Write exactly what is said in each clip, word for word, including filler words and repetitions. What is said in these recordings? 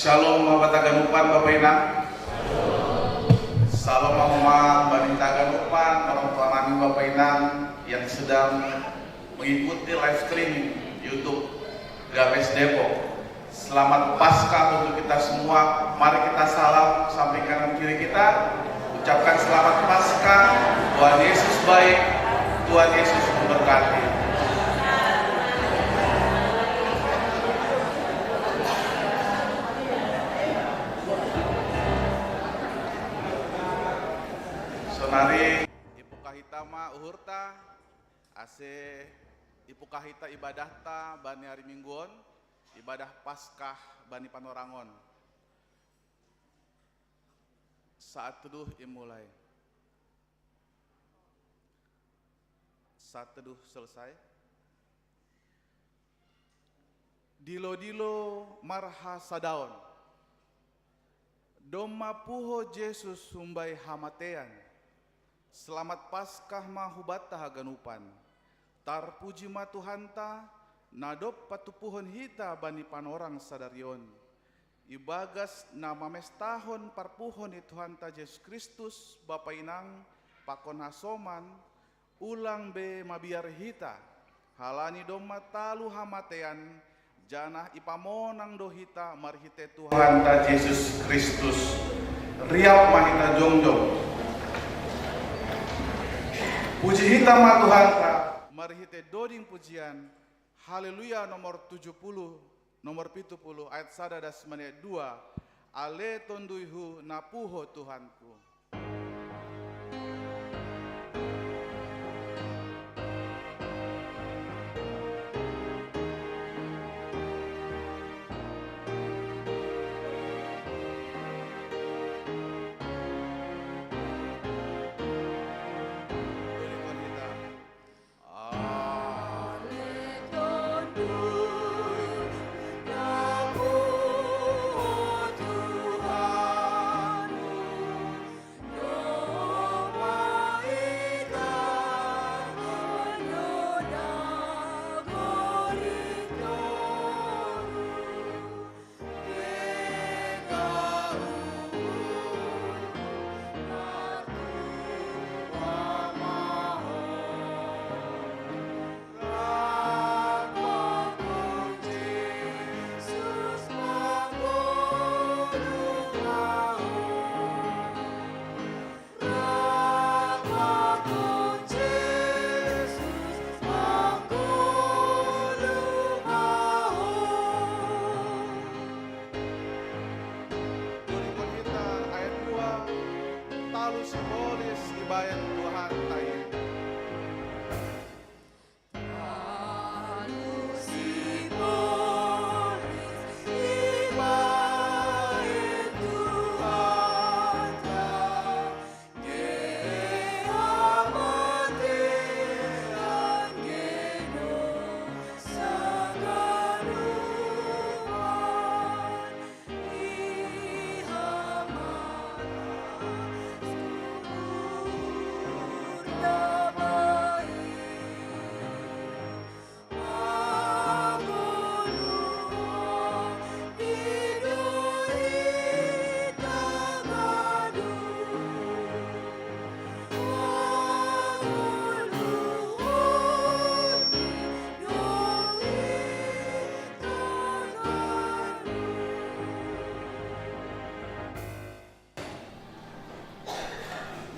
Shalom Bapa Taganupan, Bapa Inang. Shalom Mama Bani Taganupan, orang tua nami Bapa Inang yang sedang mengikuti live streaming YouTube Gabes Depok. Selamat Paskah untuk kita semua. Mari kita salam samping kanan kiri kita. Ucapkan selamat Paskah. Tuhan Yesus baik. Tuhan Yesus memberkati. Sonari ipu kahita ma uhurta, ase ipu kahita ibadahta bani ari Mingguon, ibadah Paskah bani panorangon. Saat teduh imulai. Saat teduh selesai. Dilo-dilo marhasadaon. Domma puho Jesus humbai hamatean. Selamat Paskah ma hubanta haganupan. Tarpuji ma Tuhanta, na dob patupuhon hita bani panorang sadari on. Ibagas na mamestahon parpuho ni Tuhanta Jesus Kristus, Bapa Inang, pakon hasoman, ulang be mabiar hita, halani domma talu hamatean, janah ipamonang do hita marhite Tuhanta Jesus Kristus. Riap ma hita jongjong. Puji hita ma Tuhanta. Marhite doding pujian, Haleluya nomor tujuh puluh, nomor pitu puluh, ayat sada das mane dua. Ale TonduyHu na puho Tuhanku. Turingon hita ayat dua, talu sibolis ibaen Tuhan tain.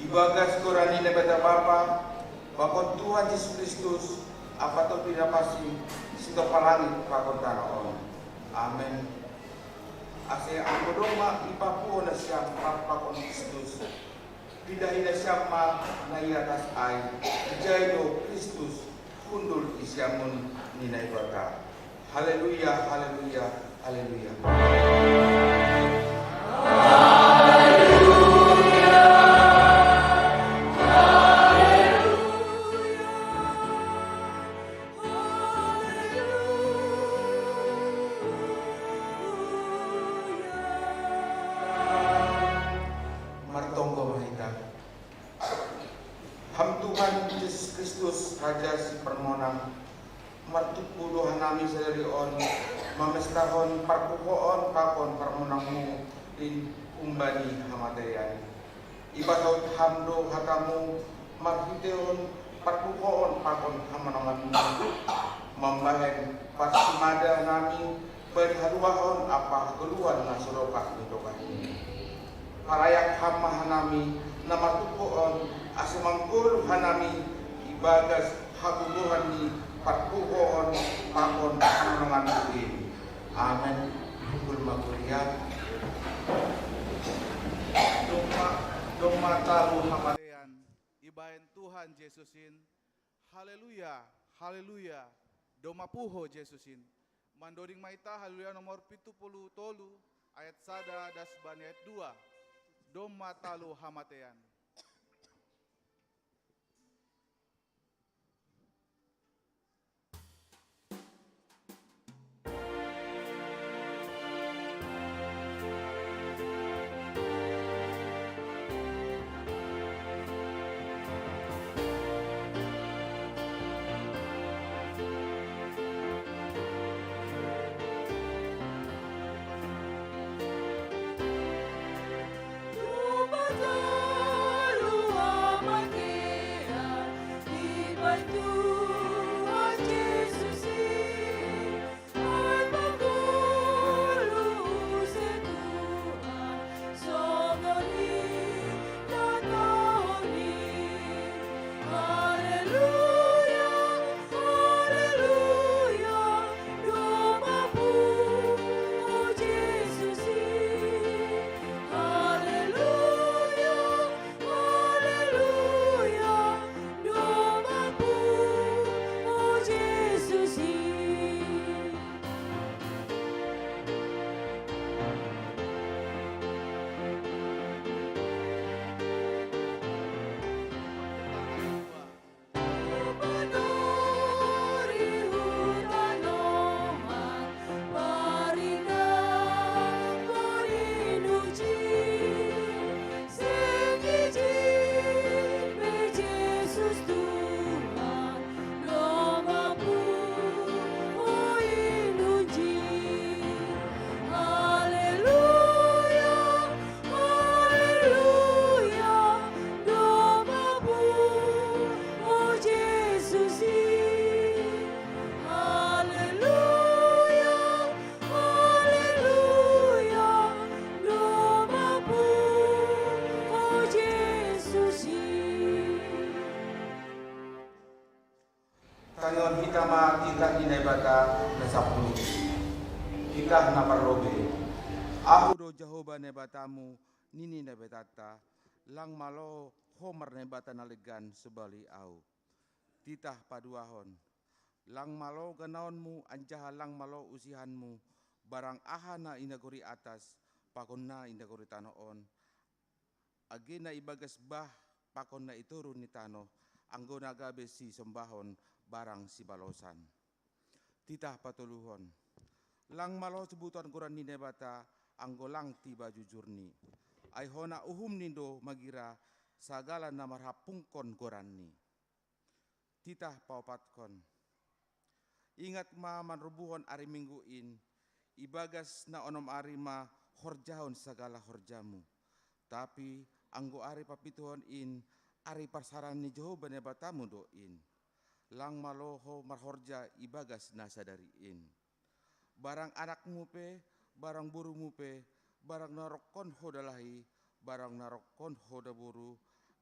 Ibagas goran ni Naibata Bapa, pakon Tuhan Jesus Kristus, ampa Tondi Napansing, sitopah langit pakon tanoh on. Amen. Ase anggo domma ipapuho nasiam pakon Kristus, pindahi nasiam ma na i atas ai, ijai do Kristus hundul i siamun ni Naibata. Haleluya, haleluya, haleluya. Martonggo ma hita. Ham Tuhan Jesus Kristus, Raja Siparmonang, martumpu do hanami sadari on mamestahon parpuhoon pakon parmonangmu in humbani hamateian. Ipasaut ham do hatamu marhiteon parpuhoon pakon hamonanganmu, mambahen parsimada nami bani haluahon ampa hagoluhan na so dokah ni dokahmu. Parayak ham ma hanami na marpuhoon, ase manggoluh hanami ibagas hagogohan ni parpuhoon pakon hamonanganmu in. Amen. Pukul ma kuria. Domma, domma talu hamateian ibahen Tuhan Jesus in. Haleluya, haleluya. Domma puho Jesus in. Mandoding ma hita Haleluya nomor pitu puluh tolu, ayat sada das bani ayat dua. Domma talu hamateian. Tangihon hita ma titah ni Naibata na sapuluh. Titah na parlobei. Ahu do Jahowa Naibatamu, nini Naibatanta, lang malo ho marnaibata na legan sobali Ahu. Titah paduahon. Lang malo ganaonmu anjaha lang malo usihanmu, barang aha na i nagori atas pakon na i nagori tanoh on, age na ibagas bah pakon na i toru ni tanoh, anggo na gabe sisombahon barang sibalosan. Titah patoluhon. Lang malo sebuton goran ni Naibata, anggo lang tiba jujurni. Ai hona uhumni do magira sagala na marhampungkon goranni. Titah paopatkon. Ingat ma manrubuhon ari Minggu in, ibagas na onom ari ma horjahon sagala horjamu. Tapi anggo ari papituhon in, ari parsaran ni Jahowa Naibatamu do in. Lang malo ho marhorja ibagas na sadari in. Barang anakmu pe, barang borumu pe, barang na rongkon ho dalahi, barang na rongkon ho daboru,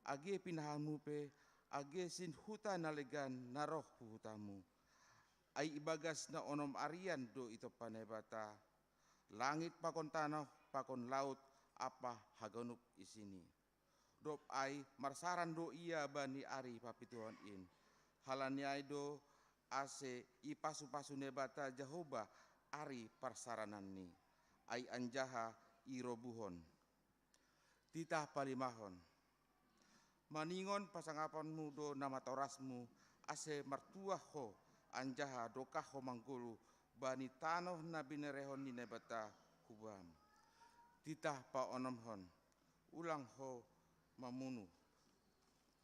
age pinahanmu pe, age sin huta na legan na roh hu hutamu. Ai ibagas na onom arian do itompa Naibata langit pakon tanoh pakon laut ampa haganup isini. Dob ai marsaran do ia bani ari papituhon in. Halani ai do ase ipasupasu Naibata Jahowa ari parsarananni. Ai anjaha irobuhon. Titah palimahon. Maningon pasangaponmu do na matorasmu, ase martuah ho anjaha dokah ho manggoluh bani tanoh na binerehon ni Naibata hu bam. Titah paonomhon. Ulang ho mamunu.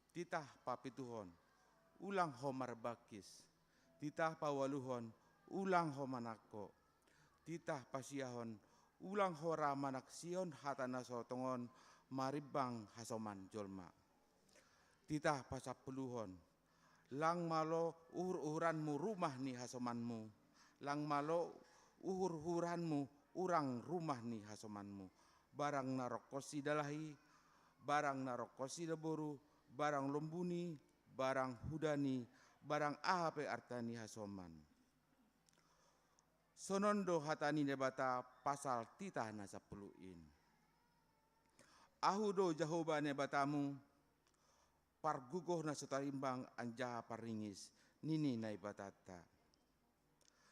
Titah papituhon. Ulang ho marbangkis. Titah paualuhon. Ulang ho manangko. Titah pasiahon, ulang hora manaksihon hata na so tongon marimbang hasoman jolma. Titah pasampuluhon, lang malo uhur-uhuranmu rumah ni hasomanmu, lang malo uhur-uhuranmu urang rumah ni hasomanmu, barang na rongkon si dalahi, barang na rongkon si daboru, barang lombuni, barang hudani, barang aha pe arta ni hasoman. Sonon do hata ni Naibata pasal titah na sapuluh in. Ahu do Jahowa Naibatamu, pargogoh na so tarimbang anjaha parringis, nini Naibatanta.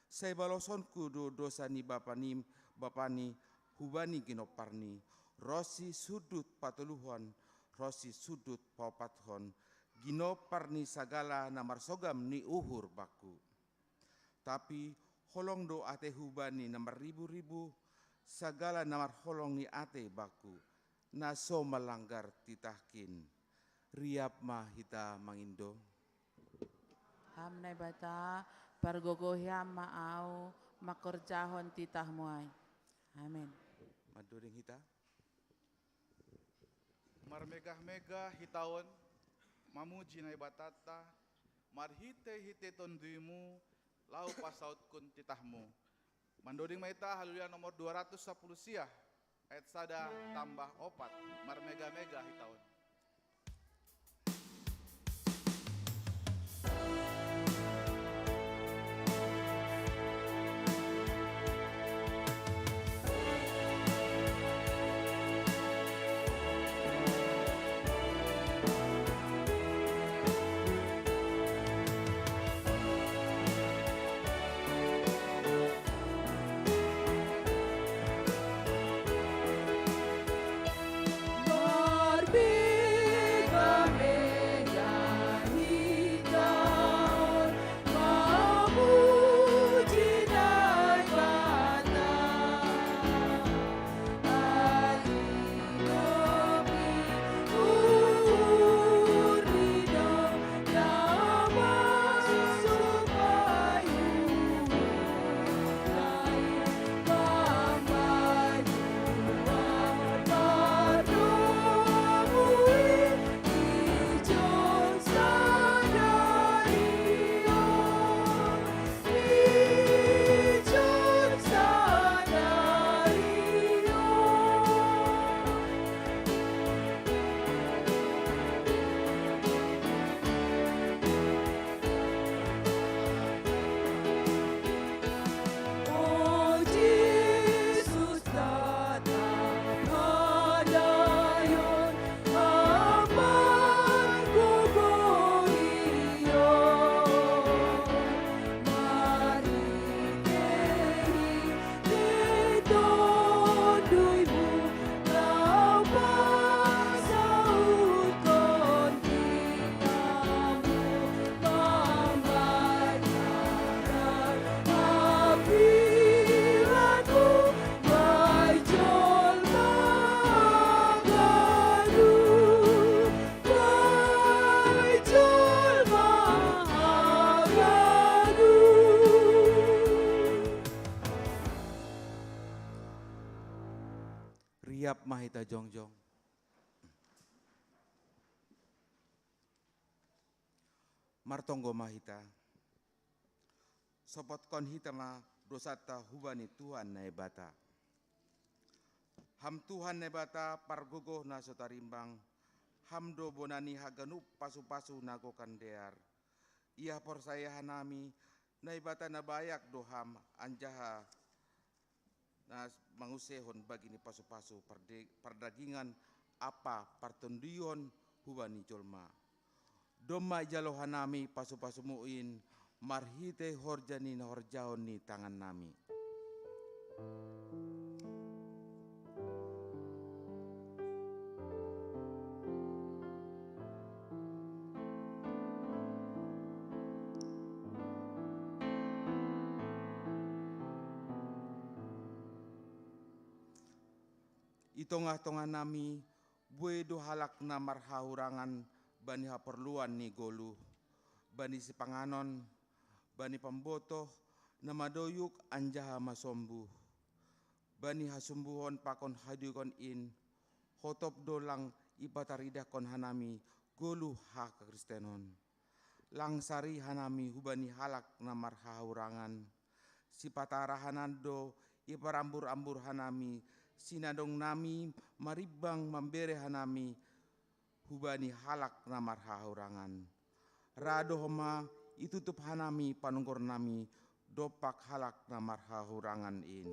Sai balosonku do dosa ni bapani, bapani hubani ginomparni, ronsi sundut patoluhon, ronsi sundut paopathon, ginompar ni sagala na marsogam ni uhur bangku. Tapi holong do atehu bani na marribu-ribu, sagala na marholong ni atei bangku, na so malanggar titahkin. Riap ma hita mangindo. Ham Naibata, pargogohi Ham ma ahu mangkorjahon titahmu ai. Amen. Mandoding hita. Marmegah-megah hita on, mamuji Naibatanta, marhite-hite TonduyMu, laho pasautkon titahMu. Mandoding ma hita Haleluya nomor dua ratus sapuluh sia, ayat sada tambah opat, marmegah-megah hita on. Riap ma hita jongjong. Martonggo ma hita. Sopotkon hita ma dosanta hubani Tuhan Naibata. Ham Tuhan Naibata pargogoh na so tarimbang, Ham do bona ni haganup pasu-pasu na gokan dear. Ia porsaya hanami, Naibata na bayak do Ham, anjaha na mangunsehon bagi ni pasu-pasu parde-, pardagingan ampa partondion hubani jolma. Domma ijalo hanami pasu-pasumu in marhitei horja ni na horjahon ni tangannami. I tongah-tongah nami, buei do halak na marhahurangan bani haporluan ni goluh, bani sipanganon, bani pambotoh, na madoyuk anjaha masombuh. Bani hasumbuhon pakon hadoion in, hotop do lang ipataridahkon hanami goluh hakristenon. Lang sari hanami hubani halak na marhahurangan. Sipatarahanan do iparambur-ambur hanami, sinadong nami marimbang mambere hanami hubani halak na marhahurangan. Ra do homa itutup hanami panunggor nami dompak halak na marhahurangan in.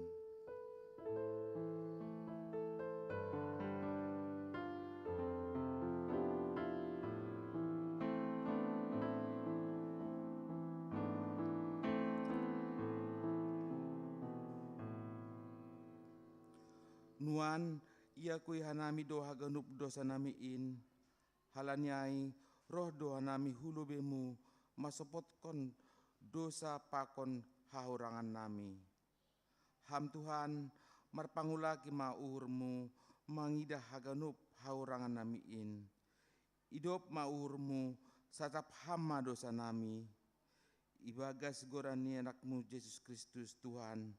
Nuan, iakui hanami do haganup dosa nami in, halani ai roh do hanami hu lobeimu masopotkon dosa pakon hahurangan nami. Ham Tuhan, marpangulaki ma uhurmu mangidah haganup hahurangan nami in. Idop ma uhurmu, sasap ham ma dosa nami. Ibagas goran ni anakmu Jesus Kristus Tuhan,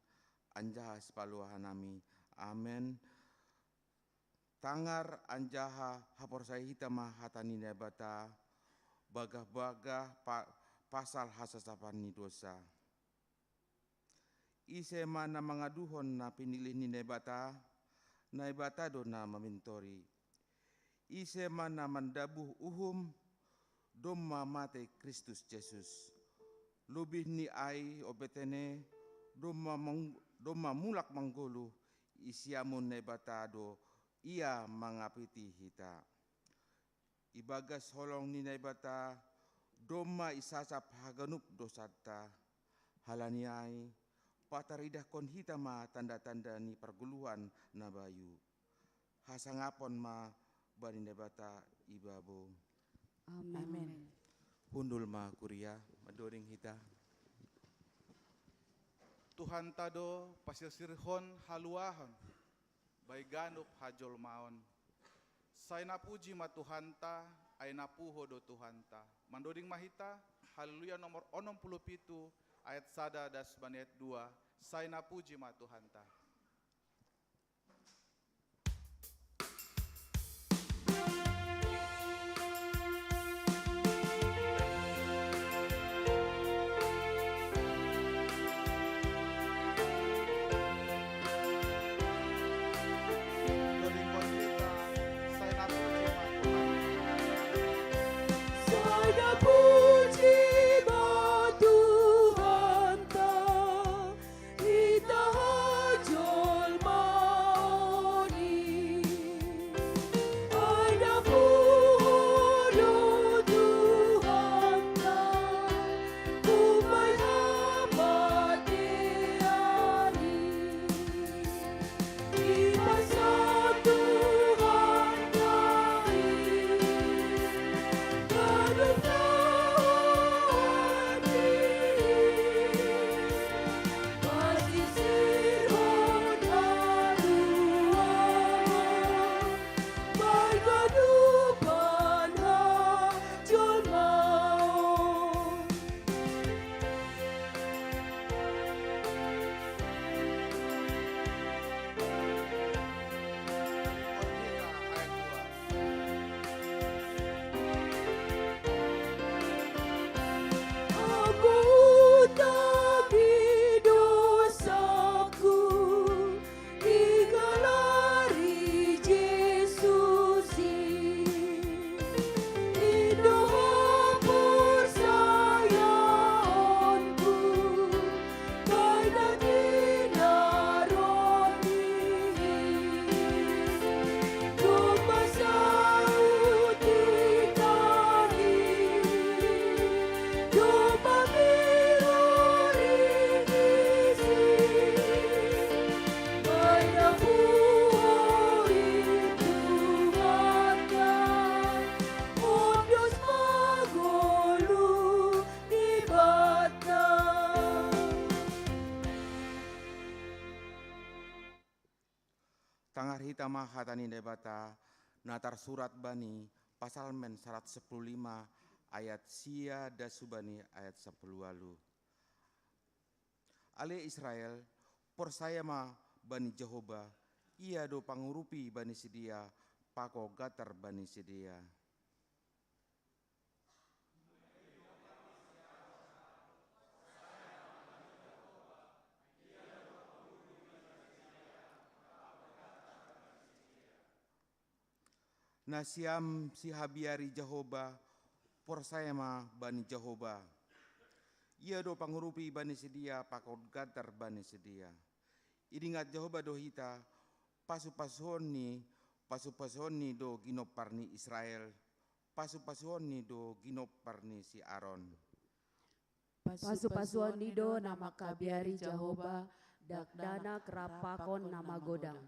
anjaha sipalohan nami. Amen. Tangar anjaha haporsaya hita ma hata ni Naibata, bagah-bagah pa, pasal hasasapan ni dosa. Ise ma na mangaduhon na pinilih ni Naibata, Naibata do na mamintori. Ise ma na mandabuh uhum, domma mate Kristus Jesus. Lobih ni ai ope tene, domma, mang, domma mulak manggoluh, i siamun Naibata do ia mangapiti hita. Ibagas holong ni Naibata, domma isasap haganup dosanta. Halani ai, pataridahkon hita ma tanda-tanda ni pargoluhan na bayu. Hasangapon ma bani Naibata ibabo. Amen. Hundul ma kuria, mandoding hita. Tuhanta do pasirsirhon haluahon bai ganup hajolmaon. Sai napuji ma Tuhanta, ai na puho do Tuhanta. Mandoding ma hita, Haleluya nomor onom puluh pitu, ayat sada das bani ayat dua, Sai napuji ma Tuhanta. Tangar hita ma hata ni Naibata na tarsurat bani Pasalmen saratus sapuluh lima ayat sia das hubani ayat sapuluh ualu. Ale Israel, porsaya ma bani Jahoba, ia do pangurupi bani sidea, pako gatar bani sidea. Nasiam sihabiari Jahoba, porsaya ma bani Jahoba. Ia do pangurupi bani sidea, pakon gatar bani sidea. Idingat Jahoba do hita, pasu-pasuonni, pasu-pasuonni do ginompar ni Israel, pasu-pasuonni do ginompar ni si Aron. Pasu-pasuonni do na mangkabiari Jahoba, dakdanak rap pakon na magodang.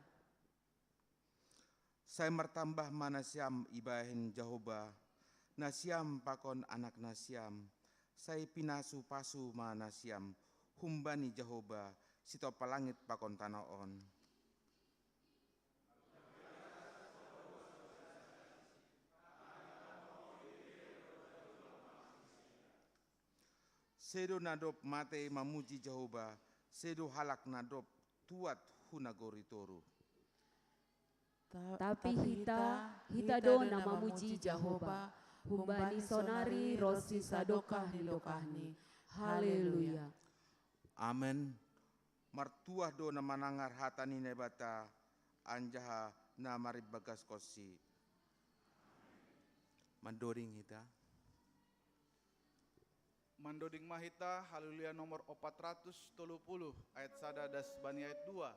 Sai martambah ma nasiam ibahen Jahoba, nasiam pakon anak nasiam, sai pinasu-pasu ma nasiam humbani Jahoba, sitompa langit pakon tano on. Sedo na dob matei mamuji Jahoba, sedo halak na dob tuat hu nagori toruh. Ta- Tapi hita, hita do na mamuji Jahoba, humbani sonari ronsi sadokah ni dokahni. Haleluya. Amen. Martuah do na manangar hata ni Naibata, anjaha na marimbagashonsi. Mandoding hita. Mandoding ma hita Haleluya nomor opat ratus tolu puluh, ayat sada das bani ayat dua.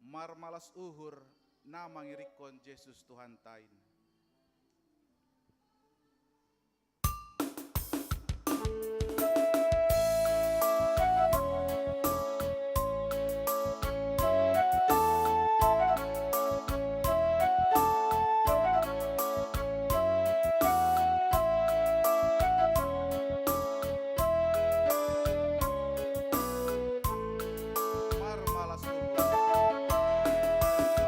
Marmalas uhur na mangirikkon Jesus Tuhanta in. Marmalas uhur.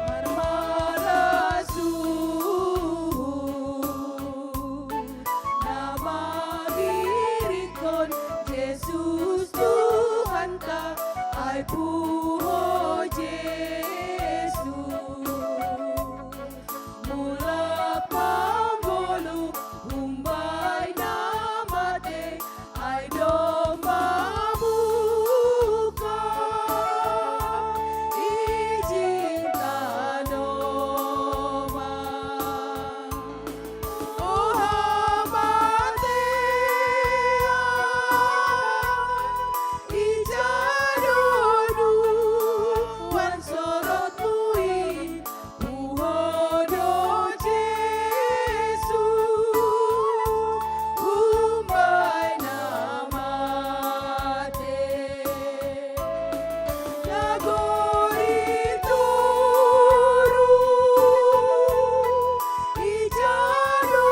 Marmalas uhur na mangirikkon Jesus Tuhanta, ai puho Jesus. Mulak manggoluh humbani na mate, ai domba buka ijin tano ma. O hamatean, ija do nuan sorotmu in? Puho do Jesus humbani na mate. Nagori toruh, ija do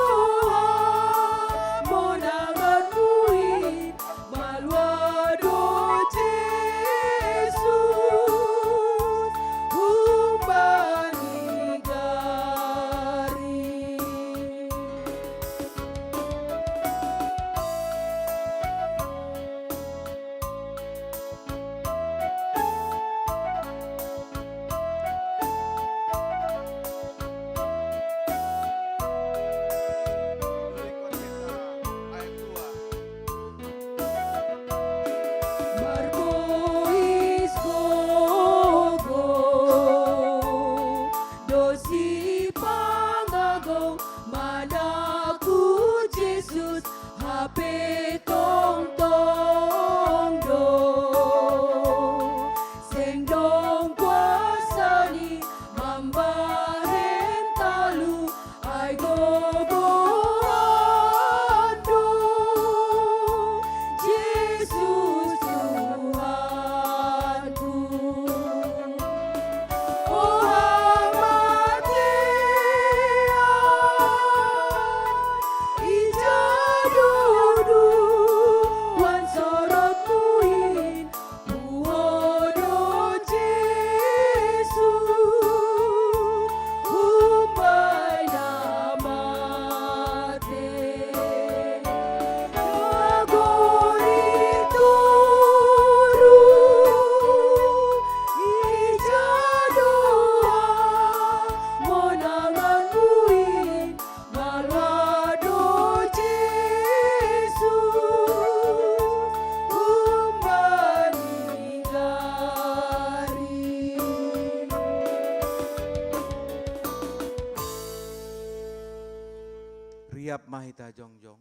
Riap ma hita jongjong.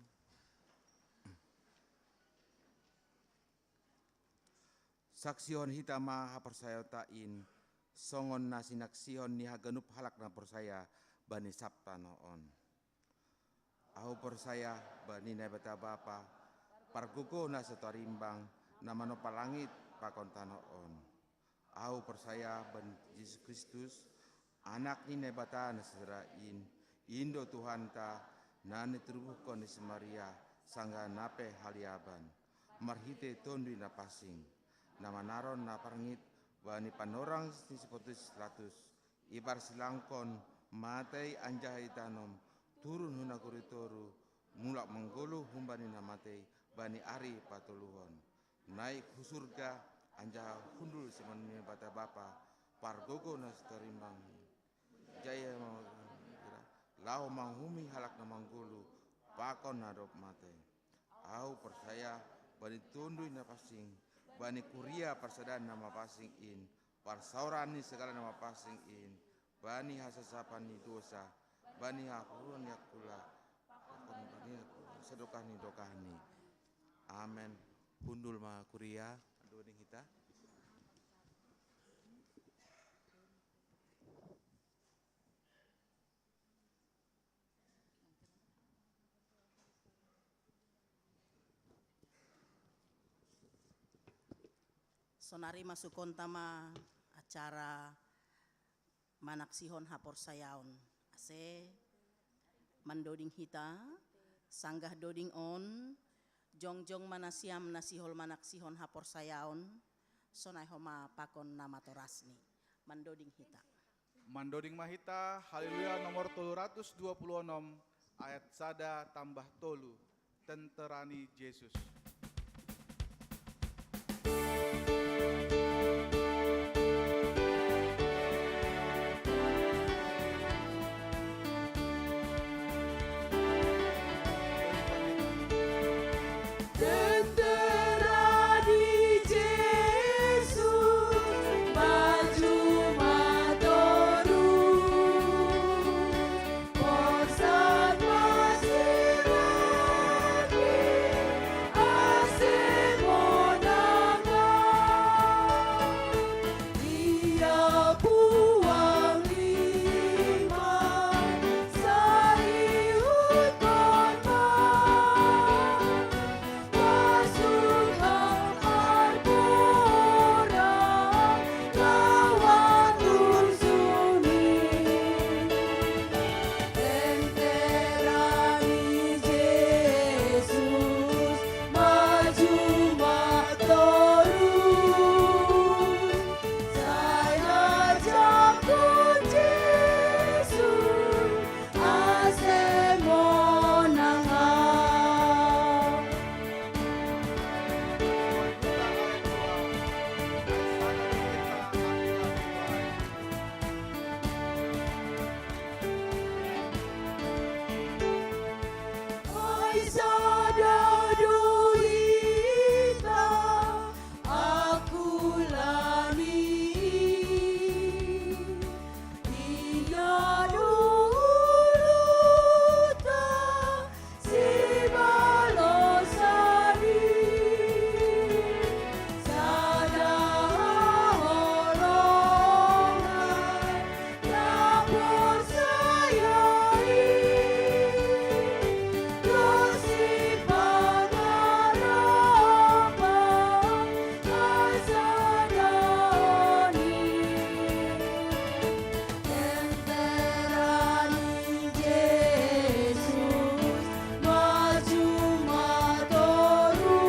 Saksihon hita ma haporsayaonta in, songon na sinaksihon ni haganup halak na porsaya bani sab tano on. Ahu porsaya bani Naibata Bapa, pargogo na so tarimbang, na manompa langit pakon tano on. Ahu porsaya bani Jesus Kristus, Anak ni Naibata na sasada in, in do Tuhanta, na niturubuhkon ni si Maria, sanggah na pe haliaban, marhite Tonduy Napansing, na manaron na parngit bani panorang ni si Pontius Pilatus, iparsilangkon, matei anjaha itanom, turun hu nagori toru, mulak manggoluh humbani na matei bani ari patoluhon. Naik hu surga, anjaha hundul sian Naibata Bapa, pargogo na so tarimbang i. Jai ma, laho manguhumi halak na manggoluh, pakon na dob matei. Ahu porsaya bani Tonduy Napansing, bani kuria parsadaan na mapansing in, parsaoran ni sagala na mapansing in, bani hasasapan ni dosa, bani haporluan ni angkula, pakon bani sadokah ni dokahni. Amen. Hundul ma kuria, doding hita. Sonari masukonta ma acara manaksihon haporsayaon. Ase mandoding hita, sanggah doding on, jongjong ma nasiam na sihol manaksihon haporsayaon, sonai homa pakon na matorasni. Mandoding hita. Mandoding ma hita, Haleluya nomor tolu ratus dua puluh onom, ayat sada tambah tolu, Tenterani Jesus. Tenterani Jesus, maju matoru. Porsat ma si Raja, ase monang ma. Ia puang lima, sai ihuthon ma. Ai sada do hita angkulan i, ia do uluta sibalosan i, sada haholongan na porsaya i, dob sipangarapan hasadaon i. Tenterani Jesus, maju matoru.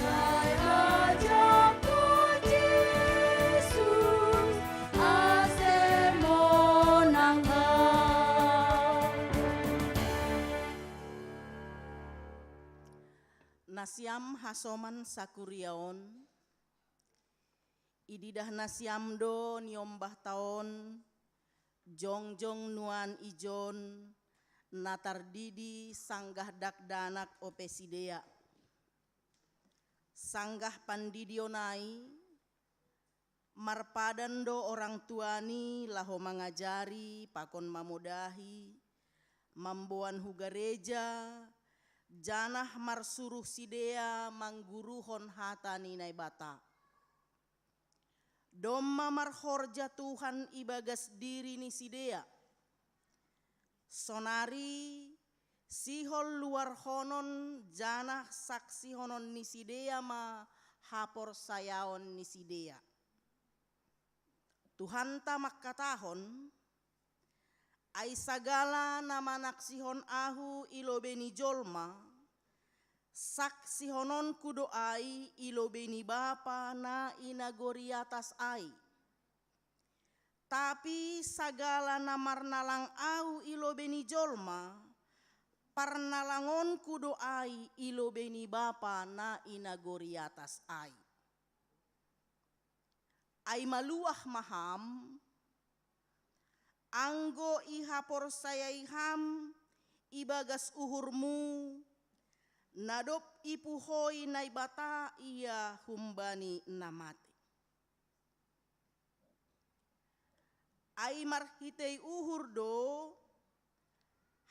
Sai ajamkon Jesus, ase monang Ham. Nasiam hasoman sakuria on, ididah nasiam do niombahta on, jongjong nuan ijon, na tardidi sanggah dakdanak ope sidea. Sanggah pandidion ai, marpadan do orang tuan i laho mangajari pakon mamodahi, Mamboan hu gareja, janah marsuruh sidea mangguruhon hata ni Naibata. Domma marhorja Tuhan ibagas diri ni sidea. Sonari sihol luarhonon janah saksihonon ni sidea ma haporsayaon ni sidea. Tuhanta mangkatahon, ai sagala na manaksihon ahu i lobei ni jolma, saksihononku do ai i lobei ni Bapa na i nagori atas ai. Tapi sagala na marnalang ahu i lobei ni jolma, parnalangonku do ai i lobei ni Bapa na i nagori atas ai. Ai maluah ma ham, anggo ihaporsayai ham ibagas uhurmu, na dob ipuhoi Naibata ia humbani na mate. Ai marhitei uhur do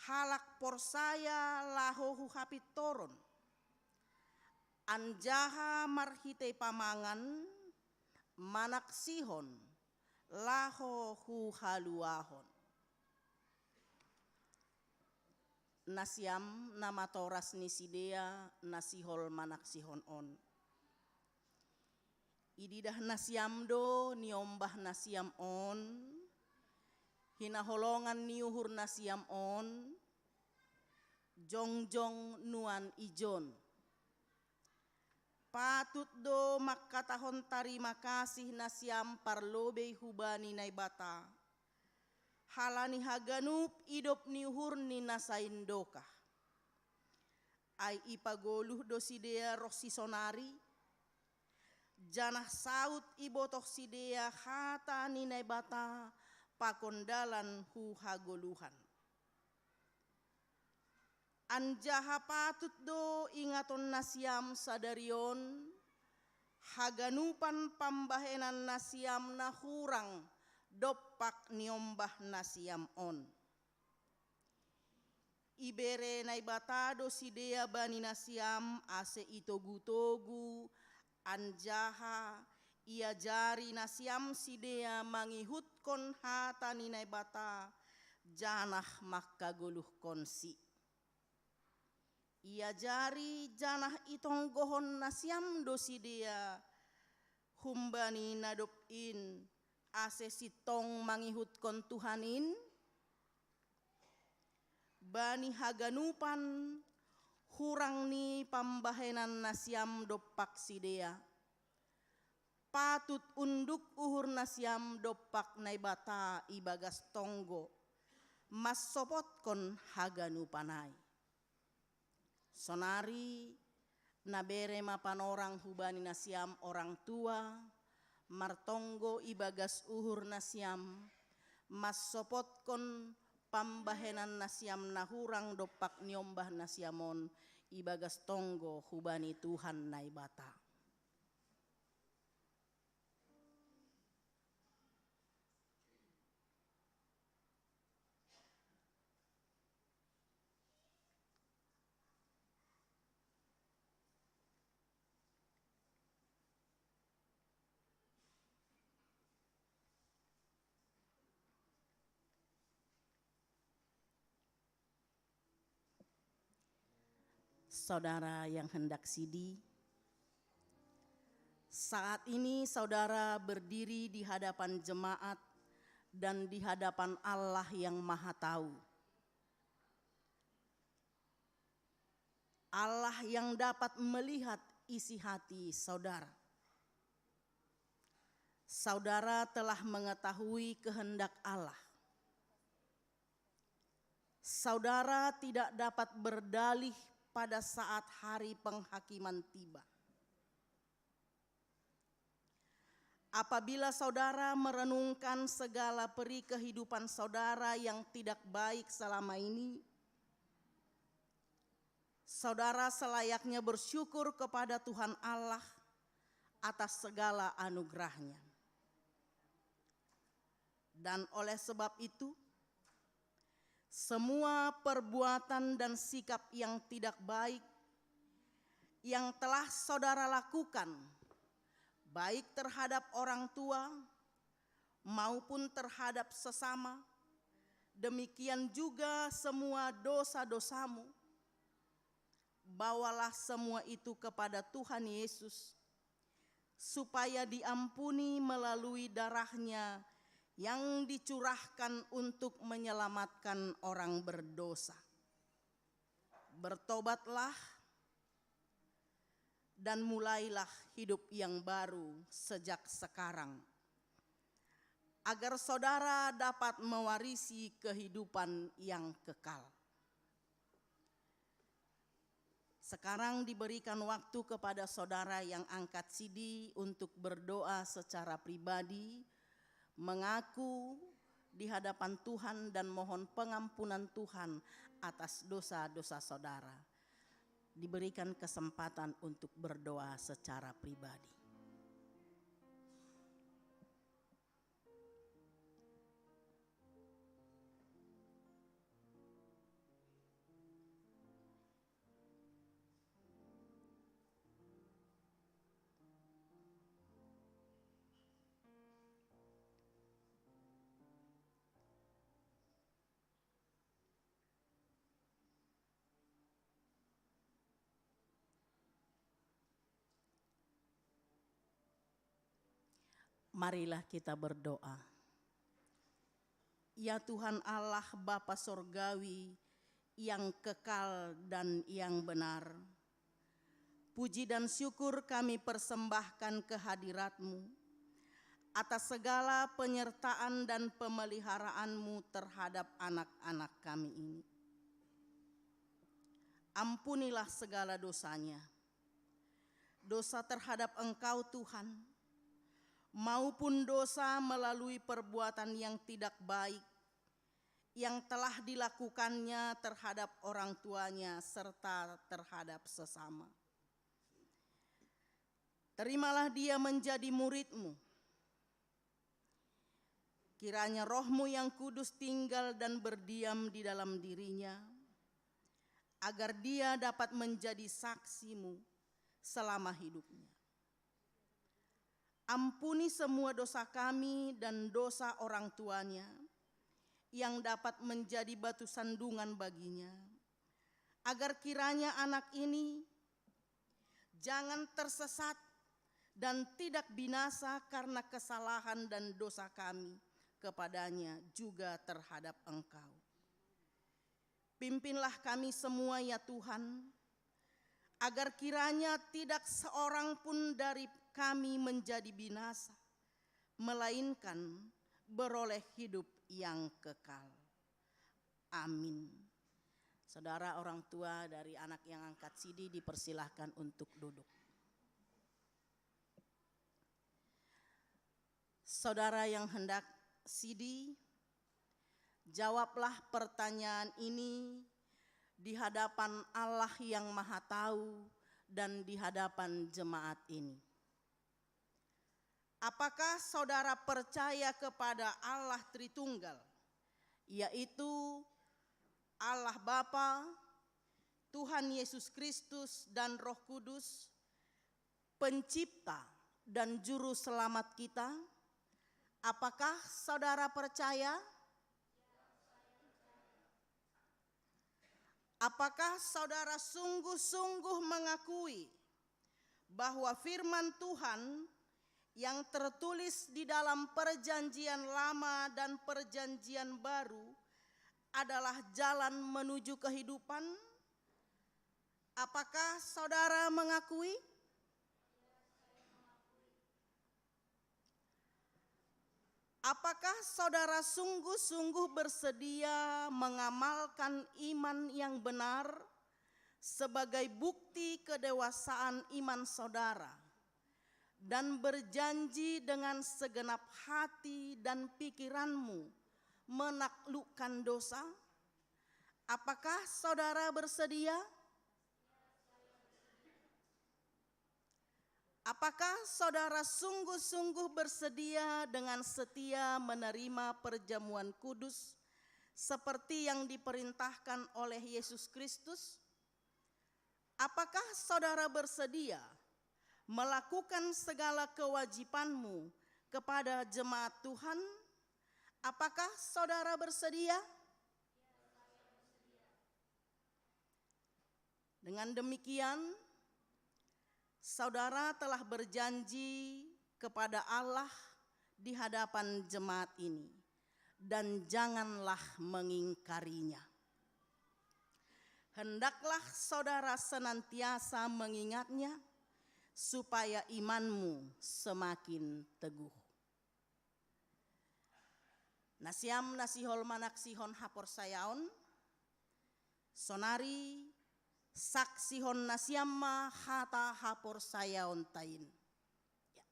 halak porsaya laho hu hapintoron, anjaha marhitei pamangan manaksihon laho hu haluahon. Nasiam na matoras ni sidea na sihol manaksihon on. Ididah nasiam do niombah nasiam on, hinaholongan ni uhur nasiam on, jongjong nuan ijon. Patut do mangkatahon tarima kasih nasiam parlobei hubani Naibata, halani haganup idop ni uhurni na saindokah. Ai ipagoluh do sidea ronsi sonari, janah saut ibotoh sidea hata ni Naibata pakon dalan hu hagoluhan. Anjaha patut do ingaton nasiam sadari on haganupan pambahenan nasiam na hurang dompak niombah nasiam on. Ibere Naibata do sidea bani nasiam ase itogu-togu, anjaha iajari nasiam sidea mangihutkon hata ni Naibata, janah mangkagoluhkonsi. Iajari janah itonggohon nasiam do sidea humbani na dob in, ase sintong mangihutkon Tuhan in? Bani haganupan hurang ni pambahenan nasiam dompak sidea, patut unduk uhur nasiam dompak Naibata ibagas tonggo, mansopotkon haganupan ai. Sonari, na bere ma panorang hubani nasiam orang tua, martonggo ibagas uhur nasiam, mansopotkon pambahenan nasiam na hurang dompak niombah nasiam on ibagas tonggo hubani Tuhan Naibata. Saudara yang hendak sidi, saat ini saudara berdiri di hadapan jemaat dan di hadapan Allah yang Maha Tahu. Allah yang dapat melihat isi hati saudara. Saudara telah mengetahui kehendak Allah. Saudara tidak dapat berdalih pada saat hari penghakiman tiba. Apabila saudara merenungkan segala peri kehidupan saudara yang tidak baik selama ini, saudara selayaknya bersyukur kepada Tuhan Allah atas segala anugerahnya. Dan oleh sebab itu, Semua perbuatan dan sikap yang tidak baik yang telah saudara lakukan, baik terhadap orang tua maupun terhadap sesama, demikian juga semua dosa-dosamu, bawalah semua itu kepada Tuhan Yesus, supaya diampuni melalui darahnya yang dicurahkan untuk menyelamatkan orang berdosa. Bertobatlah dan mulailah hidup yang baru sejak sekarang, agar saudara dapat mewarisi kehidupan yang kekal. Sekarang diberikan waktu kepada saudara yang angkat sidi untuk berdoa secara pribadi, mengaku di hadapan Tuhan dan mohon pengampunan Tuhan atas dosa-dosa saudara. Diberikan kesempatan untuk berdoa secara pribadi. Marilah kita berdoa. Ya Tuhan Allah, Bapa Sorgawi yang kekal dan yang benar, puji dan syukur kami persembahkan ke hadirat-Mu atas segala penyertaan dan pemeliharaanmu terhadap anak-anak kami ini. Ampunilah segala dosanya, dosa terhadap Engkau Tuhan, maupun dosa melalui perbuatan yang tidak baik yang telah dilakukannya terhadap orang tuanya serta terhadap sesama. Terimalah dia menjadi murid-Mu. Kiranya Roh-Mu yang kudus tinggal dan berdiam di dalam dirinya, agar dia dapat menjadi saksi-Mu selama hidupnya. Ampuni semua dosa kami dan dosa orang tuanya yang dapat menjadi batu sandungan baginya, agar kiranya anak ini jangan tersesat dan tidak binasa karena kesalahan dan dosa kami kepadanya juga terhadap Engkau. Pimpinlah kami semua, ya Tuhan, agar kiranya tidak seorang pun dari kami menjadi binasa, melainkan beroleh hidup yang kekal. Amin. Saudara, orang tua dari anak yang angkat sidi dipersilahkan untuk duduk. Saudara yang hendak sidi, jawablah pertanyaan ini di hadapan Allah yang Maha Tahu dan di hadapan jemaat ini. Apakah saudara percaya kepada Allah Tritunggal, yaitu Allah Bapa, Tuhan Yesus Kristus, dan Roh Kudus, Pencipta dan Juru Selamat kita? Apakah saudara percaya? Apakah saudara sungguh-sungguh mengakui bahwa firman Tuhan yang tertulis di dalam Perjanjian Lama dan Perjanjian Baru adalah jalan menuju kehidupan? Apakah saudara mengakui? Apakah saudara sungguh-sungguh bersedia mengamalkan iman yang benar sebagai bukti kedewasaan iman saudara dan berjanji dengan segenap hati dan pikiranmu menaklukkan dosa? Apakah saudara bersedia? Apakah saudara sungguh-sungguh bersedia dengan setia menerima perjamuan kudus seperti yang diperintahkan oleh Yesus Kristus? Apakah saudara bersedia melakukan segala kewajibanmu kepada jemaat Tuhan? Apakah saudara bersedia? Dengan demikian, saudara telah berjanji kepada Allah di hadapan jemaat ini, dan janganlah mengingkarinya. Hendaklah saudara senantiasa mengingatnya, supaya imanmu semakin teguh. Nasiam nasihol manaksihon haporsayaon, sonari saksihon nasiam ma hata haporsayaonta in. Ya.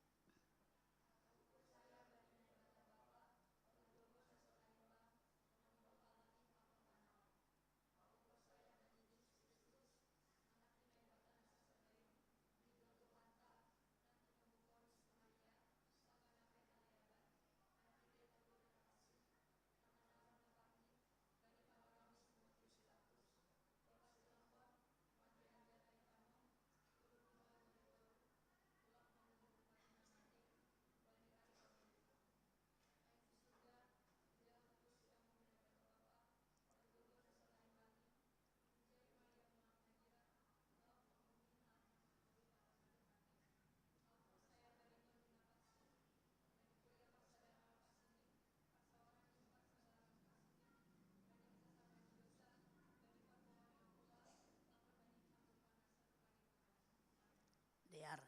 Dear.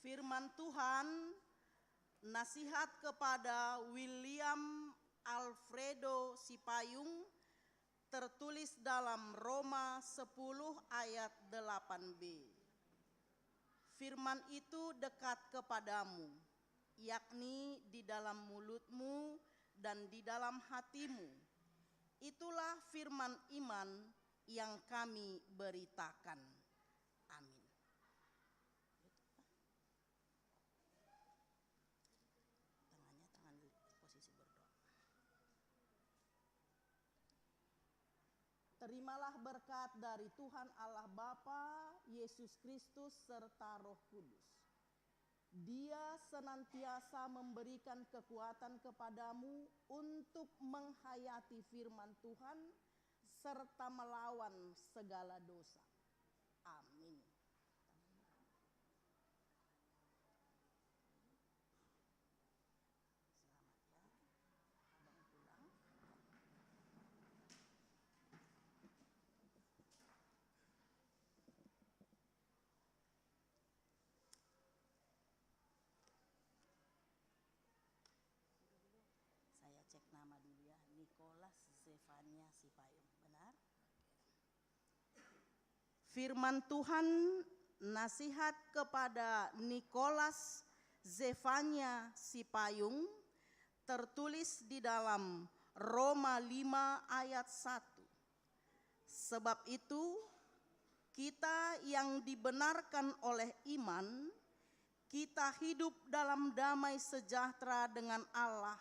Firman Tuhan, nasihat kepada William Alfredo Sipayung, tertulis dalam Roma sepuluh ayat delapan b. Firman itu dekat kepadamu, yakni di dalam mulutmu dan di dalam hatimu. Itulah firman iman yang kami beritakan. Amin. Tangannya, tangan di posisi berdoa. Terimalah berkat dari Tuhan Allah Bapa, Yesus Kristus, serta Roh Kudus. Dia senantiasa memberikan kekuatan kepadamu untuk menghayati firman Tuhan serta melawan segala dosa. Amin. Selamat ya, abang pulang. Saya cek nama dulu ya, Nicholas Zefania Sipayung, benar? Firman Tuhan, nasihat kepada Nicholas Zefania Sipayung, tertulis di dalam Roma lima ayat satu. Sebab itu, kita yang dibenarkan oleh iman, kita hidup dalam damai sejahtera dengan Allah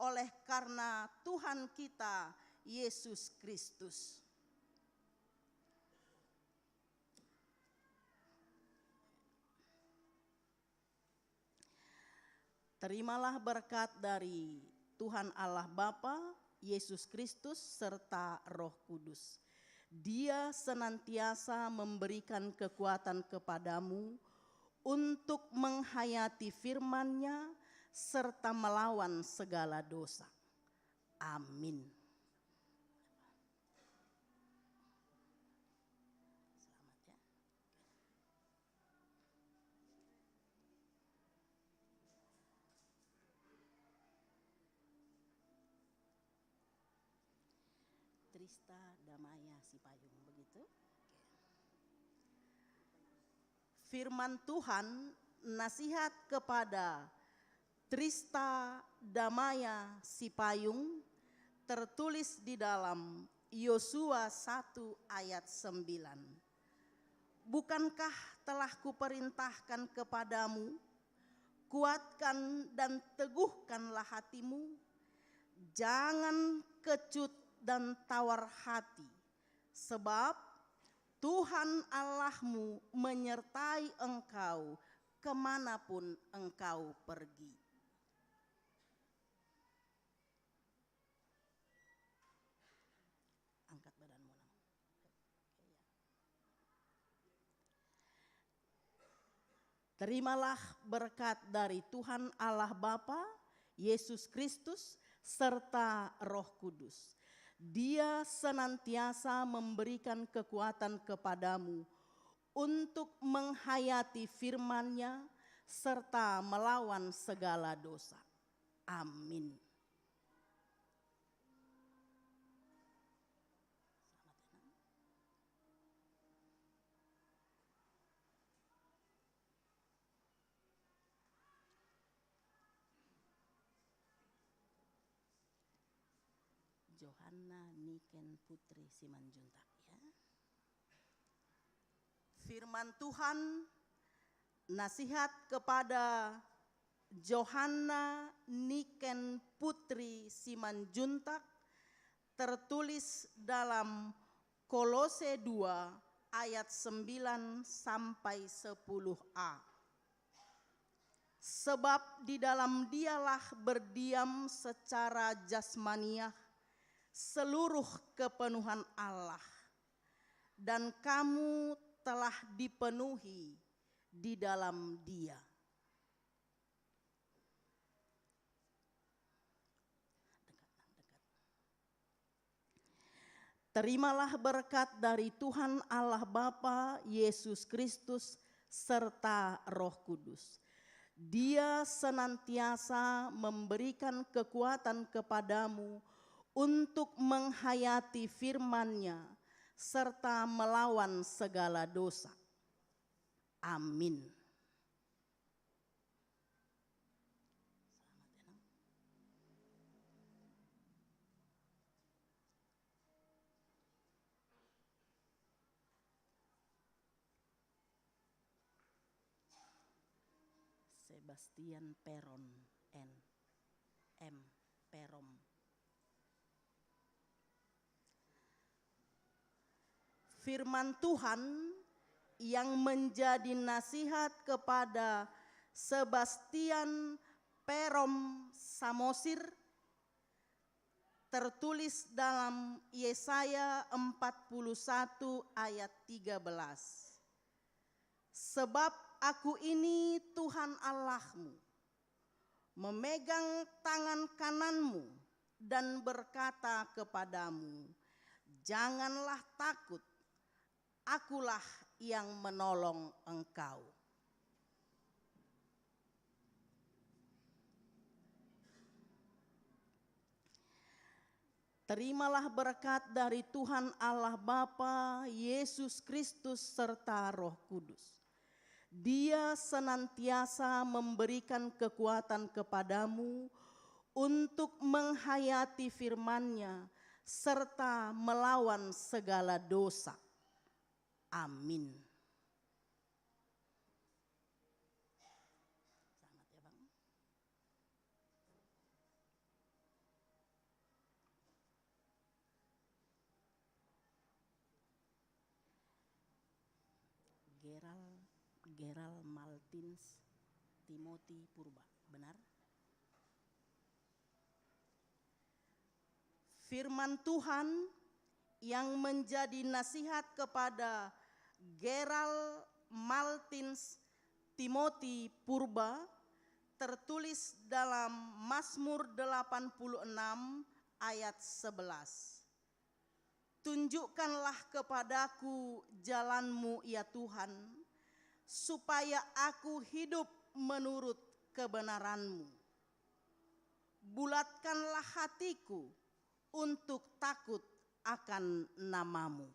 oleh karena Tuhan kita, Yesus Kristus. Terimalah berkat dari Tuhan Allah Bapa, Yesus Kristus, serta Roh Kudus. Dia senantiasa memberikan kekuatan kepadamu untuk menghayati firman-Nya serta melawan segala dosa. Amin. Trista Damaya Sipayung, begitu. Firman Tuhan, nasihat kepada Trista Damaya Sipayung, tertulis di dalam Yosua satu ayat sembilan. Bukankah telah kuperintahkan kepadamu, kuatkan dan teguhkanlah hatimu, jangan kecut dan tawar hati, sebab Tuhan Allahmu menyertai engkau kemanapun engkau pergi. Angkat badanmu, Nang. Iya. Terimalah berkat dari Tuhan Allah Bapa, Yesus Kristus, serta Roh Kudus. Dia senantiasa memberikan kekuatan kepadamu untuk menghayati firman-Nya serta melawan segala dosa. Amin. Selamat ya, Nak. Johanna Niken Putri Simanjuntak, ya. Firman Tuhan, nasihat kepada Johanna Niken Putri Simanjuntak, tertulis dalam Kolose dua ayat sembilan sampai sepuluh a. Sebab di dalam Dialah berdiam secara jasmaniah seluruh kepenuhan Allah, dan kamu telah dipenuhi di dalam Dia. Dekat, Nang, dekat. Terimalah berkat dari Tuhan Allah Bapa, Yesus Kristus, serta Roh Kudus. Dia senantiasa memberikan kekuatan kepadamu untuk menghayati firman-Nya serta melawan segala dosa. Amin. Selamat ya, Nang. Sebastian Peron, N M Perom. Firman Tuhan yang menjadi nasihat kepada Sebastian Perom Samosir tertulis dalam Yesaya empat puluh satu ayat tiga belas. Sebab Aku ini Tuhan Allahmu, memegang tangan kananmu dan berkata kepadamu, "Janganlah takut, Akulah yang menolong engkau." Terimalah berkat dari Tuhan Allah Bapa, Yesus Kristus, serta Roh Kudus. Dia senantiasa memberikan kekuatan kepadamu untuk menghayati firman-Nya serta melawan segala dosa. Amin. Selamat ya, Bang. Geral, Geral Maltins Timothy Purba, benar? Firman Tuhan yang menjadi nasihat kepada Geral Maltins Timothy Purba tertulis dalam Mazmur delapan puluh enam ayat sebelas. "Tunjukkanlah kepadaku jalanmu, ya Tuhan, supaya aku hidup menurut kebenaranmu. Bulatkanlah hatiku untuk takut akan nama-Mu.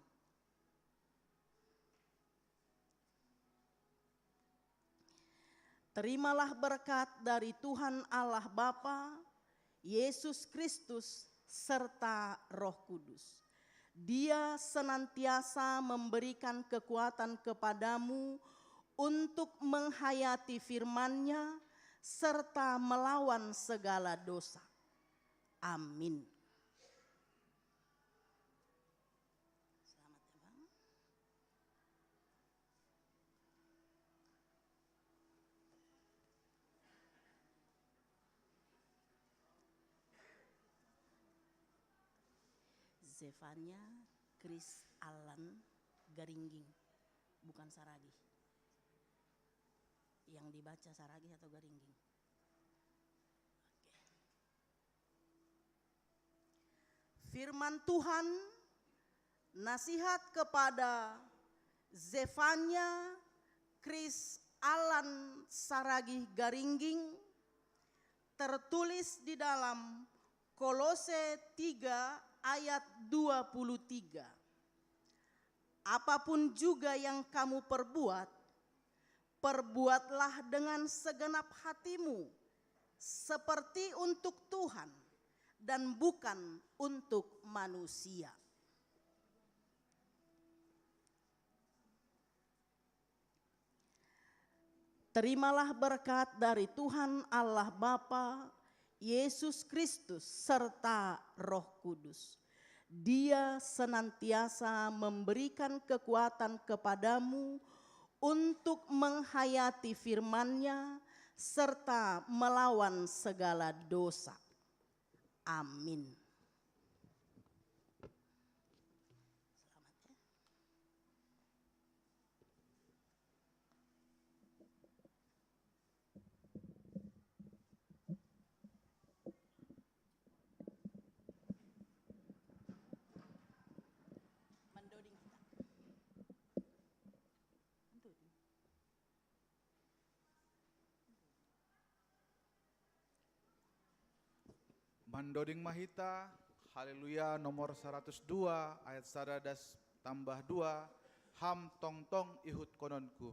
Terimalah berkat dari Tuhan Allah Bapa, Yesus Kristus, serta Roh Kudus. Dia senantiasa memberikan kekuatan kepadamu untuk menghayati firman-Nya serta melawan segala dosa. Amin. Selamat ya, Bang. Zefanya Chris Alan Garingging, bukan Saragih. Yang dibaca Saragih atau Garingging? Oke. Firman Tuhan, nasihat kepada Zefanya Chris Alan Saragih Garingging, tertulis di dalam Kolose tiga ayat dua puluh tiga. Apapun juga yang kamu perbuat, perbuatlah dengan segenap hatimu, seperti untuk Tuhan dan bukan untuk manusia. Terimalah berkat dari Tuhan Allah Bapa, Yesus Kristus, serta Roh Kudus. Dia senantiasa memberikan kekuatan kepadamu untuk menghayati firman-Nya serta melawan segala dosa. Amin. Selamat ya. Mandoding kita. Mandoding ma hita, Haleluya nomor saratus dua ayat sada das tambah dua, Ham tongtong ihutkononku.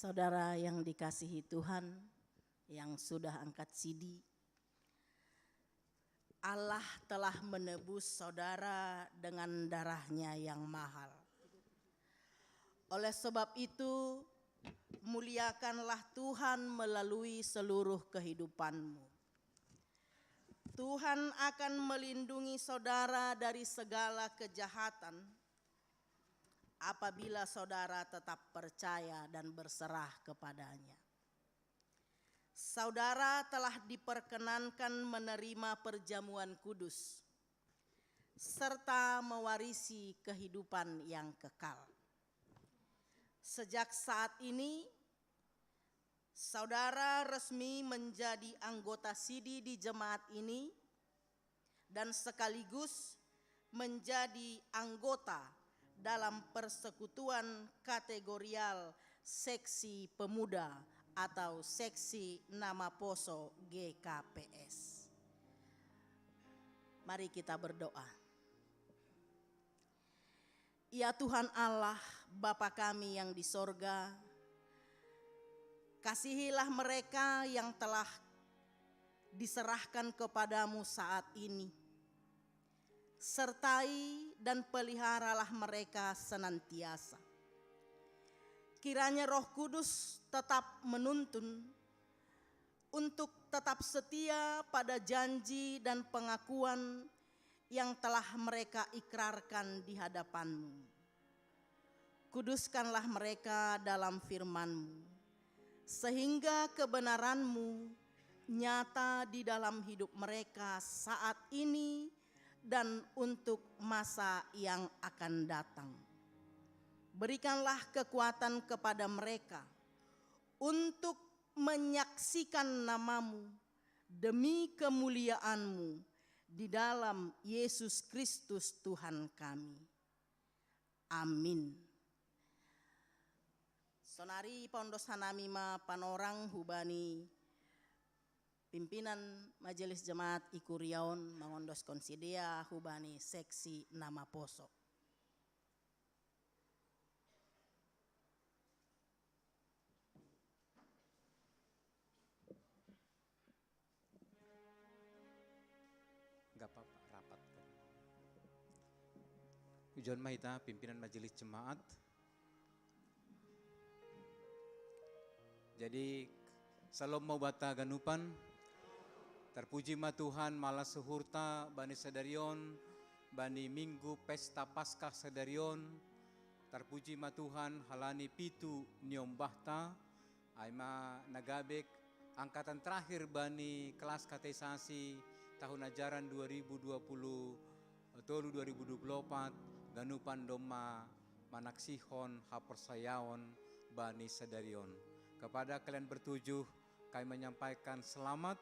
Saudara yang dikasihi Tuhan, yang sudah angkat sidi, Allah telah menebus saudara dengan darah-Nya yang mahal. Oleh sebab itu, Muliakanlah Tuhan melalui seluruh kehidupanmu. Tuhan akan melindungi saudara dari segala kejahatan apabila saudara tetap percaya dan berserah kepada-Nya. Saudara telah diperkenankan menerima perjamuan kudus serta mewarisi kehidupan yang kekal. Sejak saat ini, saudara resmi menjadi anggota sidi di jemaat ini dan sekaligus menjadi anggota dalam persekutuan kategorial seksi pemuda atau seksi Namaposo G K P S. Mari kita berdoa. Ya Tuhan Allah, Bapa kami yang di sorga, kasihilah mereka yang telah diserahkan kepadamu saat ini. Sertai dan peliharalah mereka senantiasa. Kiranya Roh Kudus tetap menuntun untuk tetap setia pada janji dan pengakuan yang telah mereka ikrarkan di hadapan-Mu. Kuduskanlah mereka dalam firman-Mu, sehingga kebenaran-Mu nyata di dalam hidup mereka saat ini dan untuk masa yang akan datang. Berikanlah kekuatan kepada mereka untuk menyaksikan nama-Mu demi kemuliaan-Mu di dalam Yesus Kristus Tuhan kami. Amin. Sonari paondos hanami ma panorang hubani pimpinan Majelis Jemaat i kuriaon mangondos konsidea hubani seksi Namaposo. Enggak apa-apa, rapat. Ujon ma hita pimpinan Majelis Jemaat. Jadi, salom ma hubanta ganupan. Tarpuji ma Tuhan, malas uhurta bani sadari on, bani Minggu Pesta Paskah sadari on. Tarpuji ma Tuhan, halani pitu niombahta, ai ma na gabe angkatan terakhir bani kelas katekisasi tahun ajaran dua ribu dua puluh tolu dua ribu dua puluh opat, ganupan domma manaksihon haporsayaon bani sadari on. Kepada kalian bertujuh, kami menyampaikan selamat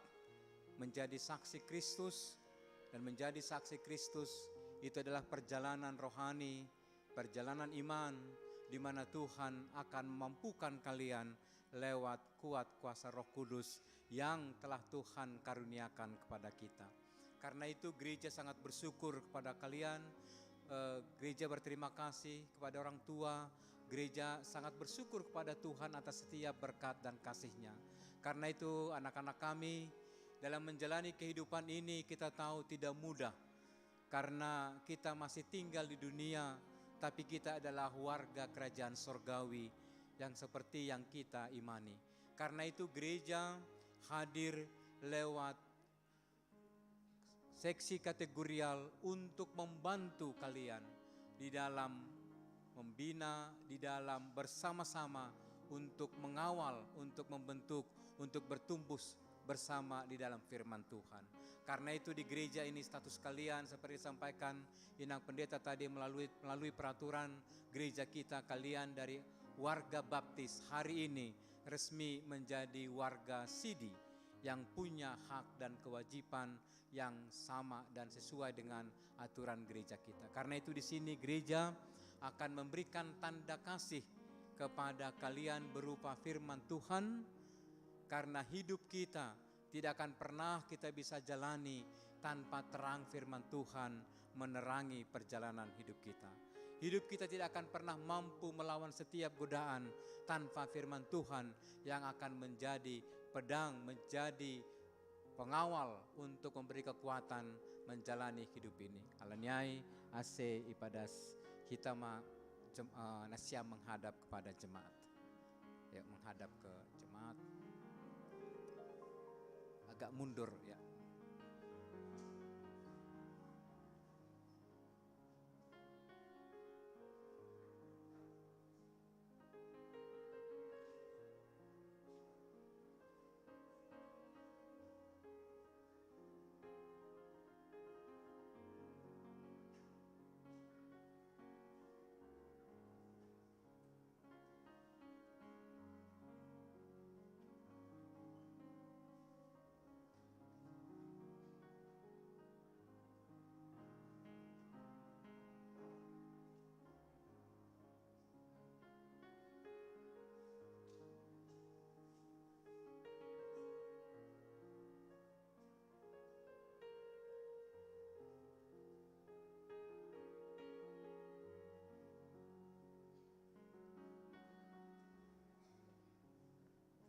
menjadi saksi Kristus, dan menjadi saksi Kristus itu adalah perjalanan rohani, perjalanan iman, di mana Tuhan akan memampukan kalian lewat kuat kuasa Roh Kudus yang telah Tuhan karuniakan kepada kita. Karena itu, gereja sangat bersyukur kepada kalian. Eh, gereja berterima kasih kepada orang tua. Gereja sangat bersyukur kepada Tuhan atas setiap berkat dan kasih-Nya. Karena itu, anak-anak kami, dalam menjalani kehidupan ini, kita tahu tidak mudah. Karena kita masih tinggal di dunia, tapi kita adalah warga kerajaan sorgawi yang seperti yang kita imani. Karena itu, gereja hadir lewat seksi kategorial untuk membantu kalian di dalam membina, di dalam bersama-sama untuk mengawal, untuk membentuk, untuk bertumbuh bersama di dalam firman Tuhan. Karena itu, di gereja ini, status kalian seperti disampaikan Inang Pendeta tadi, melalui, melalui peraturan gereja kita, kalian dari warga baptis hari ini resmi menjadi warga sidi yang punya hak dan kewajiban yang sama dan sesuai dengan aturan gereja kita. Karena itu, di sini gereja akan memberikan tanda kasih kepada kalian berupa firman Tuhan, karena hidup kita tidak akan pernah kita bisa jalani tanpa terang firman Tuhan menerangi perjalanan hidup kita. Hidup kita tidak akan pernah mampu melawan setiap godaan tanpa firman Tuhan yang akan menjadi pedang, menjadi pengawal untuk memberi kekuatan menjalani hidup ini. Ala ni ai, ase ipadas hita ma jem-, eh, na siam menghadap kepada jemaat. Ya, menghadap ke jemaat. Agak mundur, ya.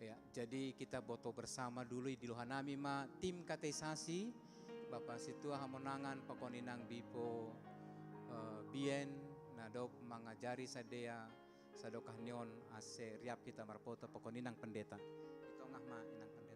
Ya, jadi kita boto bersama dulu di lohanami ma tim katekisasi, Bapak Situa Hamonangan, pakoninang bipo, eh, bien, nadop mangajari sadea, sadokah nion ase riap kita marpoto pakoninang pendeta. Di tongah ma inang pendeta.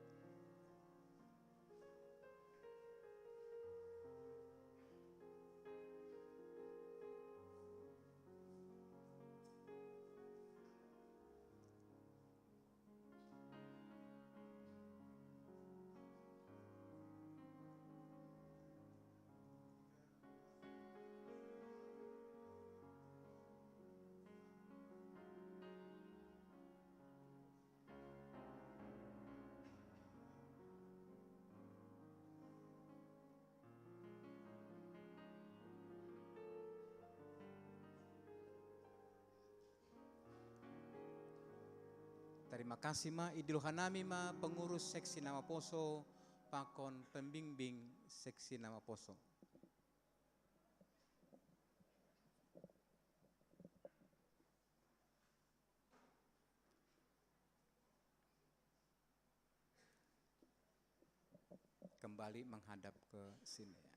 Tarima kasih ma, di lohanami ma pengurus seksi Namaposo pakon pembimbing seksi Namaposo. Kembali menghadap ke sini, ya.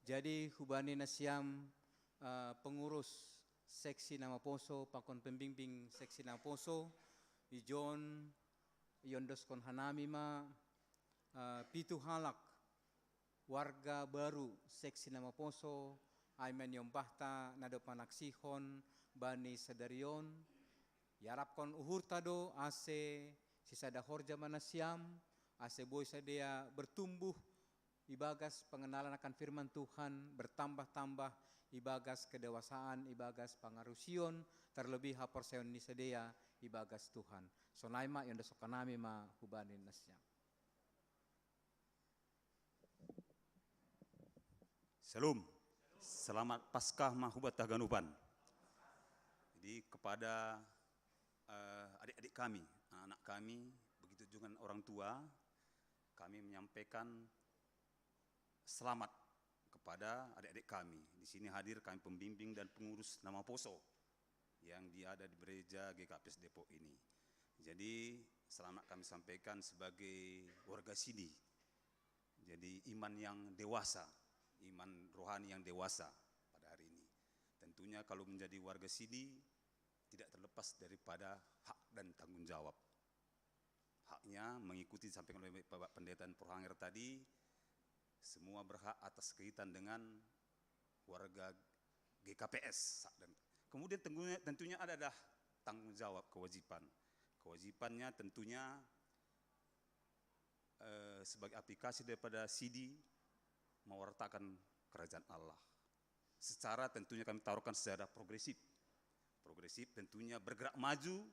Jadi hubani nasiam, eh, pengurus seksi Namaposo pakon pembimbing seksi Namaposo, ijon iondoskon hanami ma, eh, pitu halak warga baru seksi Namaposo, ai ma niombahta nadop manaksihon bani sadarion, iarapkon uhurta do ase sisada horja ma nasiam, ase boi sadea bertumbuh ibagas pengenalan akan firman Tuhan, bertambah-tambah ibagas kedewasaan, ibagas pangarusion, terlebih haporseaon ni sadea ibagas Tuhan. Sonai ma iondoskon hanami ma hubani nasiam. Shalom. Selamat Paskah ma hubanta haganupan. Jadi kepada, eh, adik-adik kami, anak kami, begitu juga orang tua, kami menyampaikan selamat kepada adik-adik kami. Di sini hadir kami pembimbing dan pengurus Namaposo yang diada di gereja G K P S Depok ini. Jadi selamat kami sampaikan sebagai warga sini. Jadi iman yang dewasa, iman rohani yang dewasa pada hari ini. Tentunya kalau menjadi warga sini tidak terlepas daripada hak dan tanggung jawab. Haknya mengikuti disampaikan oleh Bapak Pendeta Prohanger tadi, semua berhak atas kaitan dengan warga G K P S. Dan kemudian tentunya, tentunya ada, ada tanggung jawab, kewajiban. Kewajibannya tentunya, eh, sebagai aplikasi daripada sidi mewartakan kerajaan Allah. Secara tentunya kami taruhkan secara progresif. Progresif tentunya bergerak maju,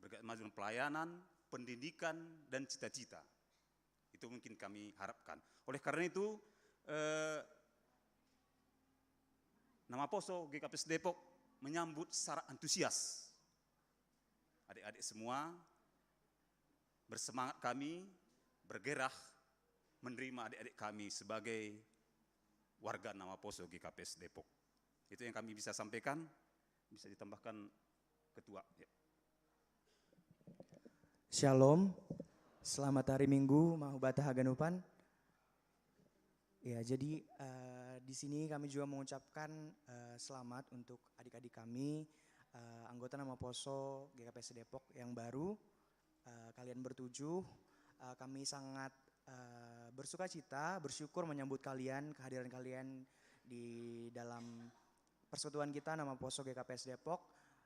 bergerak maju dalam pelayanan, pendidikan, dan cita-cita. Itu mungkin kami harapkan. Oleh karena itu, eh, Namaposo G K P S Depok menyambut secara antusias. Adik-adik semua, bersemangat kami bergerak menerima adik-adik kami sebagai warga Namaposo G K P S Depok. Itu yang kami bisa sampaikan, bisa ditambahkan Ketua. Ya. Shalom, selamat hari Minggu, ma hubanta haganupan. Ya, jadi, eh, di sini kami juga mengucapkan, eh, selamat untuk adik-adik kami, eh, anggota Nama Poso G K P S Depok yang baru, eh, kalian bertujuh. Eh, kami sangat, eh, bersuka cita, bersyukur menyambut kalian, kehadiran kalian di dalam persekutuan kita Nama Poso G K P S Depok.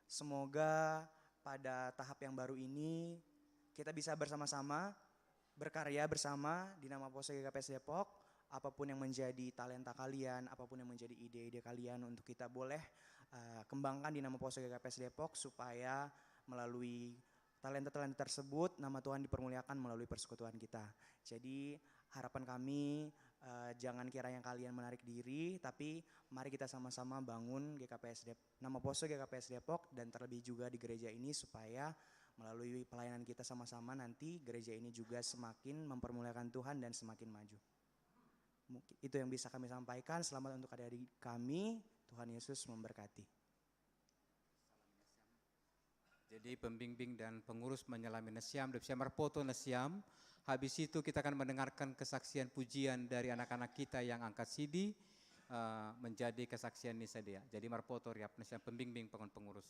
Semoga pada tahap yang baru ini kita bisa bersama-sama berkarya bersama di Nama Poso G K P S Depok. Apapun yang menjadi talenta kalian, apapun yang menjadi ide-ide kalian untuk kita boleh, eh, kembangkan di Nama Poso G K P S Depok, supaya melalui talenta-talenta tersebut nama Tuhan dipermuliakan melalui persekutuan kita. Jadi harapan kami, eh, jangan kiranya kalian menarik diri, tapi mari kita sama-sama bangun G K P S Dep-, Nama Poso G K P S Depok dan terlebih juga di gereja ini supaya melalui pelayanan kita sama-sama nanti gereja ini juga semakin mempermuliakan Tuhan dan semakin maju. Mungkin itu yang bisa kami sampaikan. Selamat untuk adik-adik kami. Tuhan Yesus memberkati. Jadi pembimbing dan pengurus menyelami na siam, dep siam marpoto na siam. Habis itu kita akan mendengarkan kesaksian pujian dari anak-anak kita yang angkat sidi, eh, menjadi kesaksian ni sadia. Jadi marpoto riap na siam pembimbing pengon pengurus.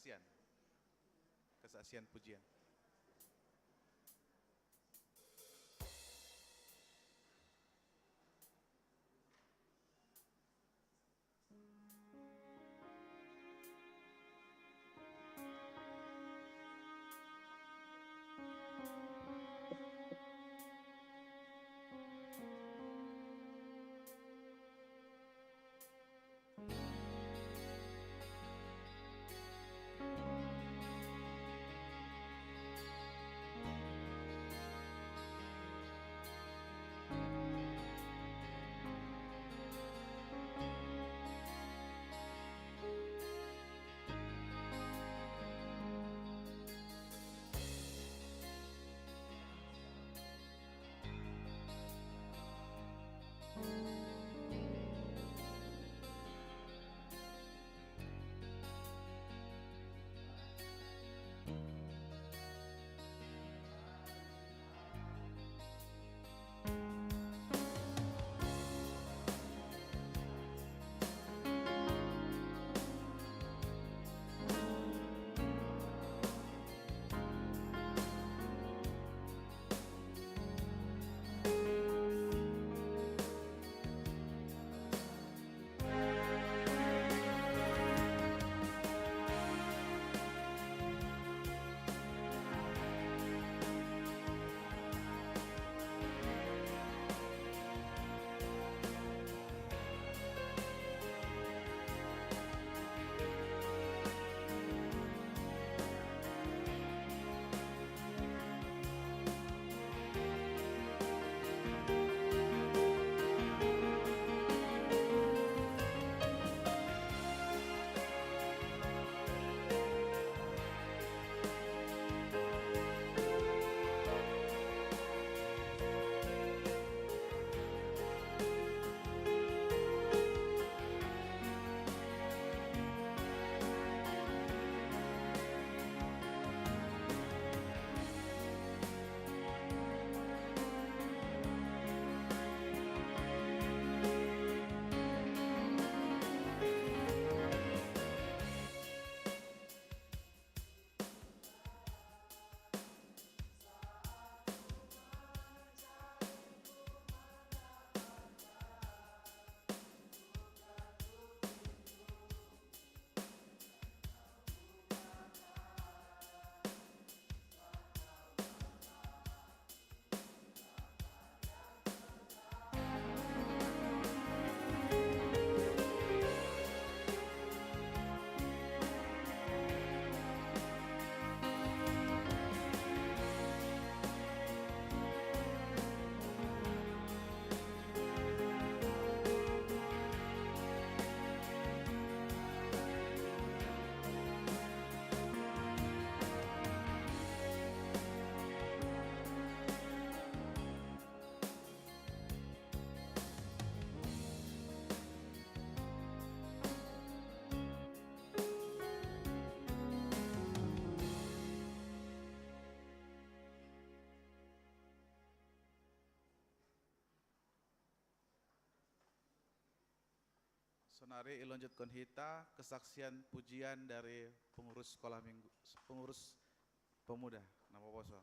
Kesaksian. Kesaksian pujian. Sonari ilanjutkon hita kesaksian pujian dari pengurus sekolah minggu, pengurus pemuda. Napa basa?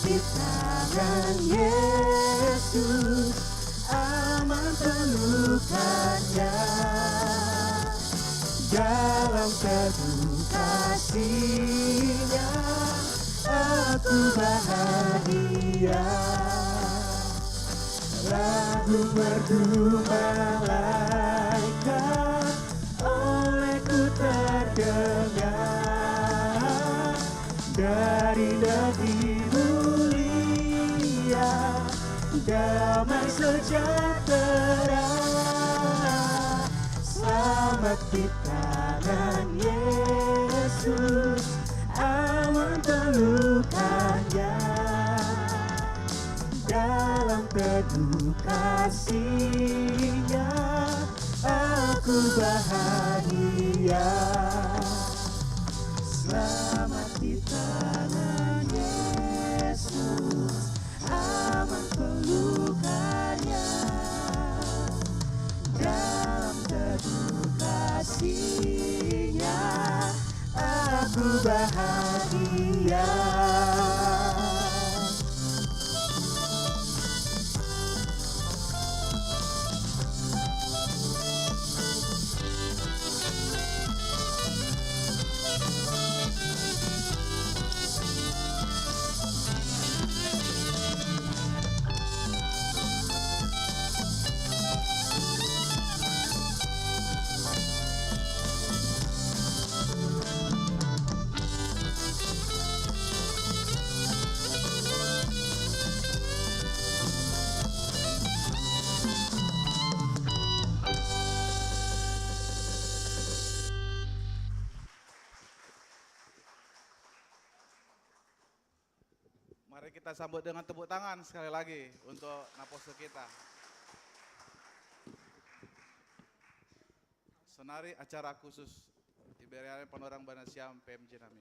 Di tangan Yesus aman pelukannya. Dalam teduh kasihnya aku bahagia. Lagu merdu malaikat olehku terdengar dari negeri mulia, damai sejahtera. Selamat di tangan Yesus, aman pelukannya. Dalam teduh kasihnya aku bahagia. Selamat di tangan Yesus, aman pelukannya. Dalam teduh kasihnya aku bahagia. Mari kita sambut dengan tepuk tangan sekali lagi untuk naposo kita. Sonari acara khusus iberani panorang banasiam P M J nami.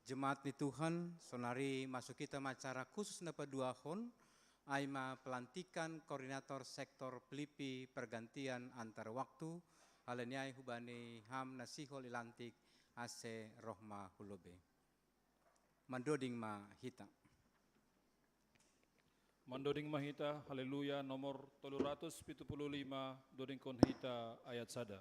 Jemaat ni Tuhan, sonari masu kita ma acara khusus na paduahon, ai ma pelantikan koordinator sektor Pilipi pergantian antar waktu, hal ni ai hubani ham na sihol ilantik ase roh ma hu lobei. Mandoding ma hita. Mandoding ma hita, Haleluya, nomor tolu ratus pitu puluh lima, dodingkon hita ayat sada.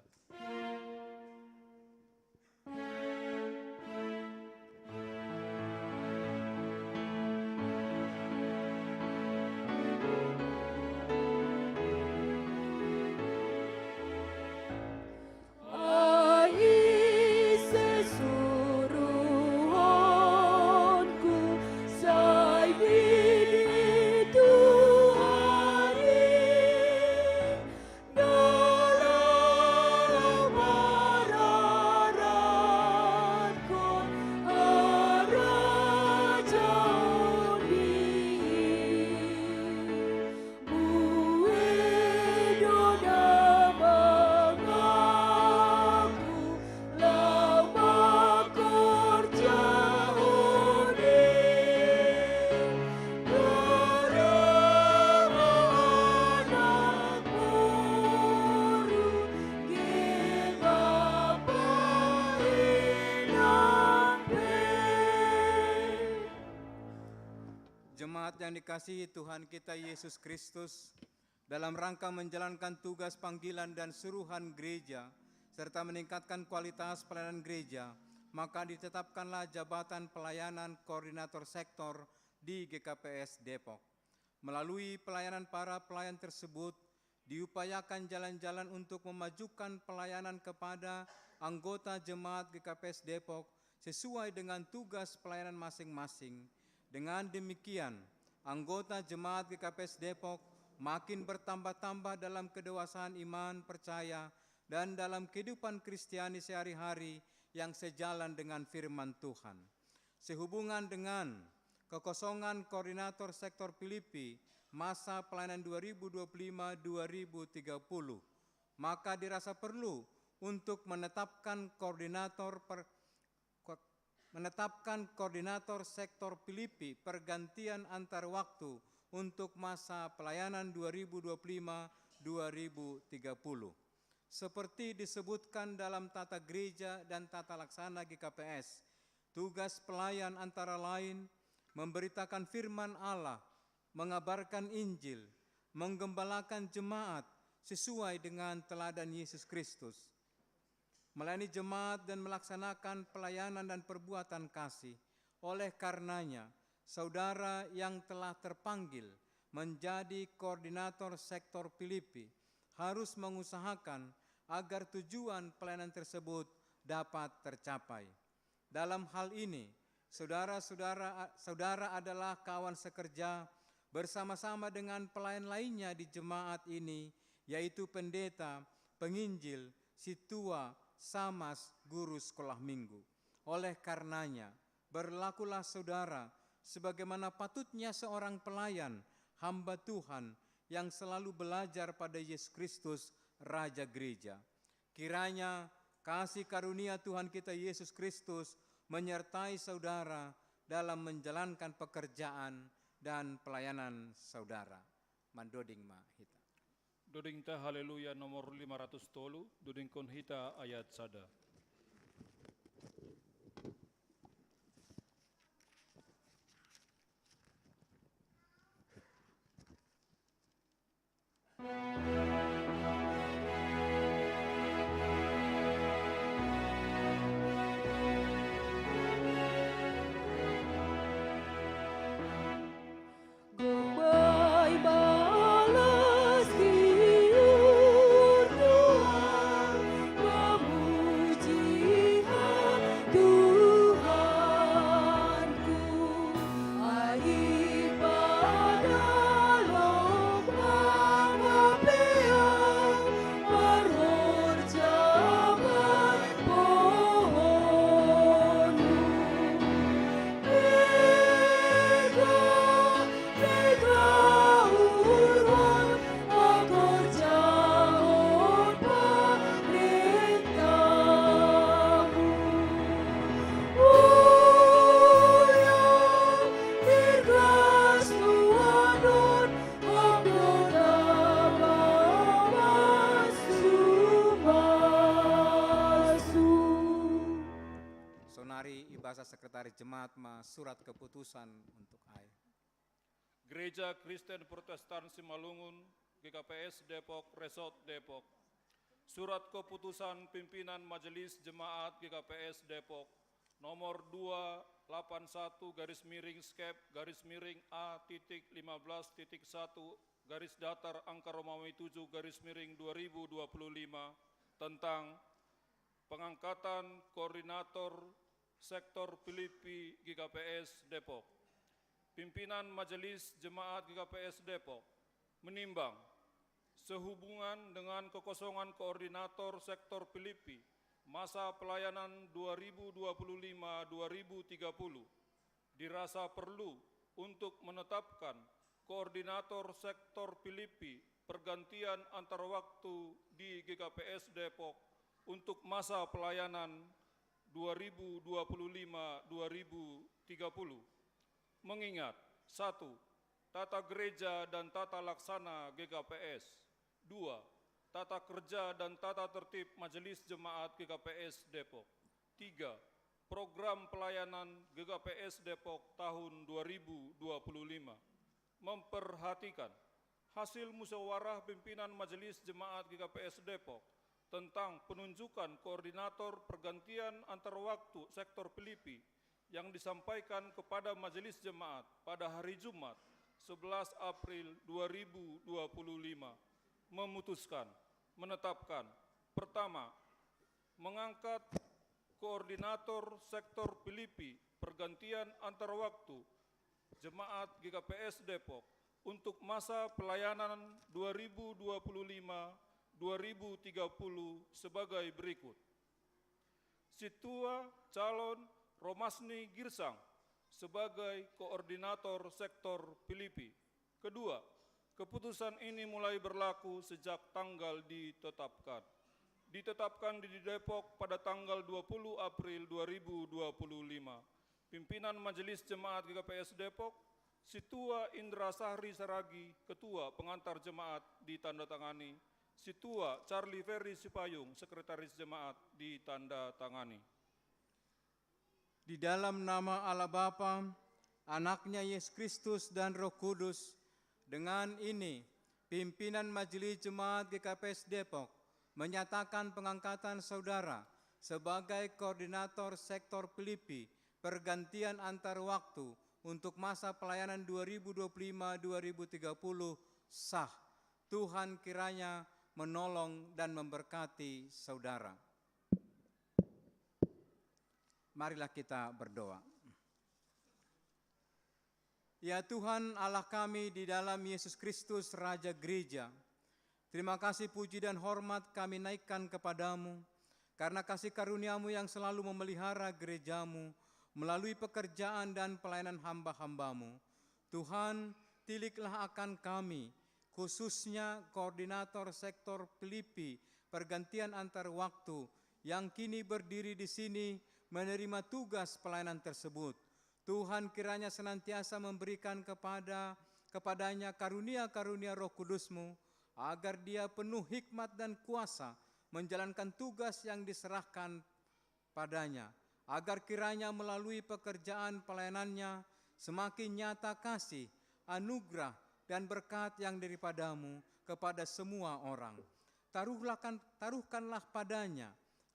Jemaat yang dikasihi Tuhan kita Yesus Kristus, dalam rangka menjalankan tugas panggilan dan suruhan gereja, serta meningkatkan kualitas pelayanan gereja, maka ditetapkanlah jabatan pelayanan koordinator sektor di G K P S Depok. Melalui pelayanan para pelayan tersebut, diupayakan jalan-jalan untuk memajukan pelayanan kepada anggota jemaat G K P S Depok sesuai dengan tugas pelayanan masing-masing. Dengan demikian, anggota jemaat G K P S Depok makin bertambah-tambah dalam kedewasaan iman percaya dan dalam kehidupan Kristiani sehari-hari yang sejalan dengan firman Tuhan. Sehubungan dengan kekosongan koordinator sektor Pilipi masa pelayanan dua ribu dua puluh lima dua ribu tiga puluh, maka dirasa perlu untuk menetapkan koordinator per-, ko-, menetapkan koordinator sektor Pilipi pergantian antar waktu untuk masa pelayanan dua ribu dua puluh lima dua ribu tiga puluh. Seperti disebutkan dalam tata gereja dan tata laksana G K P S, tugas pelayan antara lain memberitakan firman Allah, mengabarkan Injil, menggembalakan jemaat sesuai dengan teladan Yesus Kristus, melayani jemaat dan melaksanakan pelayanan dan perbuatan kasih. Oleh karenanya, saudara yang telah terpanggil menjadi koordinator sektor Filipi harus mengusahakan agar tujuan pelayanan tersebut dapat tercapai. Dalam hal ini, saudara-saudara saudara adalah kawan sekerja bersama-sama dengan pelayan lainnya di jemaat ini, yaitu pendeta, penginjil, situa, samas, guru sekolah minggu. Oleh karenanya, berlakulah saudara sebagaimana patutnya seorang pelayan, hamba Tuhan yang selalu belajar pada Yesus Kristus, Raja Gereja. Kiranya kasih karunia Tuhan kita Yesus Kristus menyertai saudara dalam menjalankan pekerjaan dan pelayanan saudara. Mandoding ma hita. Doding ta Haleluya nomor lima ratus tolu, dodingkon hita ayat sada. Sonari ibasa sekretaris jemaat ma surat keputusan untuk ai. Gereja Kristen Protestan Simalungun, G K P S Depok, Resort Depok. Surat keputusan pimpinan Majelis Jemaat G K P S Depok nomor dua delapan satu garis miring skep garis miring A titik lima belas titik satu garis datar angka Romawi tujuh garis miring dua ribu dua puluh lima tentang pengangkatan koordinator sektor Filipi G K P S Depok. Pimpinan Majelis Jemaat G K P S Depok menimbang, sehubungan dengan kekosongan koordinator sektor Filipi masa pelayanan dua ribu dua puluh lima dua ribu tiga puluh, dirasa perlu untuk menetapkan koordinator sektor Filipi pergantian antar waktu di G K P S Depok untuk masa pelayanan dua ribu dua puluh lima dua ribu tiga puluh. Mengingat, satu, tata gereja dan tata laksana G K P S. Dua, tata kerja dan tata tertib Majelis Jemaat G K P S Depok. Tiga, program pelayanan G K P S Depok tahun dua ribu dua puluh lima. Memperhatikan hasil musyawarah pimpinan Majelis Jemaat G K P S Depok tentang penunjukan koordinator pergantian antar waktu sektor Filipi yang disampaikan kepada Majelis Jemaat pada hari Jumat, sebelas April dua ribu dua puluh lima, memutuskan, menetapkan, pertama, mengangkat koordinator sektor Filipi pergantian antar waktu Jemaat G K P S Depok untuk masa pelayanan dua ribu dua puluh lima dua ribu tiga puluh sebagai berikut. Situa calon Romasni Girsang sebagai koordinator sektor Filipi. Kedua, keputusan ini mulai berlaku sejak tanggal ditetapkan. Ditetapkan di Depok pada tanggal dua puluh April dua ribu dua puluh lima. Pimpinan Majelis Jemaat G K P S Depok, Situa Indra Sahri Saragi, Ketua Pengantar Jemaat, ditandatangani Situa Charlie Ferry Sipayung, Sekretaris Jemaat, ditandatangani. Di dalam nama Allah Bapa, Anaknya Yesus Kristus, dan Roh Kudus, dengan ini pimpinan Majelis Jemaat G K P S Depok menyatakan pengangkatan saudara sebagai koordinator sektor Pilipi pergantian antar waktu untuk masa pelayanan dua ribu dua puluh lima dua ribu tiga puluh sah. Tuhan kiranya menolong dan memberkati saudara. Marilah kita berdoa. Ya Tuhan Allah kami di dalam Yesus Kristus, Raja Gereja, terima kasih, puji, dan hormat kami naikkan kepadamu karena kasih karunia-Mu yang selalu memelihara gereja-Mu melalui pekerjaan dan pelayanan hamba-hamba-Mu. Tuhan, tiliklah akan kami, khususnya koordinator sektor Pilipi pergantian antar waktu yang kini berdiri di sini menerima tugas pelayanan tersebut. Tuhan kiranya senantiasa memberikan kepada kepadanya karunia-karunia Roh Kudus-Mu, agar dia penuh hikmat dan kuasa menjalankan tugas yang diserahkan padanya, agar kiranya melalui pekerjaan pelayanannya semakin nyata kasih, anugerah, dan berkat yang daripada-Mu kepada semua orang. Taruhlah kan-, taruhkanlah padanya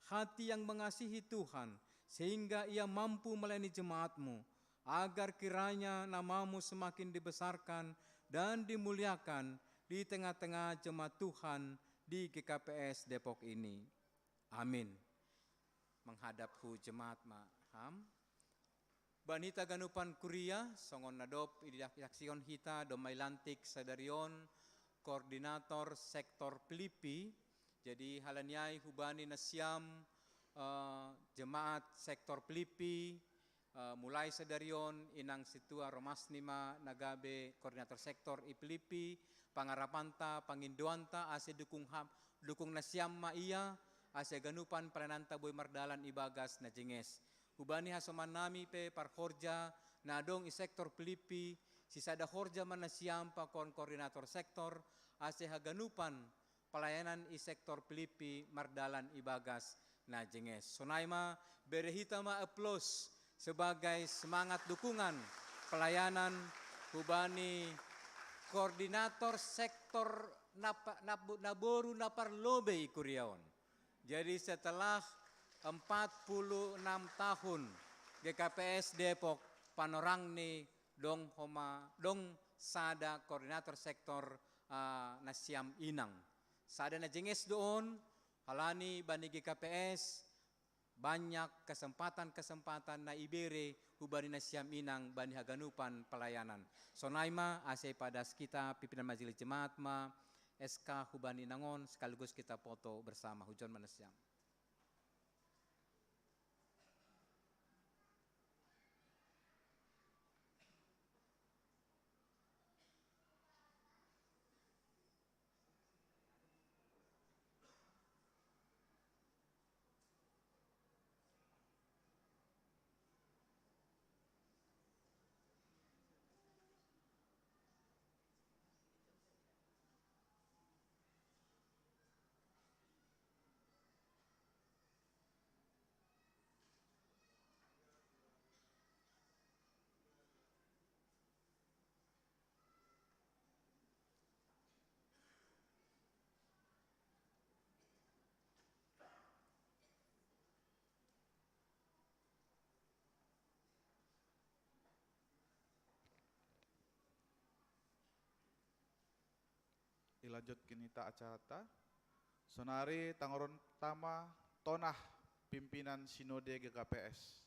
hati yang mengasihi Tuhan, sehingga ia mampu melayani jemaat-Mu, agar kiranya nama-Mu semakin dibesarkan dan dimuliakan di tengah-tengah jemaat Tuhan di G K P S Depok ini. Amin. Menghadap hu jemaat ma ham. Bani hita ganupan kuria, songon na dob ididak-, idaksikon hita domma ilantik sadari on koordinator sektor Pilipi. Jadi, halani ai hubani nasiam, eh, jemaat sektor Pilipi, eh, mulai sadari on inang situa romasni ma na gabe koordinator sektor i Pilipi, pangarapanta, pangindoanta, ase dukung ham-, dukung nasiam ma ia, ase ganupan pelayananta boi mardalan ibagas na jenges. Hubani hasomannami pe parhorja na adong i sektor Pilipi, sisada horja ma nasiam pakon koordinator sektor, ase haganupan pelayanan i sektor Pilipi mardalan ibagas na jenges. Sonai ma, bere hita ma aplaus sebagai semangat dukungan pelayanan hubani koordinator sektor na pa-, na bo-, na boru na parlobei kuria on. Jadi, setelah empat puluh enam tahun G K P S Depok, panorangni dong homa, dong sada koordinator sektor, ah, nasiam inang. Sada na jenges do on, halani bani G K P S banyak kesempatan-kesempatan na ibere hubani nasiam inang bani haganupan pelayanan. Sonai ma, ase padas hita pimpinan majelis jemaat ma S K hubani inang on, sekaligus kita foto bersama. Hujon ma nasiam. Ilanjutkan hita acarata. Sonari tangoronta ma Tonah, pimpinan Sinode G K P S.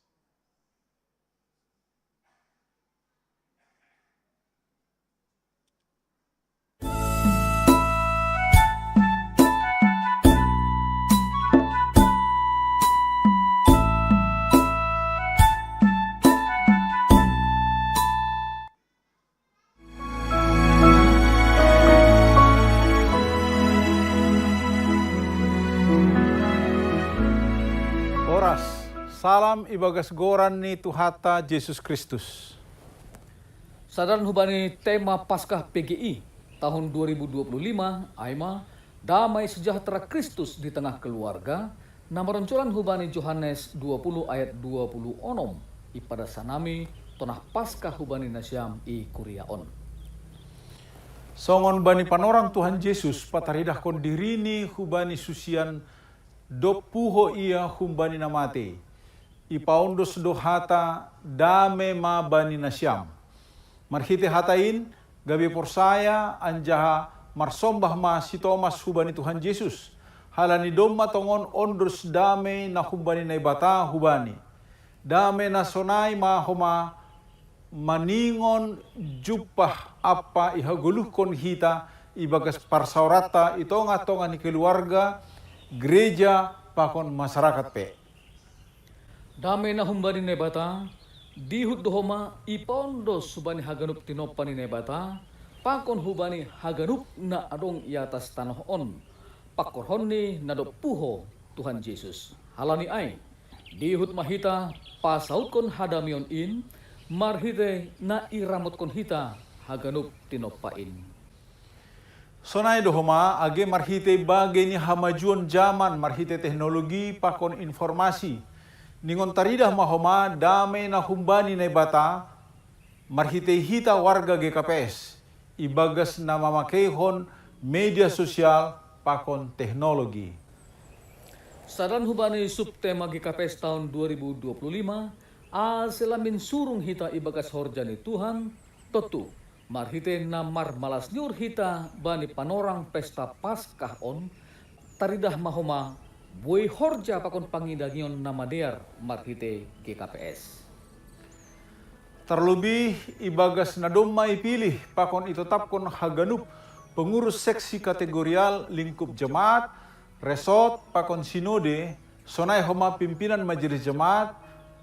Horas, salam ibagas goran ni Tuhanta Jesus Kristus. Sadalan hubani tema Paskah P G I tahun dua ribu dua puluh lima, ai ma Damai sejahtera Kristus di tengah keluarga, na maroncolan hubani Johanes dua puluh ayat dua puluh onom, ipadas hanami tonah Paskah hubani nasiam i kuria on. Songon bani panorang Tuhan Jesus pataridahkon dirini hubani susian, dob puho Ia humbani na matei, ipaondos do hata dame ma bani nasiam. Marhite hata in, gabe porsaya anjaha marsombah ma si Tomas hubani Tuhan Jesus, halani domma tongon ondos dame na humbani Naibata hubani. Dame na sonai ma homa maningon jumpah ampa ihagoluhkon hita ibagas parsaoranta i tongah-tongah ni keluarga, gereja, pakon masyarakat pe. Dame na humbani Naibata, dihut do homa ipaondos hubani haganup tinompa ni Naibata, pakon hubani haganup na adong i atas tanoh on, pangkorhon ni na dob puho Tuhan Jesus. Halani ai, dihut ma hita pasautkon hadameon in, marhite na iramotkon hita haganup tinompa in. Sonai do homa age marhite bagei ni hamajuon jaman marhite teknologi pakon informasi, ningon taridah ma homa dame na humbani Naibata, marhite hita warga G K P S, ibagas na mamakeihon media sosial pakon teknologi. Sadaan hubani subtema G K P S taon dua ribu dua puluh lima, ase lambin surung hita ibagas horja ni Tuhan, tontu, marhite na marmalas ni uhur hita bani panorang pesta Paskah on, taridah ma homa, buei horja pakon pangidangion na madear marhite G K P S. Tarlobih ibagas na domma ipilih pakon itotapkon haganup pengurus seksi kategorial lingkup jemaat, resort pakon sinode, sonai homa pimpinan majelis jemaat,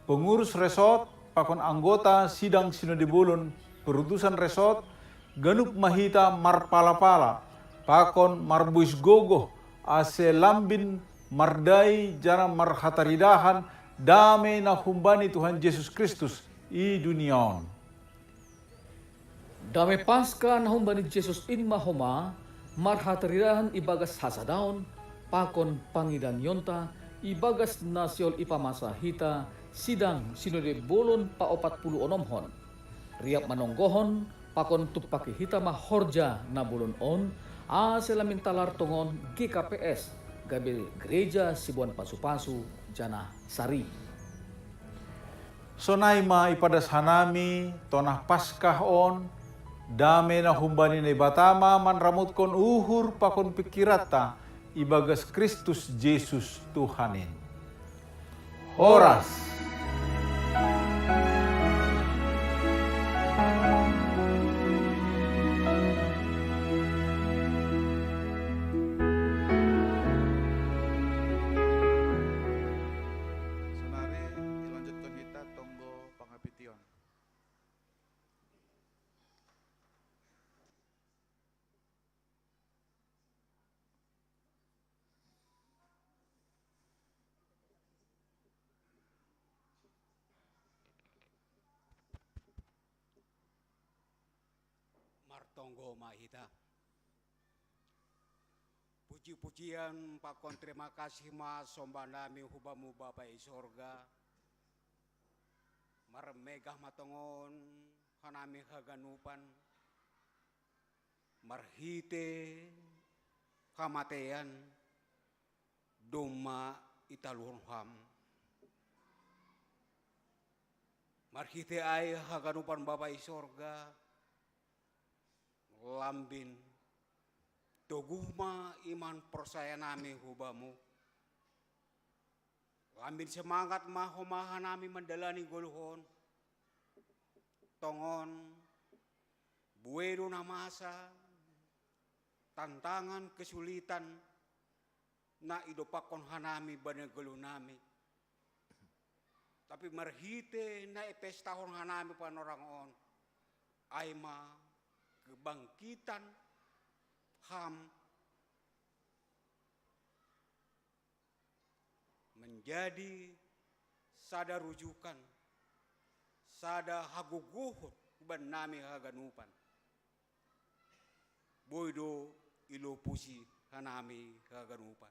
pengurus resort pakon anggota sidang sinode bolon, perutusan resort, ganup ma hita marpala-pala pakon marbois gogoh, ase lambin mardai janah marhataridahan dame na humbani Tuhan Jesus Kristus i dunia on. Dame Paskah na humbani Jesus in ma homa marhataridahan ibagas hasadaon pakon pangidangionta ibagas na sihol ipamasa hita sidang sinode bolon paopat puluh onomhon. Riap manonggohon pakon tumpaki hita ma horja na bolon on, ase lambin talar tongon G K P S, gabe gereja siboan pasu-pasu janah sari. Sonai ma ipadas hanami tonah Paskah on, dame na humbani Naibata ma manramotkon uhur pakon pingkiranta ibagas Kristus Jesus Tuhan in. Horas. Sonari ilanjutkon hita tonggo pangapition. Martonggo ma hita. Puji-pujian pakon terima kasih ma somba nami hu Bamu Bapa i sorga. Marmegah ma tongon hanami haganupan, marhite hamatean, domma italuhon Ham. Marhite ai haganupan Bapa i sorga, lambin toguh ma iman porsaya nami hu Bamu. Lambin semangat ma homa hanami mandalani goluh on. Tongon, buei do na masa, tantangan, kesulitan, na idompakkon hanami bani goluh nami. Tapi marhite na ipestahon hanami panorang on, ai ma kebangkitan Ham menjadi sada rujukan, sada hagogohon bannami haganupan. Boi do ilopusi hanami haganupan.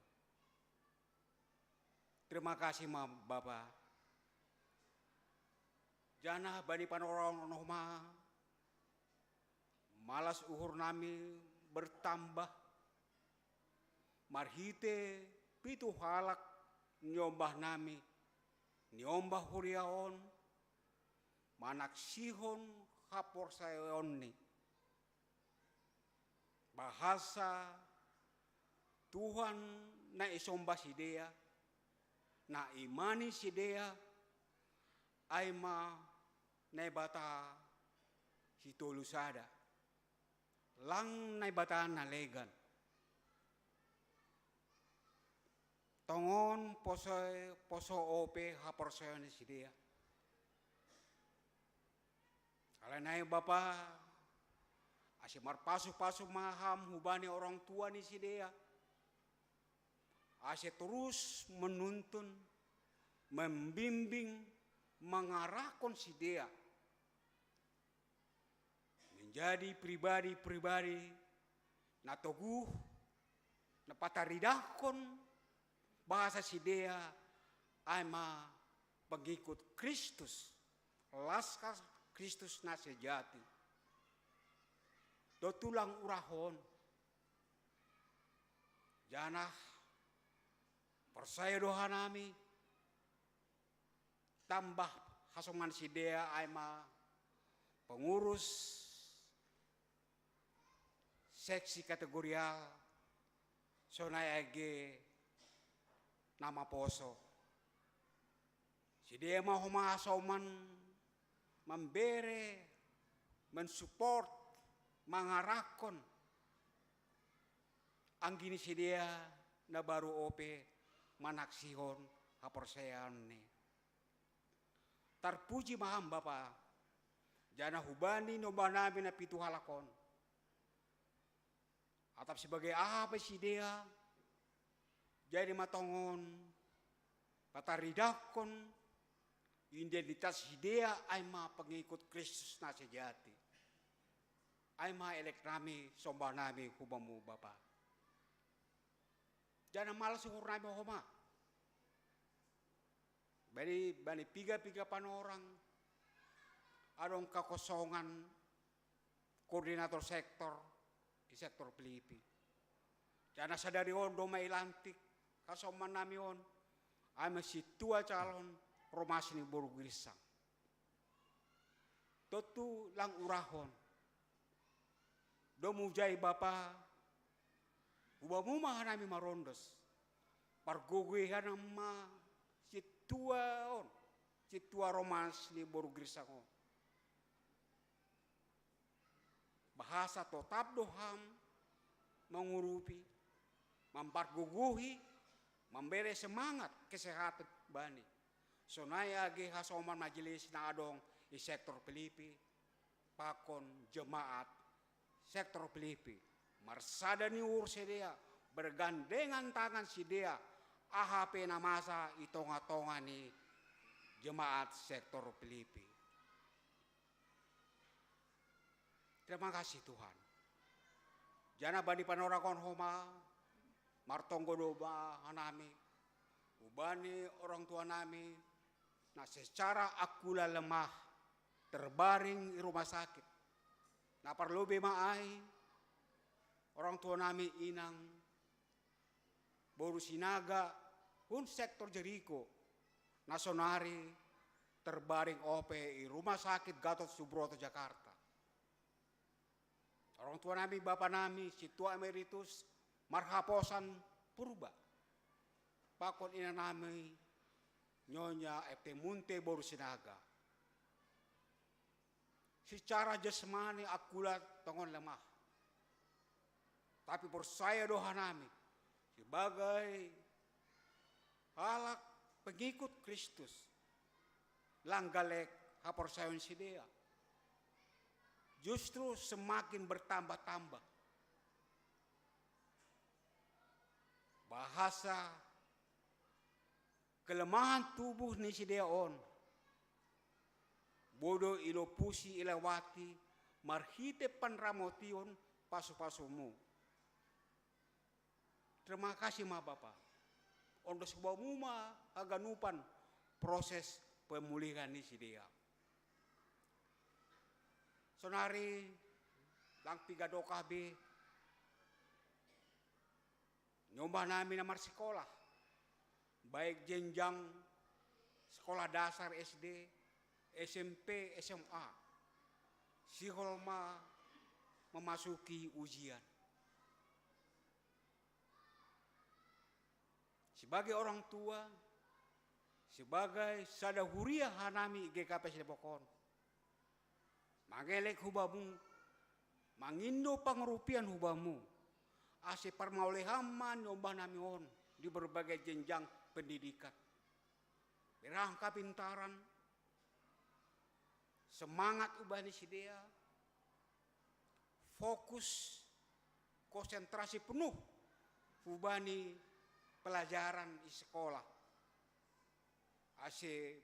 Terima kasih ma Bapa. Janah bani panorang on homa, malas uhur nami bertambah marhite pitu halak niombah nami, niombah huria on, manaksihon haporsayaonni. Bahasa Tuhan na isombah sidea, na imani sidea, ai ma Naibata sitolu sada. Lang Naibata na legan. Tongon poso, poso ope haporsayaon ni sidea. Alai nai Bapa, ase marpasu-pasu ma Ham hubani orang tua ni sidea, ase torus menuntun, membimbing, mangarahkon sidea menjadi pribadi-pribadi na toguh, na pataridahkon bahasa sidea, ai ma pengikut Kristus, laskar Kristus na sejati. Tontu lang urahon, janah porsaya do hanami, tambah hasoman sidea ai ma pengurus seksi kategorial, sonai age na maposo. Sidea ma homa hasoman mambere, mensupport, mangarahkon anggi ni sidea na baru ope manaksihon haporsayaonni. Tarpuji ma Ham Bapa, janah hubani niombah nami na pitu halak on. Atap sebagai aha pe sidea, jadi ma tongon pataridahkon identitas sidea ai ma pengikut Kristus na sejati. Ai ma elek nami, sombah nami hu Bamu Bapa. Janah malas uhur nami homa. Bani, bani piga-piga panorang adong kakosongan koordinator sektor di sektor Pilipi. Janah sadari on do ma ilantik hasoman nami on, ai ma sintua calon romanis ni boru Girsang. Tontu lang urahon. Domu ijai Bapa, hu Bamu ma hanami marondos. Pargogoian ma sintua on, sintua romanis ni boru Girsang on. Bahasa totap do Ham mangurupi, mampargogohi, mambere semangat kesehatan bani. Sonai age hasoman majelis na adong di sektor Pilipi, pakon jemaat sektor Pilipi. Marsada ni uhur sidea, bergandengan tangan sidea, aha pe na masa di tonga-tonga ni jemaat sektor Pilipi. Terima kasih Tuhan. Janah bani panorang on homa, martonggo do ma hanami, hubani orang tua nami, na secara akula lemah, terbaring di rumah sakit. Na parlobei ma ai, orang tua nami inang, boru Sinaga, hun sektor Jeriko, na sonari terbaring ope di Rumah Sakit Gatot Subroto Jakarta. Orang tua nami, bapa nami, sintua emeritus, marhaposan Purba. Pakon inang nami, Nyonya F T Munte boru Sinaga. Secara jasmani akula tongon lemah. Tapi porsaya do hanami, sebagai halak pengikut Kristus, lang galek haporsayaon sidea. Justru semakin bertambah-tambah. Bahasa kelemahan tubuh ni sidea on, boi do ilopusi, ilewati marhite panramotion pasu-pasumu. Terima kasih ma Bapa. Ondos hubamu ma haganupan proses pemulihan ni sidea. Sonari lang piga dokah be niombah nami na marsikolah, baik jenjang sekolah dasar S D, S M P, S M A, sihol ma memasuki ujian. Sebagai orang tua, sebagai sada huria hanami G K P S Depok on, mangelek hubamu, mangindo pangarupian hubamu, ase parmauleham ma niombah nami on di berbagai jenjang pendidikan. Berang kapintaran, semangat hubani sidea, fokus, konsentrasi penuh hubani pelajaran di sekolah. Ase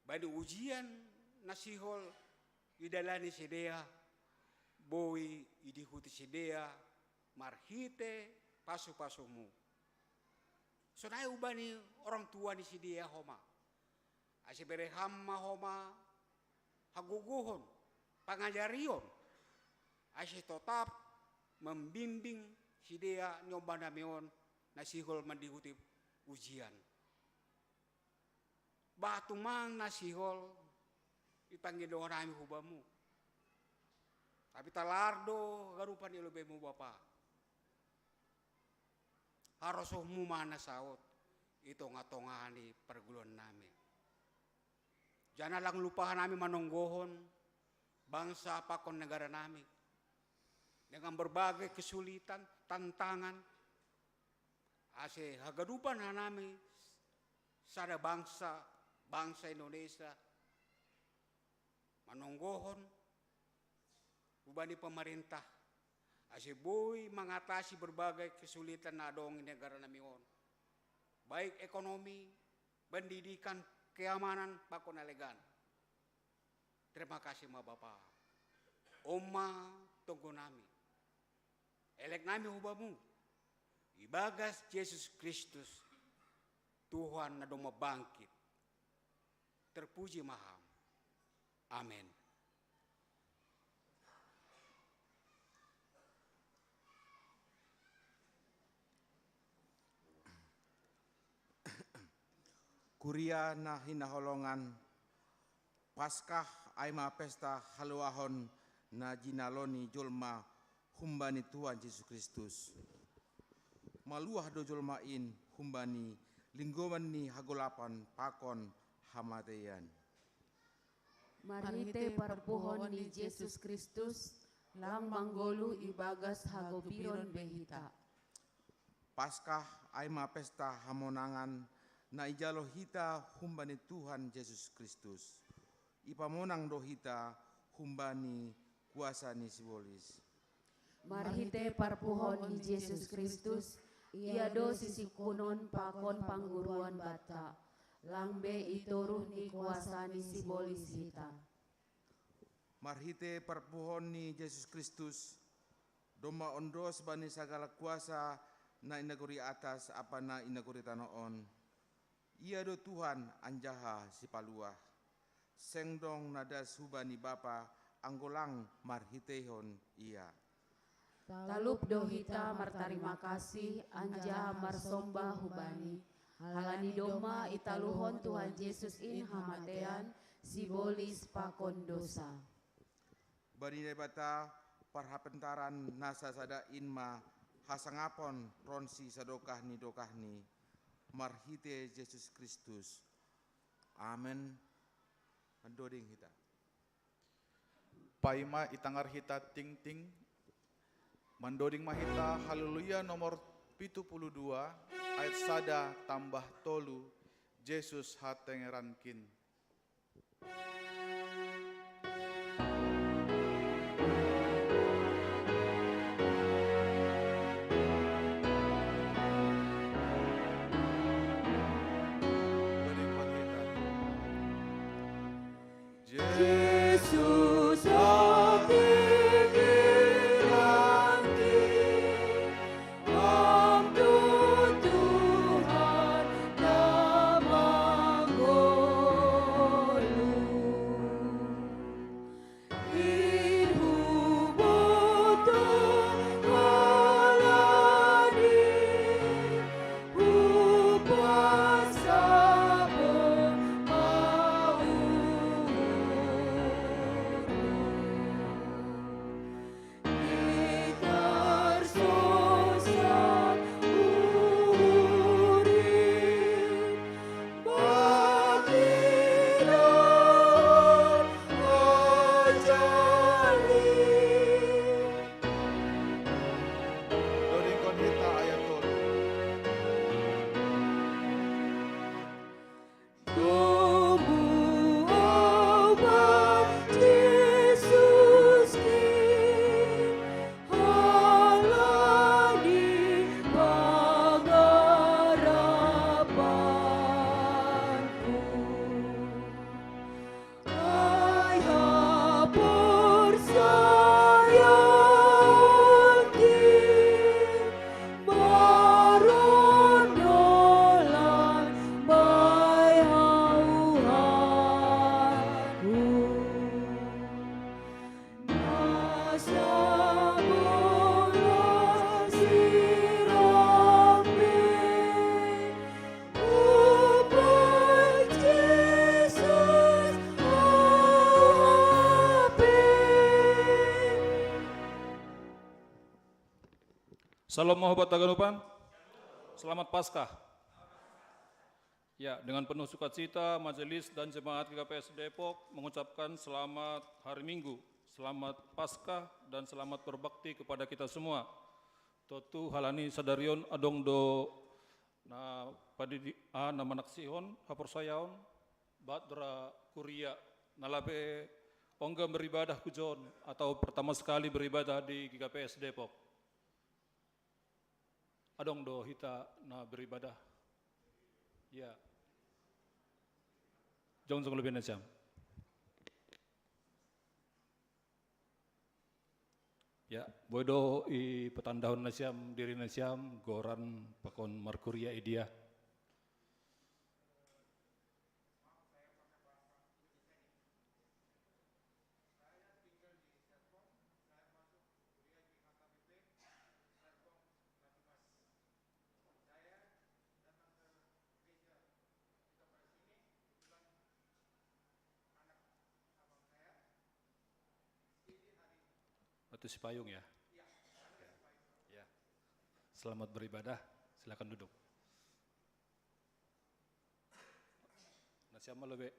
bani ujian na sihol idalani sidea, boi idihuti sidea marhite pasu-pasumu. Sonai hubani orang tua ni sidea homa. Ase bereham ma homa hagogohon, pangajarion, ase totap membimbing sidea niombah nami on na sihol mandihuti ujian. Bah tumang na sihol ipanggindo nami hubamu. Tapi talar do ganupan i lobeimu Bapa. Harosuhmu ma na saut i tonga-tonga ni parguluan nami. Janah lang lupa hanami manonggohon bangsa pakon negara nami dengan berbagai kesulitan, tantangan, ase haganupan hanami sada bangsa, bangsa Indonesia, manonggohon hubani pemerintah ase boi mangatasi berbagai kesulitan na adong i negara nami on, baik ekonomi, pendidikan, keamanan, pakon na legan. Terima kasih ma Bapa. On ma tonggo nami, elek nami hubamu, ibagas Jesus Kristus, Tuhan na domma bangkit. Terpuji ma Ham. Amen. Kuria na hinaholongan, Paskah ai ma pesta haluahon na jinalo ni jolma humbani Tuhan Jesus Kristus. Maluah do jolma in humbani linggoman ni hagolapan pakon hamateian. Marhite parpuhon ni Jesus Kristus, lang manggoluh ibagas hagobiron be hita. Paskah ai ma pesta hamonangan na ijalo hita humbani Tuhan Jesus Kristus. Ipamonang do hita humbani kuasa ni sibolis. Marhite parpuhon ni Jesus Kristus, Ia do sisungkunon pakon pangguruan banta, lang be i toruh ni kuasa ni sibolis hita. Marhite parpuhon ni Jesus Kristus, domma ondos bani sagala kuasa na i nagori atas ampa na i nagori tanoh on. Ia do Tuhan anjaha Sipaluah. Seng dong na das hubani Bapa, anggo lang marhiteihon Ia. Talup do hita martarima kasih anjaha marsombah hubani, halani domma italuhon Tuhan Jesus in hamatean, sibolis pakon dosa. Bani Naibata, parhapentaran na sasada in ma hasangapon ronsi sadokah ni dokahni, marhite Jesus Kristus. Amen. Mandoding hita. Paima itangar hita tingting, mandoding ma hita Haleluya nomor pitu puluh dua, ayat sada tambah tolu, Jesus hatengerankin. Jesus, Salam mahabat taganupan. Selamat Paskah. Ya, dengan penuh sukacita, majelis dan jemaat G K P S Depok mengucapkan selamat hari Minggu, selamat Paskah, dan selamat berbakti kepada kita semua. Totu halani sadarion adong do na padidi a na manaksihon haporsayaon, bat ra kuria na lape ongga beribadah hujon atau pertama sekali beribadah di G K P S Depok. Adong do hita na beribadah. Ya. Jongjong lobei nasiam. Ya, boi do ipatandahon nasiam diri nasiam, goran pakon markuria i dia. Batu Sipayung ya? Ya. Selamat beribadah, silakan duduk. Nasiam ma lobei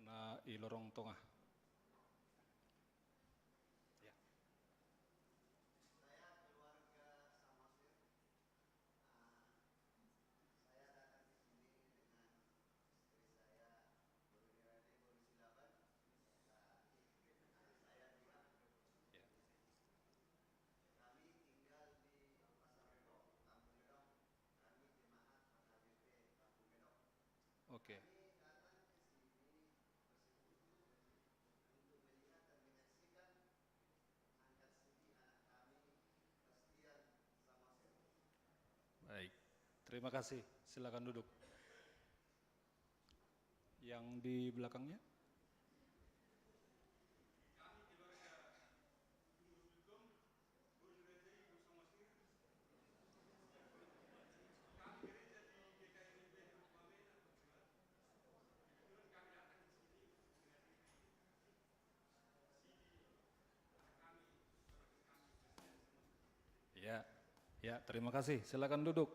na i lorong tongah. Ya. Oke. Baik, terima kasih. Silakan duduk. Yang di belakangnya. Ya, ya, terima kasih. Silakan duduk.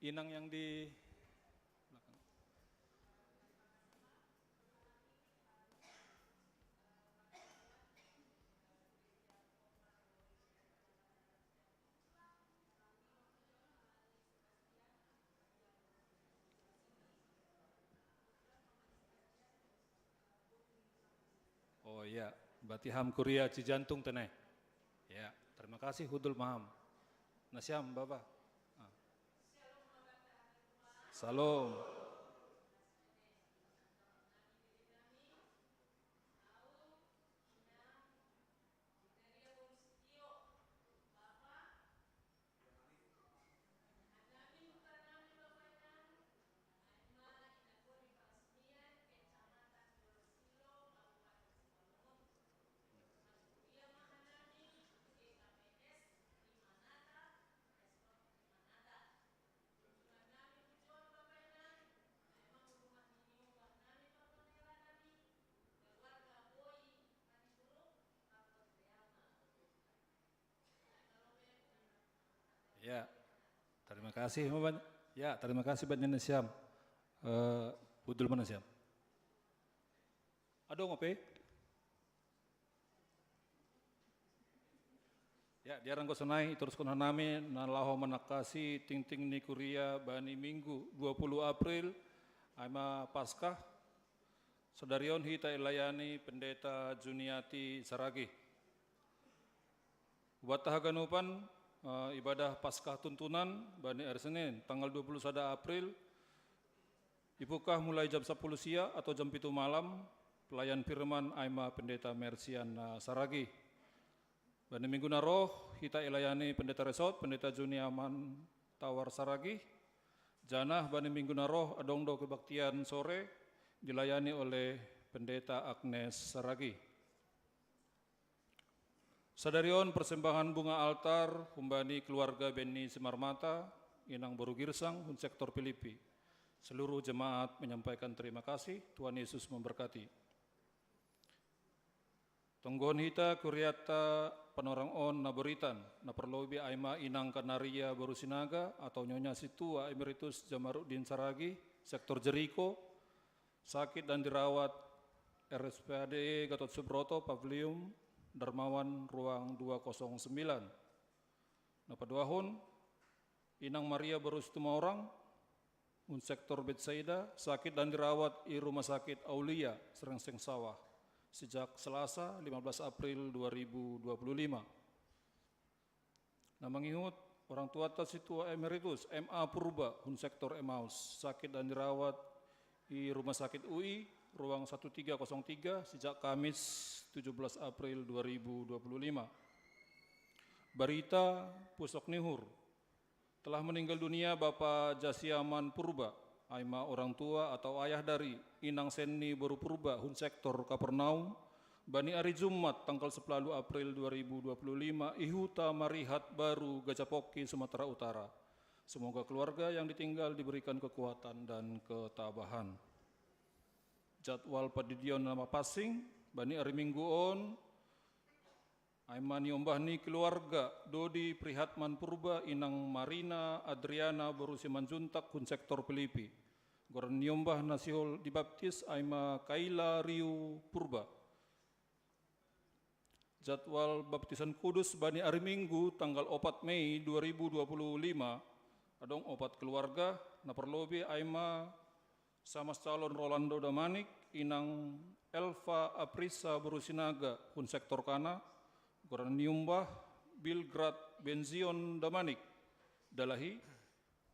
Inang yang di belakang. Oh ya, berarti ham kuria Cijantung tene. Ya, terima kasih hudul maham. Nasiam, Baba. Ah. Salam. Ya, terima kasih banyak. Ya, terima kasih banyak nasiam. Eh, hudul ma nasiam. Adong ope? Ya, di arang kosonai, itoruskon hanami na laho manangkasi tingting ni kuria bani Minggu dua puluh April, ai ma Paskah, sadarion hita ilayani Pendeta Juniati Saragih. Buat haganupan, eh, ibadah Paskah tuntunan bani ari Senin tanggal dua puluh sada April, ipukah mulai jam sapuluh sia atau jam pitu malam, pelayan firman ai ma Pendeta Mersian, eh, Saragih. Bani minggu na roh, hita ilayani Pendeta Resort, Pendeta Juniaman Tawar Saragih. Janah bani minggu na roh, adong do kebaktian sore, dilayani oleh Pendeta Agnes Saragih. Sadarion persembahan bunga altar humbani keluarga Benny Simarmata, inang boru Girsang, hun sektor Pilipi. Seluruh jemaat menyampaikan terima kasih, Tuhan Yesus memberkati. Tonggohon hita kuriatta panorang on na boritan, na parlobi ai ma inang Kanaria Boru Sinaga atau Nyonya Situa Emeritus Jamaruddin Saragi, sektor Jeriko, sakit dan dirawat R S P A D Gatot Subroto, Pavilium Darmawan, ruang dua kosong sembilan. Na paduahon, inang Maria Boru Situmorang, hun sektor Betsaida, sakit dan dirawat i Rumah Sakit Aulia, Serengseng Sawah, sejak Selasa lima belas April dua ribu dua puluh lima. Na mangihut, orang tuata Situa Emeritus M A Purba, hun sektor Emmaus, sakit dan dirawat i Rumah Sakit U I, ruang satu tiga kosong tiga, sejak Kamis tujuh belas April dua ribu dua puluh lima. Barita pusok ni uhur. Telah meninggal dunia Bapa Jasiaman Purba, ai ma orang tua atau ayah dari Inang Senni Boru Purba, hun sektor Kapernaum, bani ari Jumat tanggal sepuluh April dua ribu dua puluh lima, i huta Marihat Baru, Gajah Pokki, Sumatera Utara. Semoga keluarga yang ditinggal diberikan kekuatan dan ketabahan. Jadwal pandidion na mapansing bani ari Minggu on, ai ma niombah ni keluarga Dodi Prihatman Purba, inang Marina Adriana Boru Simanjuntak, hun sektor Pilipi. Goran niombah na sihol dibaptis ai ma Kaila Riu Purba. Jadwal baptisan kudus bani ari Minggu tanggal opat Mei dua ribu dua puluh lima, adong opat keluarga, na parlobi ai ma Samas Calon Rolando Damanik, inang Elva Aprisa Boru Sinaga, hun sektor Kana, goran niombah Bilgrad Benzion Damanik, Dalahi.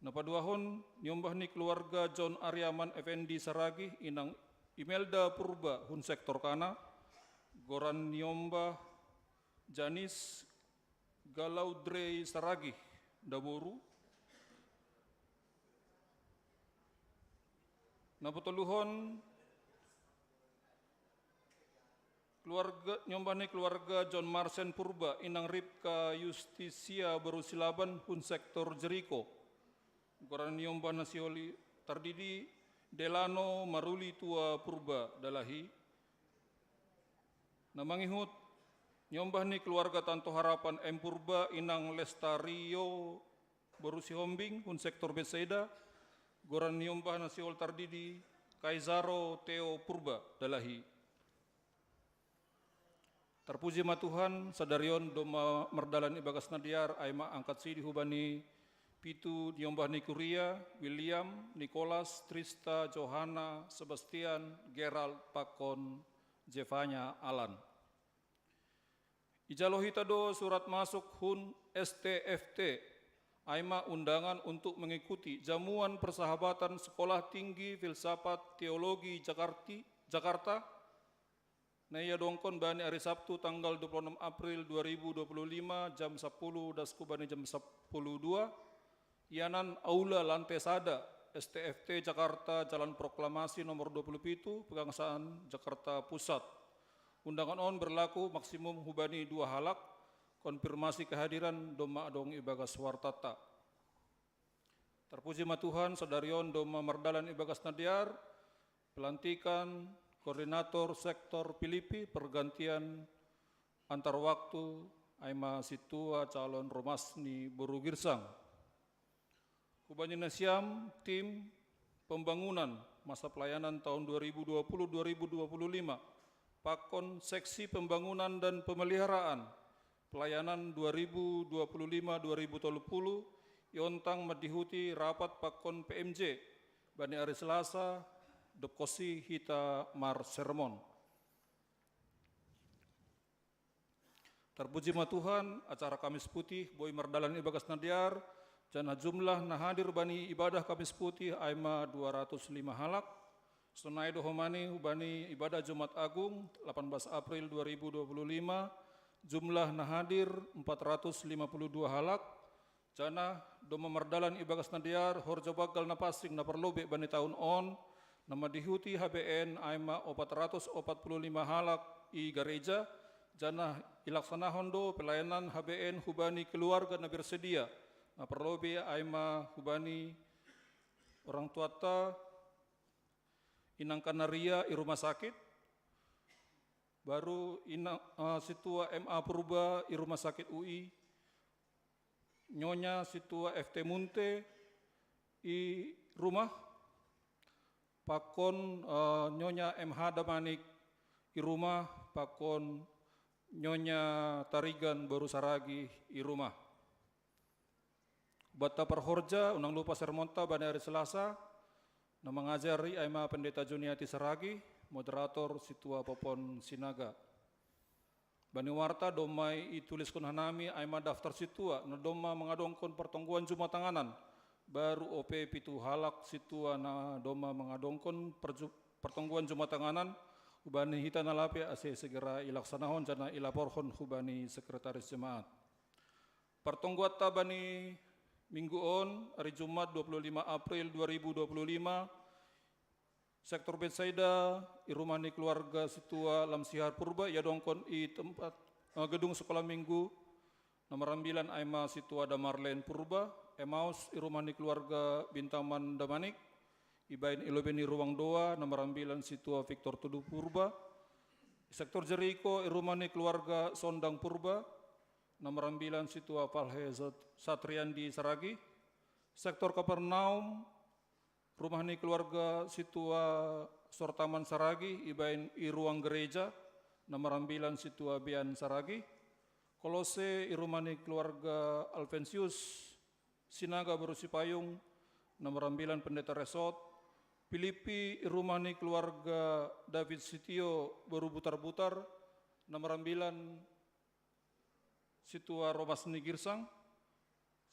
Na paduahon, niombah ni keluarga John Ariaman Effendi Saragih, inang Imelda Purba, hun sektor Kana, goran niombah Janis Galaudrei Saragih, Daboru. Na patoluhon, keluarga, niombah ni keluarga John Marsen Purba, inang Ripka Justisia Boru Silaban, hun sektor Jeriko. Goran niombah na sihol tardidi Delano Maruli Tua Purba, Dalahi. Na mangihut, niombah ni keluarga Tanto Harapan M Purba, inang Lestario Boru Sihombing, hun sektor Betsaida, goran niombah na sihol tardidi Kaisaro Teo Purba, Dalahi. Tarpuji ma Tuhan, sadari on domma mardalan ibagas na dear, ai ma angkat sidi hubani pitu niombah ni kuria: William, Nicholas, Trista, Johanna, Sebastian, Gerald, pakon Jevanya, Alan. Ijalo hita do surat masuk hun S T F T, ai ma undangan untuk mengikuti jamuan persahabatan Sekolah Tinggi Filsafat Teologi Jakarti, Jakarta, na iadongkon bani ari Sabtu tanggal dua puluh enam April dua ribu dua puluh lima, jam sapuluh dasku bani jam sapuluh dua, ianan Aula Lante Sada, S T F T Jakarta, Jalan Proklamasi nomor dua puluh pitu, Pegangsaan, Jakarta Pusat. Undangan on berlaku maksimum hubani dua halak, konfirmasi kehadiran domma adong ibagas wartata. Tarpuji ma Tuhan, sadari on domma mardalan ibagas na dear, pelantikan koordinator sektor Pilipi, pergantian antar waktu, ai ma sintua calon rumas ni boru Girsang. Hubani nasiam, tim pembangunan masa pelayanan tahun dua ribu dua puluh dua ribu dua puluh lima, pakon seksi pembangunan dan pemeliharaan pelayanan dua ribu dua puluh lima dua ribu tolu puluh, iontang mandihuti rapat pakon P M J bani ari Selasa, dob konsi hita marsermon. Tarpuji ma Tuhan, acara Kamis Putih boi mardalan ibagas na dear, janah jumlah na hadir bani ibadah Kamis Putih ai ma dua ratus lima halak. Sonai do homa ni hubani ibadah Jumat Agung, lapan belas April dua ribu dua puluh lima, jumlah na hadir empat ratus lima puluh dua halak, janah domma mardalan ibagas na dear horja banggal na pansing na parlobei bani tahun on, na mandihuti H B N ai ma opat ratus opat puluh lima halak i gareja, janah ilaksanahon do pelayanan H B N hubani keluarga na bersedia, na parlobei ai ma hubani orang tuanta, inang Kanaria i rumah sakit, Baru ina, eh, Situa M A Purba i Rumah Sakit U I, Nyonya Situa F T Munte i rumah, pakon, eh, Nyonya M H Damanik i rumah, pakon Nyonya Tarigan Boru Saragi i rumah. Bata parhorja, unang lupa sermonta bani ari Selasa, na mangajari ai ma Pendeta Juniati Saragi, moderator Situa Popon Sinaga. Bani warta domma i tuliskon hanami ai ma daftar situa na domma mangadongkon partonggoan Jumatanganan, baru ope pitu halak situa na domma mangadongkon parju-, partonggoan Jumatanganan, hubani hita na lape ase segera ilaksanahon janah ilaporhon hubani sekretaris jemaat. Partonggoanta bani minggu on, ari Jumat dua puluh lima April dua ribu dua puluh lima, Sektor Betsaida, i rumah ni keluarga Situa Lamsihar Purba, iadongkon i tempat, eh, gedung sekolah minggu, na marambilan ai ma Situa Damarlen Purba. Emaus, i rumah ni keluarga Bintaman Damanik, ibahen i lobei ni ruang doa, na marambilan Situa Victor Tudu Purba. Sektor Jeriko, i rumah ni keluarga Sondang Purba, na marambilan Situa Palhe Sat-, Satriandi Saragi. Sektor Kapernaum, rumah ni keluarga Situa Sortaman Saragi, ibahen i ruang gereja, na marambilan Situa Bean Saragi. Kolose, i rumah ni keluarga Alvensius Sinaga Boru Sipayung, na marambilan Pendeta Resot. Pilipi, i rumah ni keluarga David Sitio Boru Butar-Butar, na marambilan Situa Romas ni Girsang.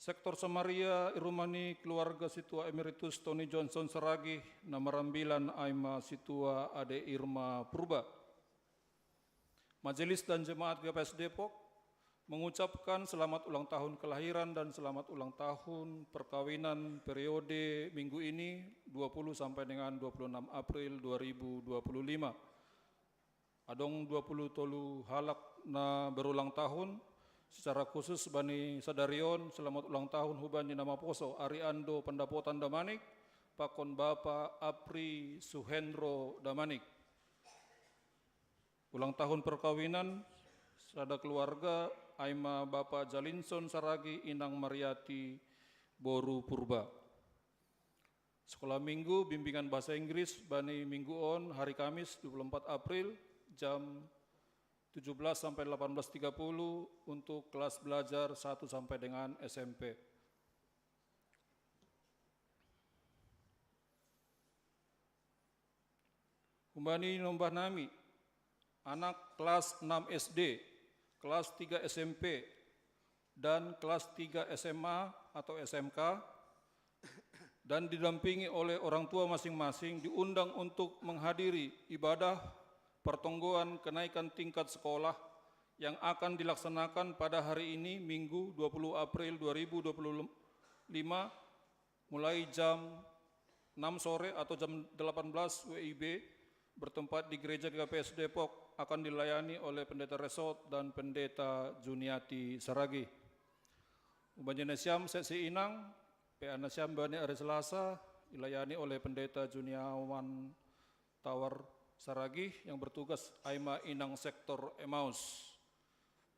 Sektor Samaria, i rumah ni keluarga Situa Emeritus Tony Johnson Saragi, na marambilan ai ma Situa Ade Irma Purba. Majelis dan Jemaat G K P S Depok mengucapkan selamat ulang tahun kelahiran dan selamat ulang tahun perkawinan periode minggu ini, dua puluh sampai dengan dua puluh enam April dua ribu dua puluh lima. Adong dua puluh tolu halak na berulang tahun, secara khusus bani sadari on, selamat ulang tahun hubani na maposo, Ari Ando Pandapotan Damanik, pakon Bapa Apri Suhendro Damanik. Ulang tahun perkawinan sada keluarga, ai ma Bapa Jalinson Saragi, Inang Mariati Boru Purba. Sekolah minggu bimbingan bahasa Inggris bani minggu on, hari Kamis dua puluh empat April, jam tujuh belas sampai delapan belas tiga puluh untuk kelas belajar satu sampai dengan S M P. Hubani nombah nami, anak kelas enam S D, kelas tiga S M P, dan kelas tiga S M A atau S M K, dan didampingi oleh orang tua masing-masing, diundang untuk menghadiri ibadah pertonggoan kenaikan tingkat sekolah yang akan dilaksanakan pada hari ini, Minggu, dua puluh April dua ribu dua puluh lima, mulai jam enam sore atau jam delapan belas W I B, bertempat di Gereja G K P S Depok, akan dilayani oleh Pendeta Resot dan Pendeta Juniati Saragi. Umpamanya nasiam seksi inang, P A nasiam bani hari Selasa, dilayani oleh Pendeta Juniawan Tawar Saragih yang bertugas ai ma inang sektor Emaus.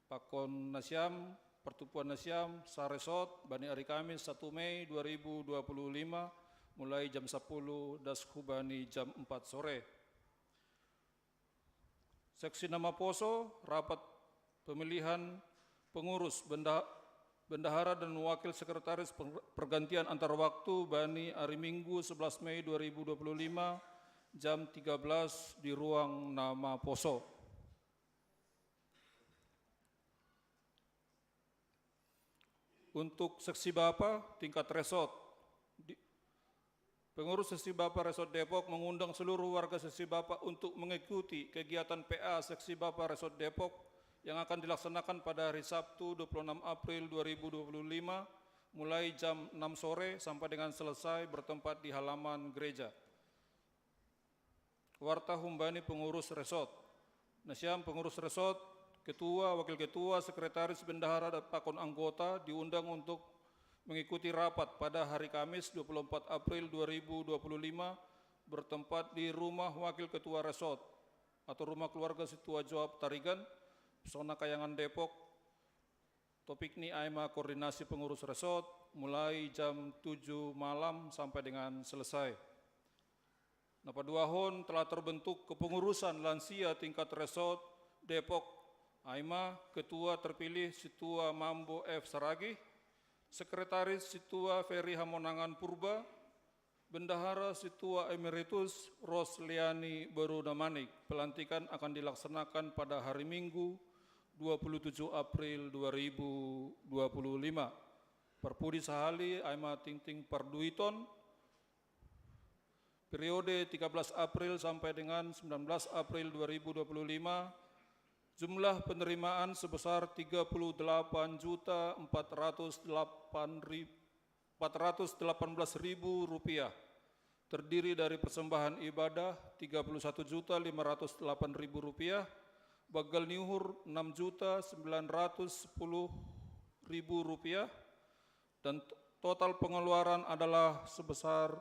Pakon nasiam, pertubuhan nasiam, saresot, bani hari Kamis satu Mei dua ribu dua puluh lima, mulai jam sepuluh das hubani jam empat sore. Seksi na maposo, rapat pemilihan pengurus, benda-, bendahara dan wakil sekretaris per-, pergantian antar waktu bani hari Minggu sebelas Mei dua ribu dua puluh lima, jam tiga belas di ruang na maposo. Untuk seksi bapa tingkat resort, di-, pengurus seksi bapa resort Depok mengundang seluruh warga seksi bapa untuk mengikuti kegiatan P A seksi bapa resort Depok yang akan dilaksanakan pada hari Sabtu dua puluh enam April dua ribu dua puluh lima, mulai jam enam sore sampai dengan selesai, bertempat di halaman gereja. Warta humbani pengurus resort. Nasiam pengurus resort, ketua, wakil ketua, sekretaris, bendahara, dan pakon anggota diundang untuk mengikuti rapat pada hari Kamis dua puluh empat April dua ribu dua puluh lima, bertempat di rumah wakil ketua resort. atau Rumah Keluarga Situa Joab Tarigan, Pesona Kayangan Depok. Topik ni aima koordinasi pengurus resort, mulai jam tujuh malam sampai dengan selesai. Napaduahon telah terbentuk kepengurusan lansia tingkat resort Depok, aima ketua terpilih Situa Mambo F Saragih, sekretaris Situa Ferry Hamonangan Purba, Bendahara Situa Emeritus Rosliani Beruna Manik. Pelantikan akan dilaksanakan pada hari Minggu, dua puluh tujuh April dua ribu dua puluh lima. Parpudi sahali aima tingting parduiton, periode tiga belas April sampai dengan sembilan belas April dua ribu dua puluh lima, jumlah penerimaan sebesar tiga puluh delapan juta empat ratus delapan ribu, empat ratus delapan belas ribu rupiah, terdiri dari persembahan ibadah tiga puluh satu juta lima ratus delapan ribu rupiah, bagal niuhur enam juta sembilan ratus sepuluh ribu rupiah, dan t-, total pengeluaran adalah sebesar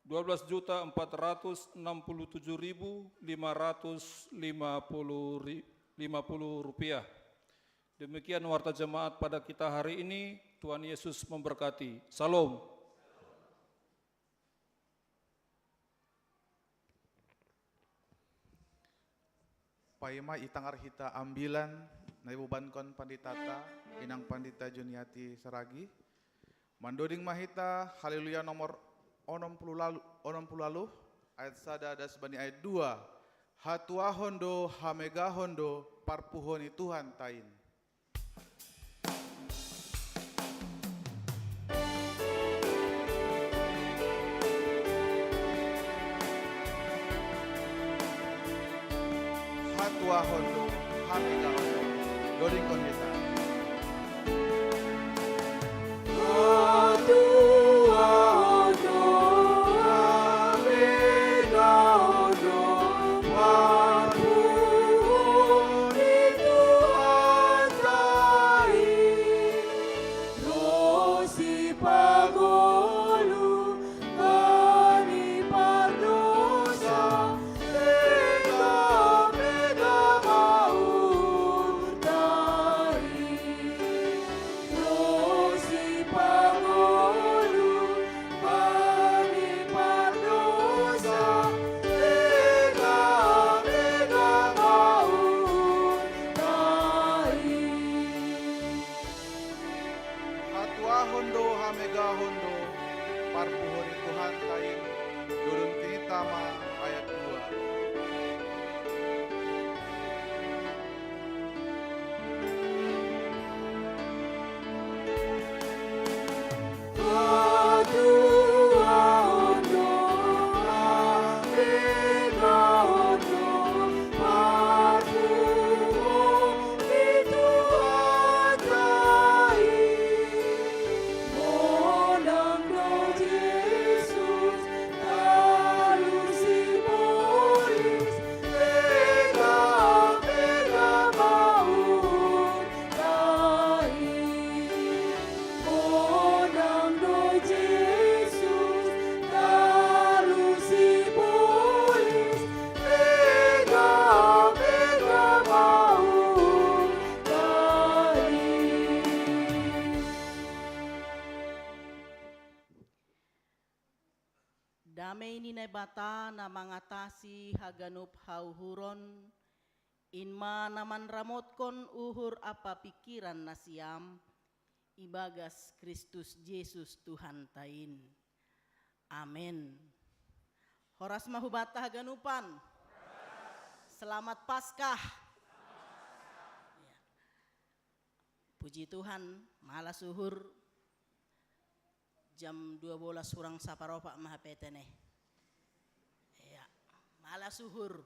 dua belas juta empat ratus enam puluh tujuh ribu lima ratus lima puluh ri-, lima puluh rupiah. Demikian warta jemaat pada kita hari ini. Tuhan Yesus memberkati. Salom. Paima itangar hita ambilan na ibobankon panditata, inang pandita Juniati Saragih. Mandoding ma hita Haleluya nomor onom puluh lalu, onom puluh lalu, ayat sada das bani ayat dua. Hatuahon do, hamegahon do, parpuho ni Tuhan tain. Hatuahon do, hamegahon do. Dodingkon hita. Hatuahon do, hamegahon do, parpuho ni Tuhan tain. Dodingkon hita ma ayat dua. Damei ni Naibata na mangatasi haganup hauhuron, in ma na manramotkon uhur ampa pingkiran nasiam, ibagas Kristus Jesus Tuhanta in. Amen. Horas ma hubanta haganupan. Selamat Paskah. Ya. Puji Tuhan, malas uhur jam dua bolas hurang saparopat ma hepeten e. Ya, malas uhur.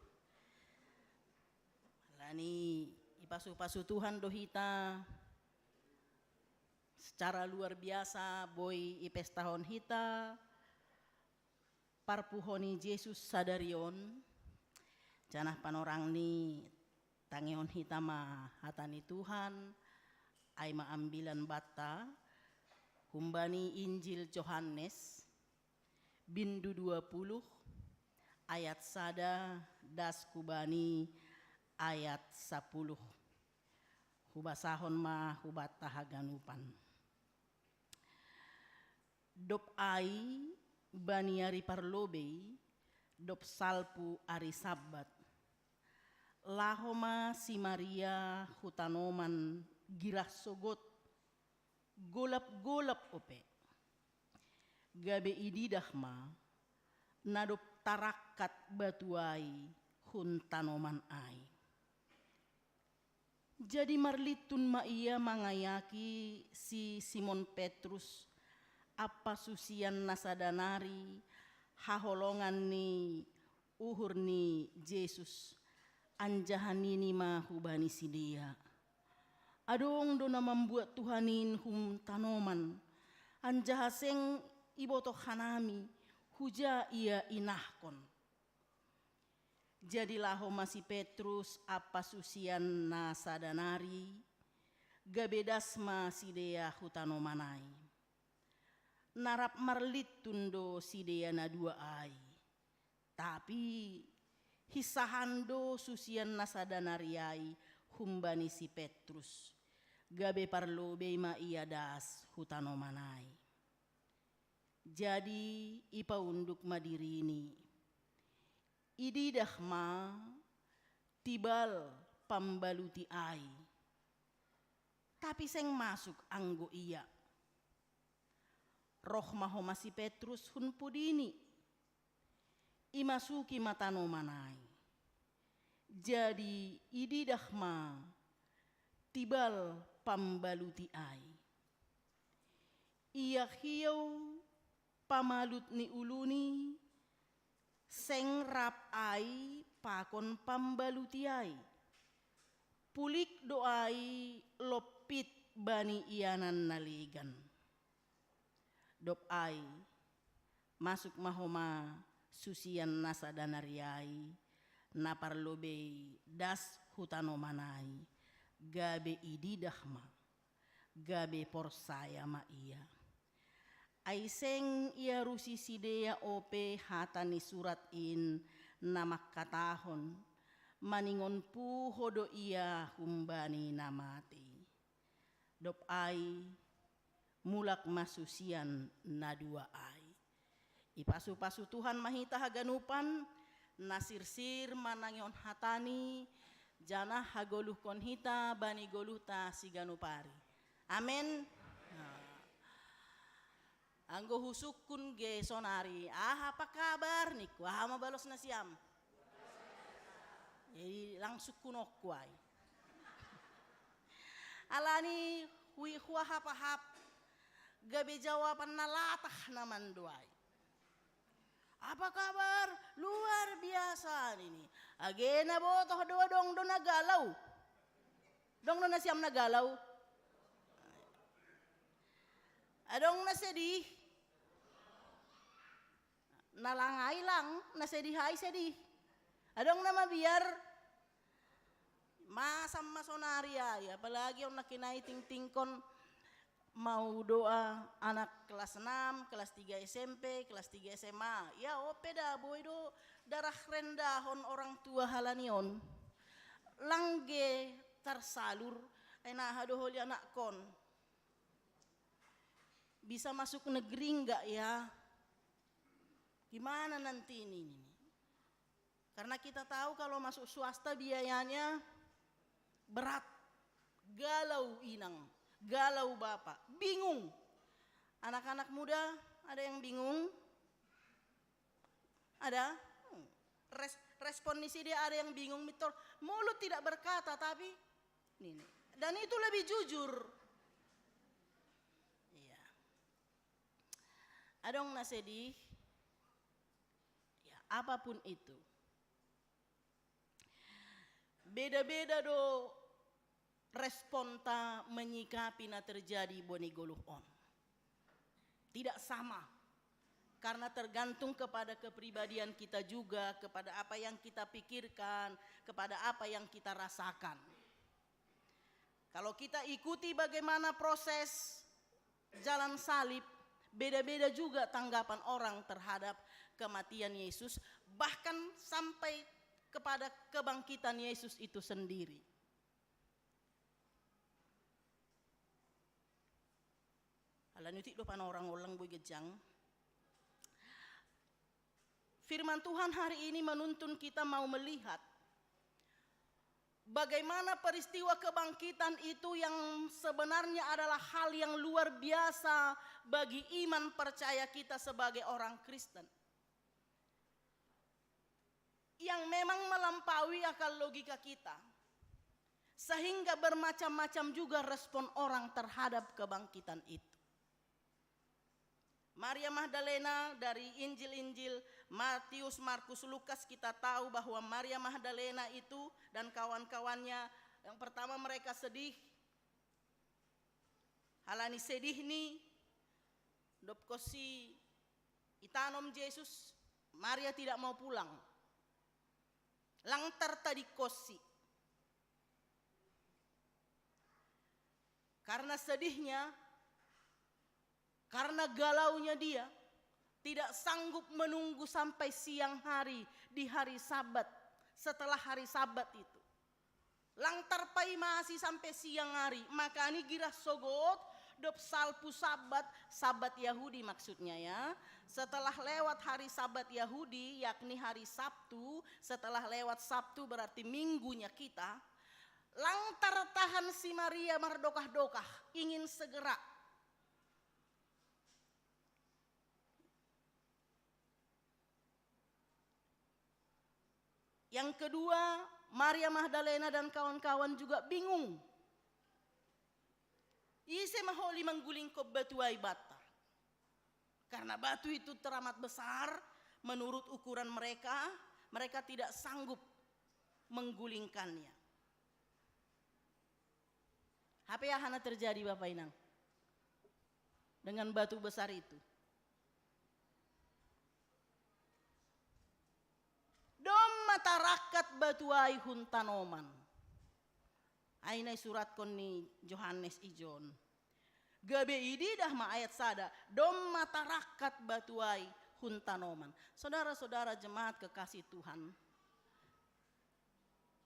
Alani ipasu-pasu Tuhan do hita, secara luar biasa boi ipestahon hita parpuho ni Jesus sadari on. Janah panorangni, tangihon hita ma hata ni Tuhan, ai ma ambilan banta, humbani Injil Johannes, bindu dua puluh, ayat sada das hubani ayat sapuluh. Hubasahon ma hubanta haganupan. Dob ai, bani ari parlobei, dob salpu ari Sabbat, laho ma si Maria hu tanoman girah sogot, golap-golap ope. Gabe ididah ma, na dob tarangkat batu ai hun tanoman ai. Jadi marlintun ma ia mangayaki si Simon Petrus ampa susian na sada nari haholongan ni uhur ni Jesus, anjaha nini ma hubani sidea: Adong do na mambuat Tuhan in hun tanoman, anjaha seng ibotoh hanami, huja ia inahkon. Jadi laho ma si Petrus ampa susian na sada nari, gabe das ma sidea hu tanoman ai. Na rap marlintun do sidea na dua ai. Tapi hinsahan do susian na sada nari ai humbani si Petrus, gabe parlobei ma ia das hu tanoman ai. Jadi ipaunduk ma dirini. Ididah ma tibal pambaluti ai, tapi seng masuk anggo ia. Roh ma homa si Petrus hun pudini, imasuki ma tanoman ai. Jadi ididah ma tibal pambaluti ai. Ia hiou pamalut ni uluni, seng rap ai pakon pambaluti ai. Pulik do ai lompit bani ianan na legan. Dob ai, masuk ma homa susian na sada nari ai, na parlobei das hu tanoman ai, gabe ididah ma, gabe porsaya ma ia. Ai seng iarusi sidea ope hata ni surat in na mangkatahon: Maningon puho do ia humbani na matei. Dob ai, mulak ma susian na dua ai. Ipasu-pasu Tuhan ma hita haganupan, na sirsir manangihon hatani, janah hagoluhkon hita bani goluhta siganup ari. Amen. Nah. Anggo husungkun ge sonari, "Aha apa kabar?" ningku, aha ma balos nasiam? Jadi langsung kunokku ai. Alani hui huahap-ahap, gabe jawaban na latah na mandoai. "Apa kabar?" "Luar biasa," nini. Age na botoh do, adong do na galau. Adong do nasiam na galau? Adong na sedih? Na lang ai lang, na sedih ai sedih. Adong na mabiar? Masam ma sonari ai, apalagi on na kinai tingtingkon mau doa anak kelas enam, kelas tiga S M P, kelas tiga S M A. Ya ope da boi do darah rendahon orang tua halani on. Lang ge tarsalur, ai naha do holi anakkon. Bisa masuk negeri enggak ya? Gimana nanti ini, ini? Karena kita tahu kalau masuk swasta biayanya berat. Galau inang, galau bapak, bingung. Anak-anak muda, ada yang bingung? Ada? Hmm. Res-, respon ni sidea ada yang bingung, Mitor. Mulut tidak berkata, tapi ini, ini. Dan itu lebih jujur. Iya. Adong na sedih. Ya, apapun itu. Beda-beda do responta menyikapi na terjadi boni goluh on. Tidak sama. Karena tergantung kepada kepribadian kita juga, kepada apa yang kita pikirkan, kepada apa yang kita rasakan. Kalau kita ikuti bagaimana proses jalan salib, beda-beda juga tanggapan orang terhadap kematian Yesus, bahkan sampai kepada kebangkitan Yesus itu sendiri. Ala ni utik do panorang olang boi gejang. Firman Tuhan hari ini menuntun kita mau melihat bagaimana peristiwa kebangkitan itu yang sebenarnya adalah hal yang luar biasa bagi iman percaya kita sebagai orang Kristen. Yang memang melampaui akal logika kita. Sehingga bermacam-macam juga respon orang terhadap kebangkitan itu. Maria Magdalena, dari Injil-Injil Matius, Markus, Lukas, kita tahu bahwa Maria Magdalena itu dan kawan-kawannya, yang pertama mereka sedih. Ala ni sedih ni, dop kossi itanom Yesus, Maria tidak mau pulang. Lang tartadi kossi. Karena sedihnya, karena galaunya dia, tidak sanggup menunggu sampai siang hari di hari Sabat, setelah hari Sabat itu. Lang tarpaimasi sampai siang hari, maka ni gira sogot, dop salpu Sabat, Sabat Yahudi maksudnya ya. Setelah lewat hari Sabat Yahudi, yakni hari Sabtu, setelah lewat Sabtu berarti minggunya kita, lang tartahan si Maria mardokah-dokah, ingin segera. Yang kedua, Maria Magdalena dan kawan-kawan juga bingung. Ise ma holi manggulingkon batu ai banta. Karena batu itu teramat besar, menurut ukuran mereka, mereka tidak sanggup menggulingkannya. Apa yang akan terjadi, Bapak Inang, dengan batu besar itu? Domma tarakkat batu ai hun tanoman. Ai na isuratkon ni Johannes ijon. Gabe ididah ma ayat sada, domma tarakkat batu ai hun tanoman. Saudara-saudara jemaat kekasih Tuhan,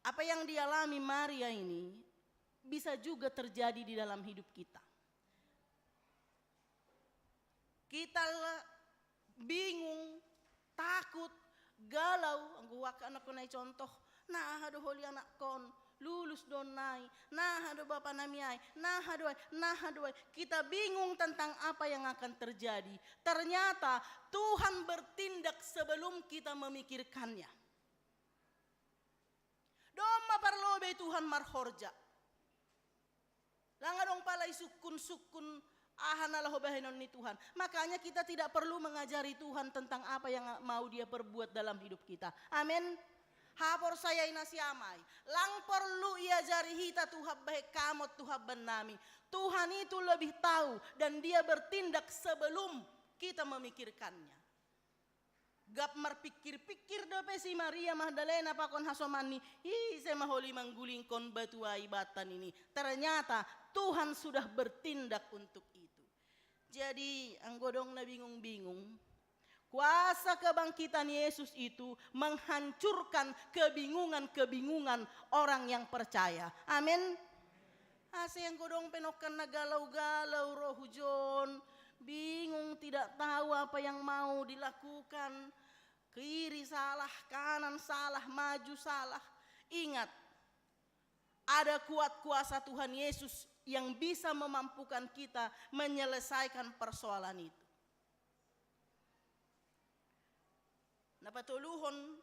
apa yang dialami Maria ini bisa juga terjadi di dalam hidup kita. Kita bingung, takut, galau, anggo huakkan anakku nai contoh, naha do holi anakkon, lulus do nai, naha do bapa nami ai, naha do ai, naha do ai. Kita bingung tentang apa yang akan terjadi. Ternyata Tuhan bertindak sebelum kita memikirkannya. Domma parlobe Tuhan marhorja. Lang adong pala isukkun-sukkun aha na laho bahenon ni Tuhan. Makanya kita tidak perlu mengajari Tuhan tentang apa yang mau Dia perbuat dalam hidup kita. Amin. Haporsayai na siamai. Lang porlu iajari hita Tuhan bahe kamot Tuhan bannami. Tuhan itu lebih tahu dan Dia bertindak sebelum kita memikirkannya. Gap marpikir-pikir dope si Maria Magdalena pakon hasomanni, ise ma holi manggulingkon batu ai banta nini. Ternyata Tuhan sudah bertindak untuk itu. Jadi anggo dong na bingung-bingung, kuasa kebangkitan Yesus itu menghancurkan kebingungan-kebingungan orang yang percaya. Amin. Ase anggo dong pe nongkan na galau-galau ro hujon, bingung, tidak tahu apa yang mau dilakukan, kiri salah, kanan salah, maju salah. Ingat, ada kuat kuasa Tuhan Yesus yang bisa memampukan kita menyelesaikan persoalan itu. Na patoluhon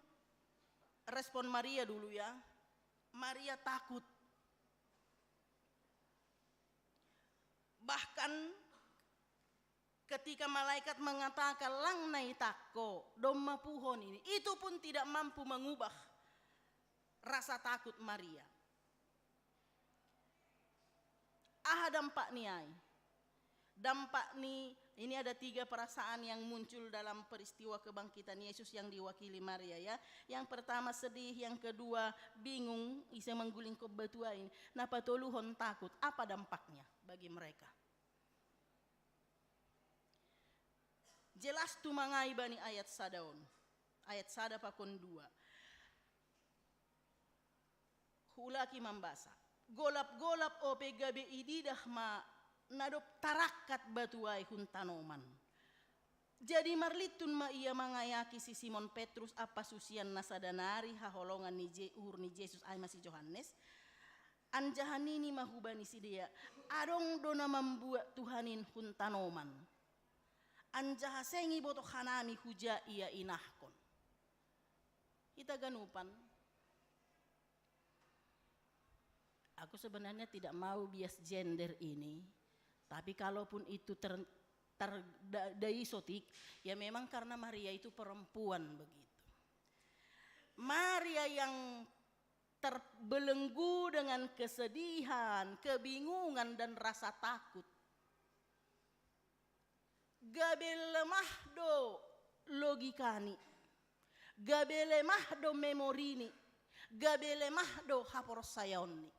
respon Maria dulu ya. Maria takut. Bahkan ketika malaikat mengatakan lang na itangko, domma puho nini, itu pun tidak mampu mengubah rasa takut Maria. Aha dampak ni ai? Dampak ni, ini ada tiga perasaan yang muncul dalam peristiwa kebangkitan Yesus yang diwakili Maria ya. Yang pertama sedih, yang kedua bingung, ise manggulingkon batu ai. Na patoluhon takut. Apa dampaknya bagi mereka? Jelas tu mangai bani ayat sada on. Ayat sada pakon dua. Huulaki mambasa. Golap-golap ope gabe ididah ma na dob tarakkat batu ai hun tanoman. Jadi marlintun ma ia mangayaki si Simon Petrus ampa susian na sada nari haholongan ni Je- uhur ni Jesus ai ma si Johannes. Anjaha nini ma hubani sidea, adong do na mambuat Tuhan in hun tanoman. Anjaha seng ibotoh hanami huja ia inahkon. Hita ganupan. Aku sebenarnya tidak mau bias gender ini, tapi kalaupun itu ter, ter da, daisotik, ya memang karena Maria itu perempuan begitu. Maria yang terbelenggu dengan kesedihan, kebingungan dan rasa takut. Gabe lemah do logikani. Gabe lemah do memorini. Gabe lemah do haporsayaonni.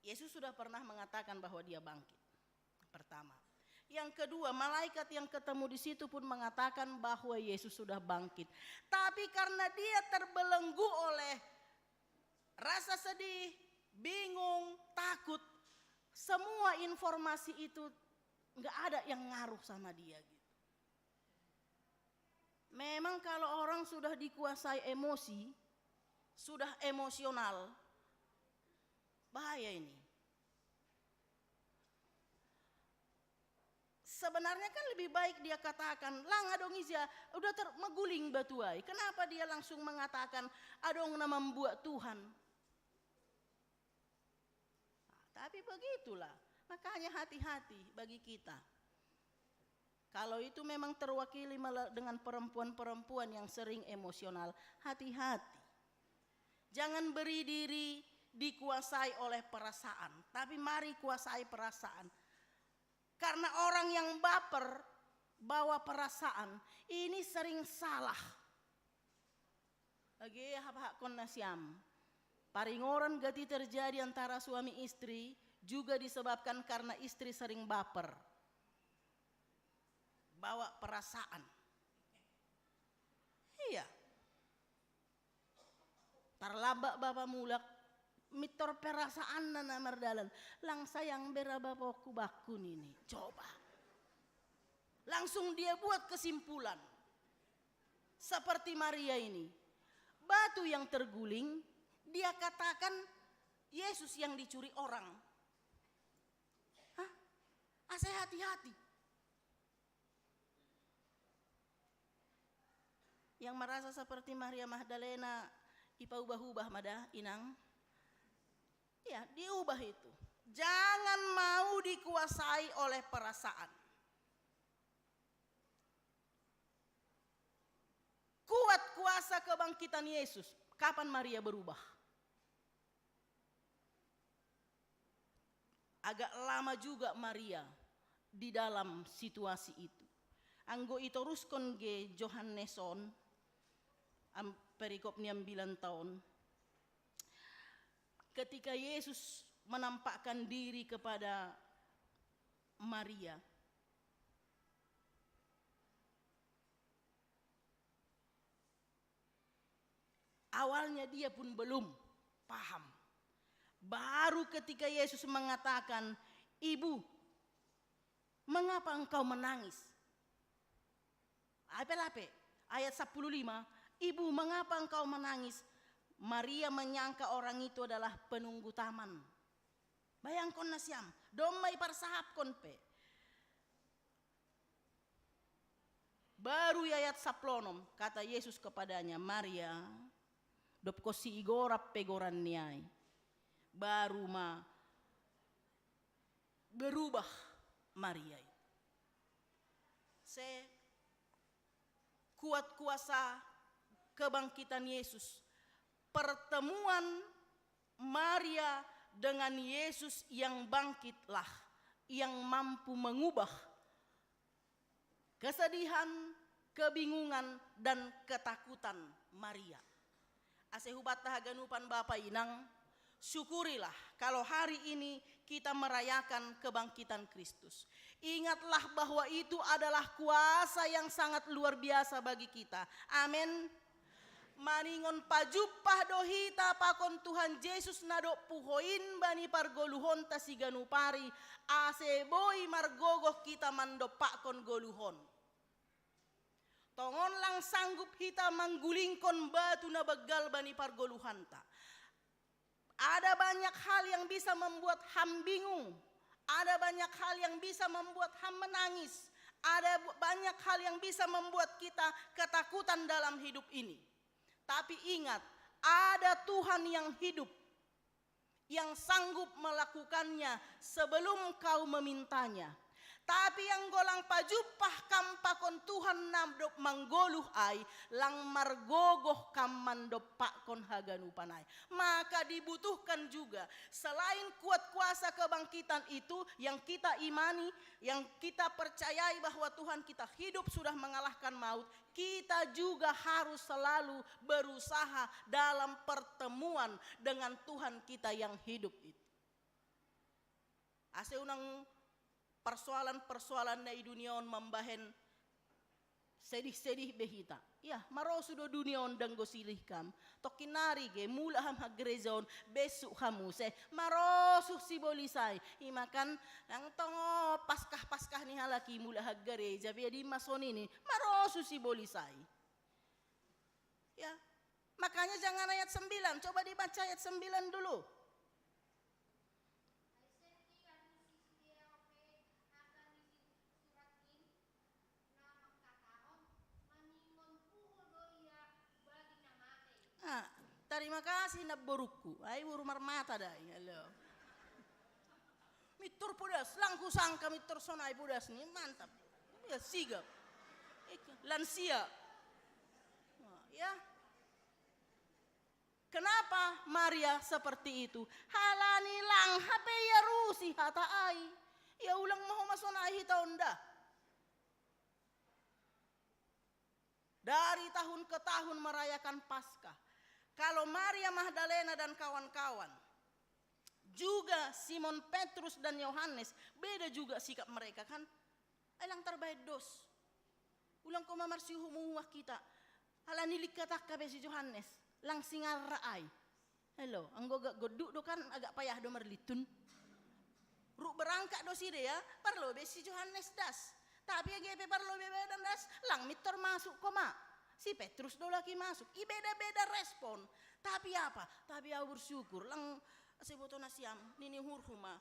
Yesus sudah pernah mengatakan bahwa dia bangkit. Pertama. Yang kedua, malaikat yang ketemu di situ pun mengatakan bahwa Yesus sudah bangkit. Tapi karena dia terbelenggu oleh rasa sedih, bingung, takut, semua informasi itu nggak ada yang ngaruh sama dia gitu. Memang kalau orang sudah dikuasai emosi, sudah emosional, bahaya ini. Sebenarnya kan lebih baik dia katakan, lang adong ija, udah ter, meguling batu ai. Kenapa dia langsung mengatakan, adong na mambuat Tuhan? Nah, tapi begitulah. Makanya hati-hati bagi kita. Kalau itu memang terwakili mele- dengan perempuan-perempuan yang sering emosional, hati-hati. Jangan beri diri dikuasai oleh perasaan, tapi mari kuasai perasaan. Karena orang yang baper bawa perasaan, ini sering salah. Age hapahakkon nasiam. Paringoran gati terjadi antara suami istri juga disebabkan karena istri sering baper. Bawa perasaan. Iya. Tarlambak bapa mulak, mintor perasaanna na mardalan. Lang sayang bera bapakku bakku nini. Coba. Langsung dia buat kesimpulan. Seperti Maria ini. Batu yang terguling, dia katakan Yesus yang dicuri orang. Hah? Ase hati-hati. Yang merasa seperti Maria Magdalena, ipaubah-ubah ma da, inang. Ya, diubah itu. Jangan mau dikuasai oleh perasaan. Kuat kuasa kebangkitan Yesus. Kapan Maria berubah? Agak lama juga Maria di dalam situasi itu. Anggo itoruskon ge Johannes on, am, perikop ni ambilan taon. Ketika Yesus menampakkan diri kepada Maria, awalnya dia pun belum paham. Baru ketika Yesus mengatakan, "Ibu, mengapa engkau menangis?" Ape lape, ayat sepuluh lima, "Ibu, mengapa engkau menangis?" Maria menyangka orang itu adalah penunggu taman. Bayangkon nasiam, domma iparsahapkon pe. Baru i ayat saplonom, kata Yesus kepadanya, "Maria." Dob konsi igorap pe goran ni ai, baru ma berubah Maria i. Se kuat kuasa kebangkitan Yesus, pertemuan Maria dengan Yesus yang bangkitlah yang mampu mengubah kesedihan, kebingungan, dan ketakutan Maria. Ase hubanta haganupan bapa inang, Syukurilah kalau hari ini kita merayakan kebangkitan Kristus. Ingatlah bahwa itu adalah kuasa yang sangat luar biasa bagi kita. Amin. Maningon pajumpah do hita pakon Tuhan Jesus na dob puho in bani pargoluhonta siganup ari, ase boi margogoh hita mandompakkon goluhon. Tongon lang sanggup hita manggulingkon batu na banggal bani pargoluhanta. Ada banyak hal yang bisa membuat ham bingung. Ada banyak hal yang bisa membuat ham menangis. Ada bu- banyak hal yang bisa membuat kita ketakutan dalam hidup ini. Tapi ingat, ada Tuhan yang hidup, yang sanggup melakukannya sebelum kau memintanya. Tapi anggo lang pajumpah kam pakon Tuhan na dob manggoluh ai, lang margogoh kam mandompakkon haganupan ai. Maka dibutuhkan juga, selain kuat kuasa kebangkitan itu yang kita imani, yang kita percayai bahwa Tuhan kita hidup sudah mengalahkan maut, kita juga harus selalu berusaha dalam pertemuan dengan Tuhan kita yang hidup itu. Ase unang persoalan-persoalan na i dunia on mambahen sedih-sedih be hita. Ya, marosu do dunia on dang go silih kam. Tokkinnari ge, mulak ham ha gereja on, besuk ham muse. Marosu sibolis ai. Ima kan, nang tongo paskah-paskah ni halak i mulak ha gereja, be di ma songon i, marosu sibolis ai. Ya, makanya jangan ayat sembilan, coba dibaca ayat sembilan dulu. Ah, terima kasih, namborungku. Ai boru Marmata da i, halo. Mintor podas, lang husangka mintor sonai podas ni, mantap. Ya, sigap. Lansia. Wah, ya. Kenapa Maria seperti itu? Halani lang hape iarusi hata ai. Ya, ulang ma ho ma sonai hita on da. Dari tahun ke tahun merayakan Paskah. Kalau Maria Magdalena dan kawan-kawan, juga Simon Petrus dan Yohanes, beda juga sikap mereka kan. Ai lang tarbahen dos. Ulang koma marsiumuan hita. Halani lingkatangka be si Johannes, lang singarra ai. Halo, anggo agak gonduk do kan agak payah do marlintun. Ruk berangkat do sidea, parlobei si Johannes das. Tapi age pe parlobei badan das, lang mintor masuk koma. Si Petrus do laki masuk. I beda-beda respon. Tapi apa? Tapi au bersyukur, lang seboto nasiam, nini uhurhu ma.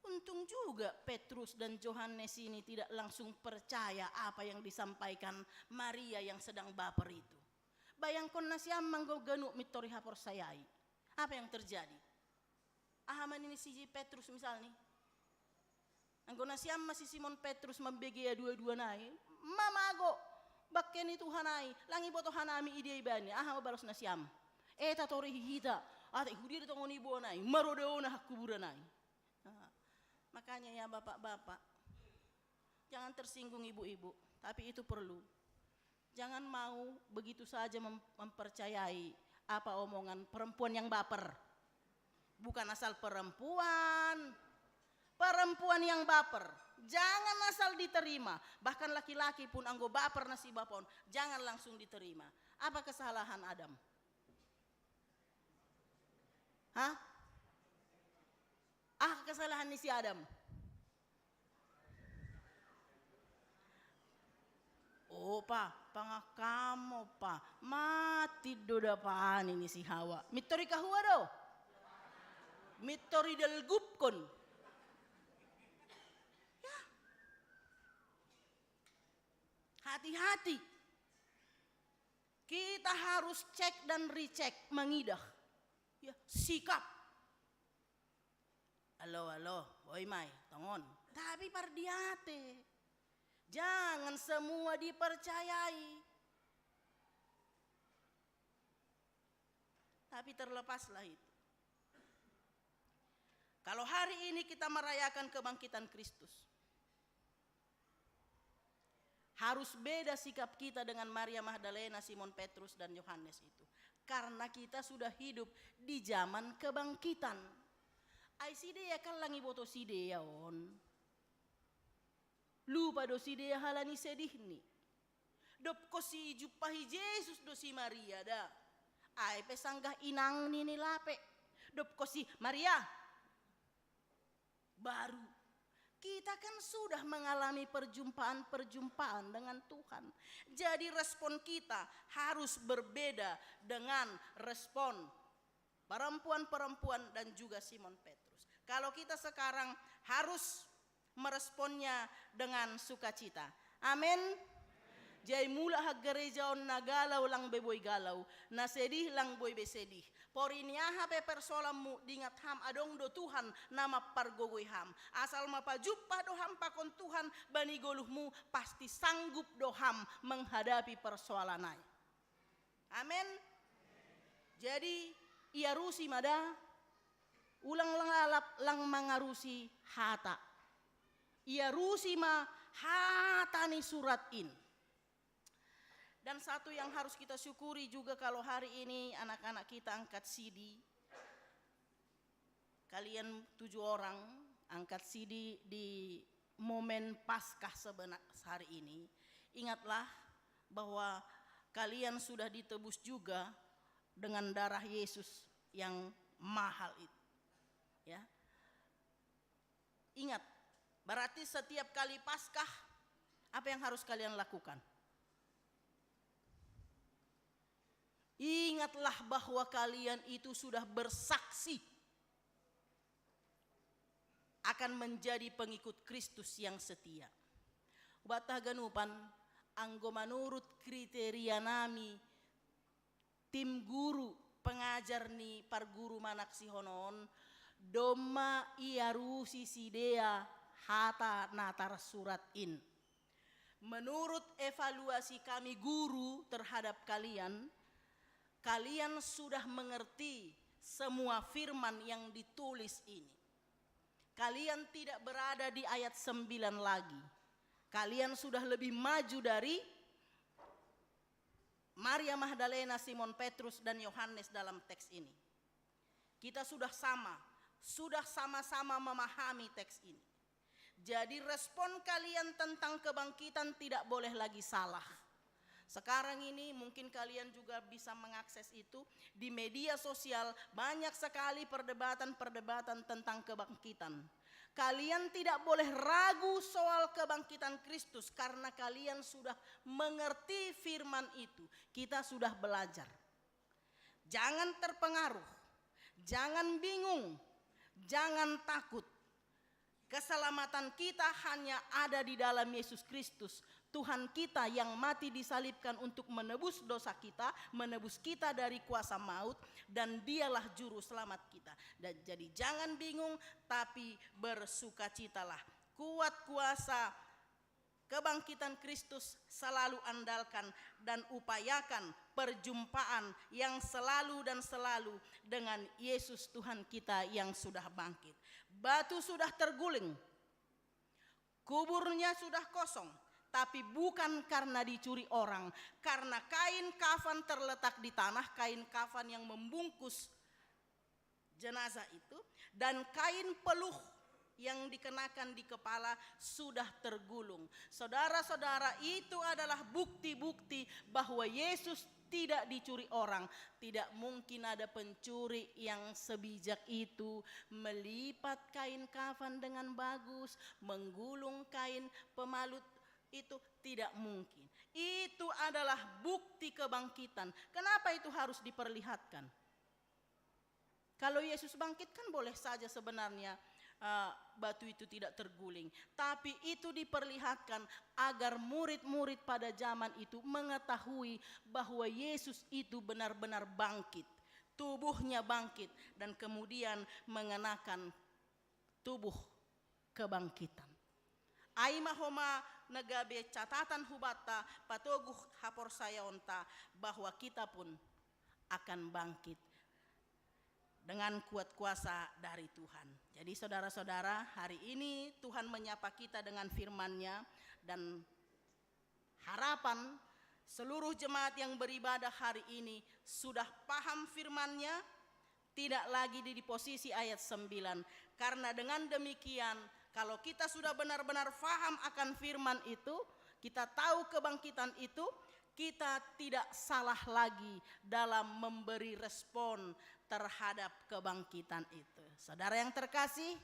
Untung juga Petrus dan Johannes ini tidak langsung percaya apa yang disampaikan Maria yang sedang baper itu. Bayangkon nasiam ma anggo ganup mintor dihaporseai. Apa yang terjadi? Aha ma nini si Petrus misalni? Anggo nasiam ma si Simon Petrus mambege ia dua-dua nai, mamago bangke ni Tuhan ai, lang iboto hanami i dia ibana, aha ma balos nasiam? Eta tori hihita, ate hudia do tongon iboan ai, marodaona hangkuburan ai. Nah, makanya ya bapak-bapak, jangan tersinggung ibu-ibu, tapi itu perlu. Jangan mau begitu saja mem- mempercayai apa omongan perempuan yang baper. Bukan asal perempuan, perempuan yang baper. Jangan asal diterima. Bahkan laki-laki pun anggo baper na si bapa on, jangan langsung diterima. Apa kesalahan Adam? Hah? Ah, kesalahan ni si Adam. Opa, pangakamo pa, mati do dapani ni si Hawa. Mintor ikahua do? Mintor idalgupkon. Ya. Hati-hati. Kita harus cek dan recheck, mengidah. Ya, sikap. Alo, alo, boi mai, tongon. Tapi pardiate. Jangan semua dipercayai. Tapi terlepaslah itu. Kalau hari ini kita merayakan kebangkitan Kristus, harus beda sikap kita dengan Maria Magdalena, Simon Petrus, dan Yohanes itu. Karena kita sudah hidup di zaman kebangkitan. Ai sidea kan la iboto sidea on. Lupa do sidea ala ni sedihni. Dopko si jumpahi Jesus do si Maria da. Ai pe sanggah inangni ni lape. Dopko si Maria. Baru kita kan sudah mengalami perjumpaan-perjumpaan dengan Tuhan. Jadi respon kita harus berbeda dengan respon perempuan-perempuan dan juga Simon Petrus. Kalau kita sekarang harus meresponnya dengan sukacita. Amin. Jai mulak haggerejaon na galau lang be boi galau, na sedih lang boi be sedih. Pori ni aha pe persoalanmu, dingat ham adong do Tuhan na mampargogoi ham. Asal ma pajumpa do ham pakon Tuhan bani goluhmu, pasti sanggup do ham menghadapi persoalan ai. Amin. Jadi, iarusi ma da, ulang lalap lang mangarusi hata. Iarusi ma hata ni surat in. Dan satu yang harus kita syukuri juga, kalau hari ini anak-anak kita angkat sidi, kalian tujuh orang angkat sidi di momen Paskah sebenar hari ini, ingatlah bahwa kalian sudah ditebus juga dengan darah Yesus yang mahal itu. Ya. Ingat, berarti setiap kali Paskah, apa yang harus kalian lakukan? Ingatlah bahwa kalian itu sudah bersaksi akan menjadi pengikut Kristus yang setia. Ubat haganupan, anggo manurut kriteria nami, tim guru pengajar ni parguru manaksihon on, domma iarusi sidea hata na tarsurat in. Menurut evaluasi kami guru terhadap kalian, kalian sudah mengerti semua firman yang ditulis ini. Kalian tidak berada di ayat sembilan lagi. Kalian sudah lebih maju dari Maria Magdalena, Simon Petrus, dan Yohanes dalam teks ini. Kita sudah sama, sudah sama-sama memahami teks ini. Jadi respon kalian tentang kebangkitan tidak boleh lagi salah. Sekarang ini mungkin kalian juga bisa mengakses itu di media sosial, banyak sekali perdebatan-perdebatan tentang kebangkitan. Kalian tidak boleh ragu soal kebangkitan Kristus karena kalian sudah mengerti firman itu. Kita sudah belajar. Jangan terpengaruh, jangan bingung, jangan takut. Keselamatan kita hanya ada di dalam Yesus Kristus, Tuhan kita yang mati disalibkan untuk menebus dosa kita, menebus kita dari kuasa maut, dan Dialah juru selamat kita. Dan jadi jangan bingung, tapi bersukacitalah. Kuat kuasa kebangkitan Kristus selalu andalkan dan upayakan perjumpaan yang selalu dan selalu dengan Yesus Tuhan kita yang sudah bangkit. Batu sudah terguling, kuburnya sudah kosong, tapi bukan karena dicuri orang, karena kain kafan terletak di tanah, kain kafan yang membungkus jenazah itu, dan kain peluh yang dikenakan di kepala sudah tergulung. Saudara-saudara, itu adalah bukti-bukti bahwa Yesus tidak dicuri orang. Tidak mungkin ada pencuri yang sebijak itu melipat kain kafan dengan bagus, menggulung kain pemalut itu, tidak mungkin. Itu adalah bukti kebangkitan. Kenapa itu harus diperlihatkan? Kalau Yesus bangkit kan boleh saja sebenarnya, eh, batu itu tidak terguling. Tapi itu diperlihatkan agar murid-murid pada zaman itu mengetahui bahwa Yesus itu benar-benar bangkit. Tubuhnya bangkit dan kemudian mengenakan tubuh kebangkitan. Ai ma homa na gabe catatan hubanta patoguh haporsayaonta bahwa kita pun akan bangkit dengan kuat kuasa dari Tuhan. Jadi saudara-saudara, hari ini Tuhan menyapa kita dengan firman-Nya dan harapan Seluruh jemaat yang beribadah hari ini sudah paham firman-Nya, tidak lagi di, di posisi ayat sembilan. Karena dengan demikian, kalau kita sudah benar-benar paham akan firman itu, kita tahu kebangkitan itu, kita tidak salah lagi dalam memberi respon terhadap kebangkitan itu. Saudara yang terkasih,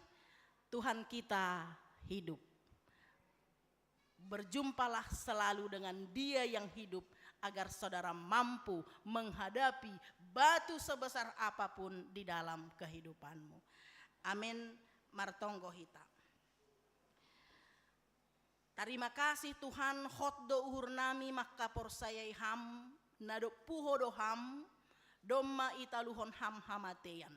Tuhan kita hidup. Berjumpalah selalu dengan Dia yang hidup, agar saudara mampu menghadapi batu sebesar apapun di dalam kehidupanmu. Amin. Martonggo hita. Tarima kasih Tuhan, hot do uhur nami mangkaporsayai Ham, na dob puho do Ham, domma italuhon Ham hamateian.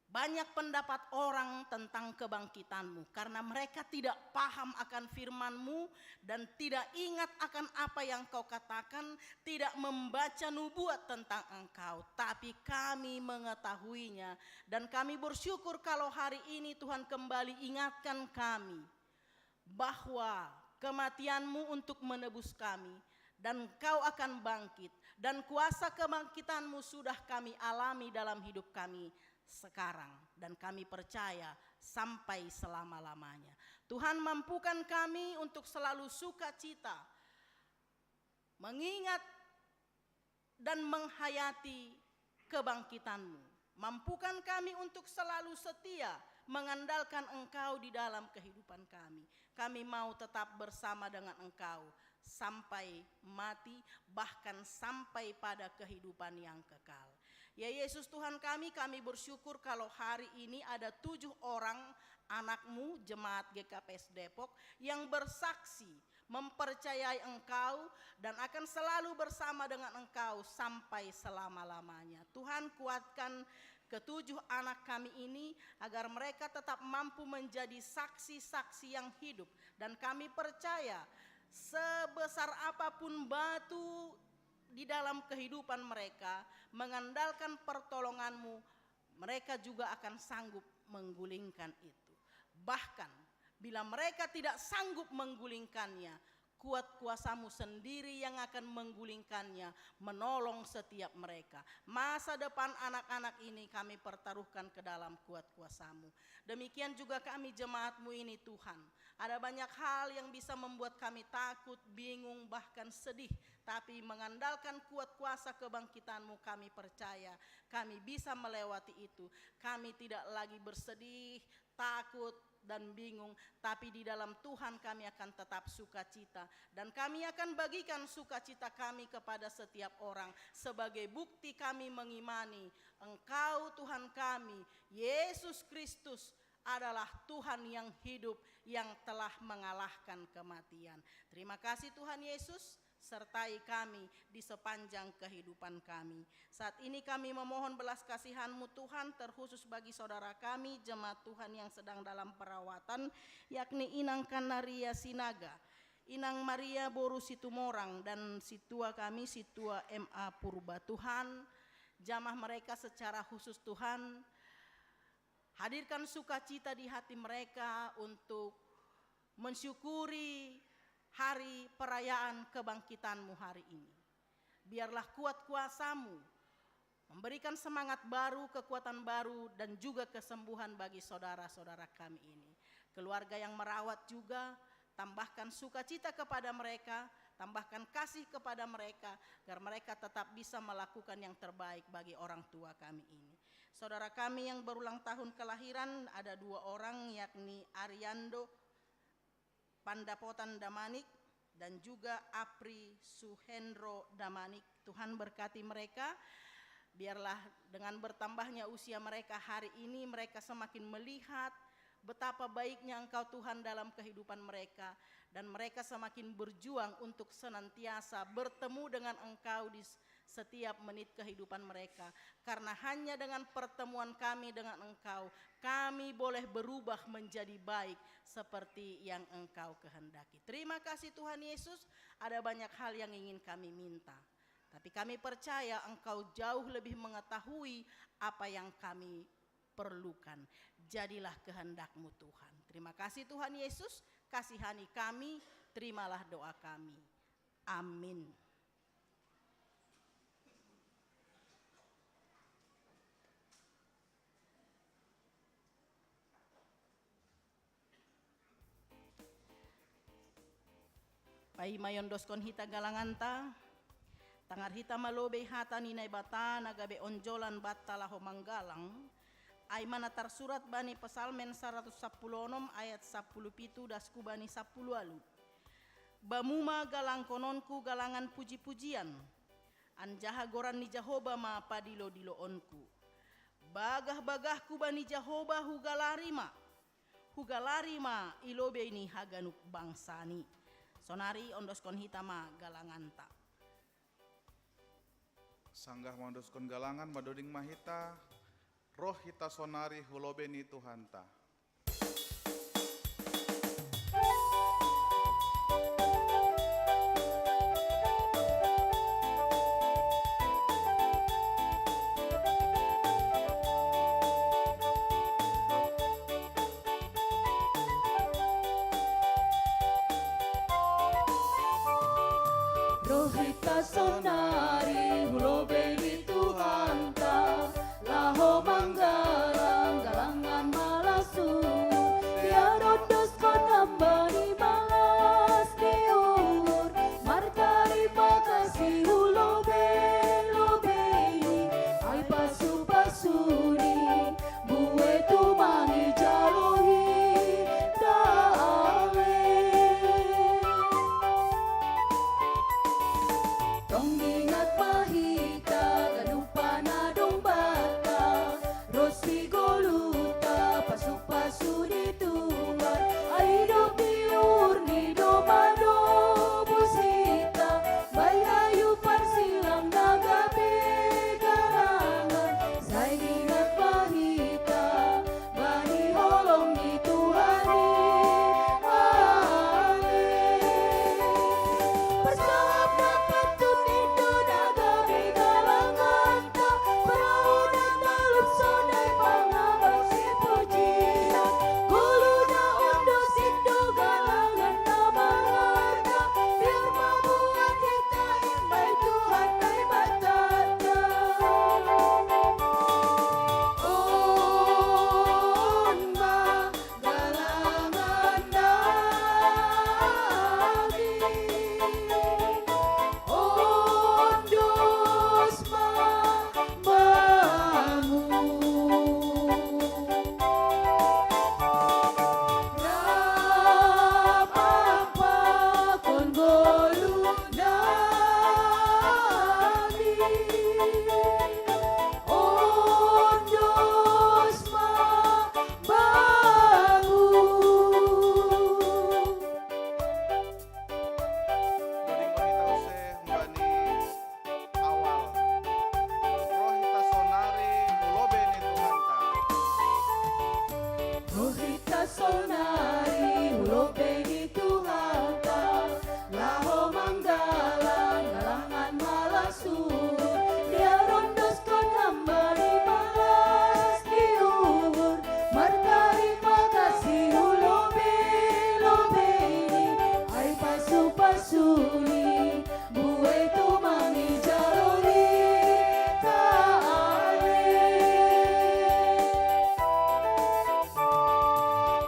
Banyak pendapat orang tentang kebangkitanmu, karena mereka tidak paham akan firman-Mu dan tidak ingat akan apa yang Kau katakan, tidak membaca nubuat tentang Engkau. Tapi kami mengetahuinya, dan kami bersyukur kalau hari ini Tuhan kembali ingatkan kami bahwa kematian-Mu untuk menebus kami, dan Kau akan bangkit, dan kuasa kebangkitan-Mu sudah kami alami dalam hidup kami sekarang, dan kami percaya sampai selama-lamanya. Tuhan, mampukan kami untuk selalu sukacita, mengingat dan menghayati kebangkitan-Mu. Mampukan kami untuk selalu setia mengandalkan Engkau di dalam kehidupan kami. Kami mau tetap bersama dengan Engkau sampai mati, bahkan sampai pada kehidupan yang kekal. Ya Yesus Tuhan kami, kami bersyukur kalau hari ini ada tujuh orang anak-Mu, jemaat G K P S Depok, yang bersaksi, mempercayai Engkau, dan akan selalu bersama dengan Engkau sampai selama-lamanya. Tuhan, kuatkan ketujuh anak kami ini agar mereka tetap mampu menjadi saksi-saksi yang hidup. Dan kami percaya, sebesar apapun batu di dalam kehidupan mereka, mengandalkan pertolongan-Mu, mereka juga akan sanggup menggulingkan itu. Bahkan, bila mereka tidak sanggup menggulingkannya, kuat kuasa-Mu sendiri yang akan menggulingkannya, menolong setiap mereka. Masa depan anak-anak ini kami pertaruhkan ke dalam kuat kuasa-Mu. Demikian juga kami, jemaat-Mu ini, Tuhan. Ada banyak hal yang bisa membuat kami takut, bingung, bahkan sedih. Tapi mengandalkan kuat kuasa kebangkitan-Mu, kami percaya kami bisa melewati itu. Kami tidak lagi bersedih, takut, dan bingung, tapi di dalam Tuhan kami akan tetap sukacita. Dan kami akan bagikan sukacita kami kepada setiap orang sebagai bukti kami mengimani Engkau, Tuhan kami, Yesus Kristus, adalah Tuhan yang hidup, yang telah mengalahkan kematian. Terima kasih, Tuhan Yesus, sertai kami di sepanjang kehidupan kami. Saat ini kami memohon belas kasihan-Mu, Tuhan, terkhusus bagi saudara kami, jemaat Tuhan yang sedang dalam perawatan, yakni Inang Kanaria Sinaga, Inang Maria boru Situmorang, dan situa kami, situa M A Purba. Tuhan, jamah mereka secara khusus, Tuhan. Hadirkan sukacita di hati mereka untuk mensyukuri hari perayaan kebangkitan-Mu hari ini. Biarlah kuat kuasa-Mu memberikan semangat baru, kekuatan baru, dan juga kesembuhan bagi saudara-saudara kami ini. Keluarga yang merawat juga, tambahkan sukacita kepada mereka, tambahkan kasih kepada mereka, agar mereka tetap bisa melakukan yang terbaik bagi orang tua kami ini. Saudara kami yang berulang tahun kelahiran, ada dua orang, yakni Ariando Pandapotan Damanik dan juga Apri Suhendro Damanik. Tuhan berkati mereka. Biarlah dengan bertambahnya usia mereka hari ini, mereka semakin melihat betapa baiknya Engkau, Tuhan, dalam kehidupan mereka, dan mereka semakin berjuang untuk senantiasa bertemu dengan Engkau di s-, setiap menit kehidupan mereka. Karena hanya dengan pertemuan kami dengan Engkau, kami boleh berubah menjadi baik seperti yang Engkau kehendaki. Terima kasih, Tuhan Yesus, ada banyak hal yang ingin kami minta. Tapi kami percaya Engkau jauh lebih mengetahui apa yang kami perlukan. Jadilah kehendak-Mu, Tuhan. Terima kasih, Tuhan Yesus, kasihani kami, terimalah doa kami. Amin. Pai ma ondoskon hita galanganta. Tangar hita ma lobei hata ni Naibata na gabe onjolan banta laho manggalang. Ai ma na tarsurat bani Psalmen saratus sampulu onom ayat sampulu pitu dasku bani sampulu ualu. Bamu ma galangkononku galangan puji-pujian, anjaha goran ni Jahowa ma padilo-diloonku. Bagah-bagahku bani Jahowa hugalari ma, hugalari ma i lobei ni haganup bangsani. Sonari ondoskon hita ma galanganta. Sanggah maondoskon galangan, madoding ma hita, roh hita sonari hu lobei ni Tuhanta. Roh hita sonari hu lobei ni Tuhanta, laho manggalang galangan malas uhur, ia rondoskon hamba ni malas ni uhur, martarima kasih hu lobei-lobei ni, ai pasu-pasuni, bue tumang ijalo hita ale. Tong dingat ma hita ganup na dong banta, ro sigoluhta pasu-pasu ni Tuhan, ai dob ni uhur ni domba nobus hita, bai hayu parsilang na gabe galangan, sai dingat ma hita, bani holong ni Tuhan i. Amin. Parsahap na pantun indo na gabe galanganta, parau na talup sonai pangabak sipujian, goluh na ondos indo galangan na mangarna, biar mabuat hita imbai Tuhan Daibatanta. On ma galangan nami, ondos ma bamu. Rap pakon goluh nami, ondos ma bamu. Dodingkon hita use humbani awal. Roh hita sonari hu lobei ni Tuhanta. Roh hita sonari hu lobei ni Tuhanta, laho manggalang galangan malas uhur, ia rondoskon hamba ni malas ni uhur, martarima kasih hu lobei-lobei ni, ai pasu-pasuni, bue tumang ijalo hita ale.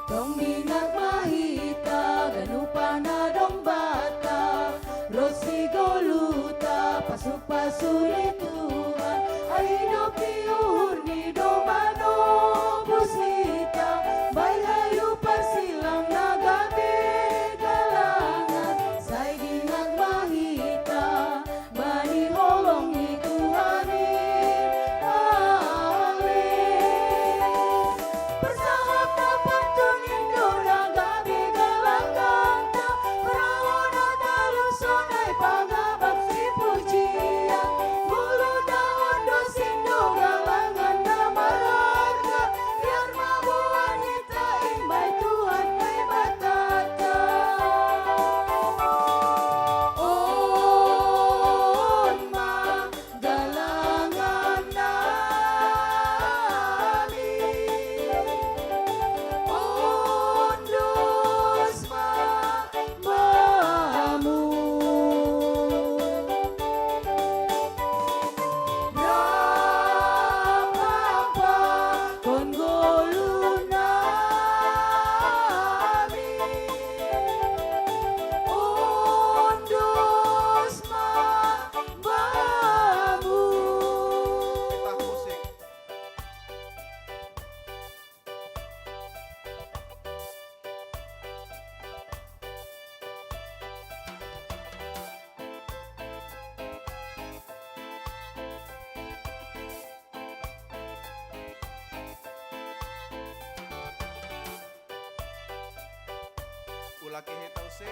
Tong dingat ma hita ganup na dong banta, ro sigoluhta pasu-pasu ni Tuhan, ai dob ni uhur ni domba nobus hita, bai hayu parsilang na gabe galangan, sai dingat ma hita, bani holong ni Tuhan i. Amin. Parsahap na pantun indo na gabe galangan, parau na talup sonai pangabak sipujian, goluh Aki heta use,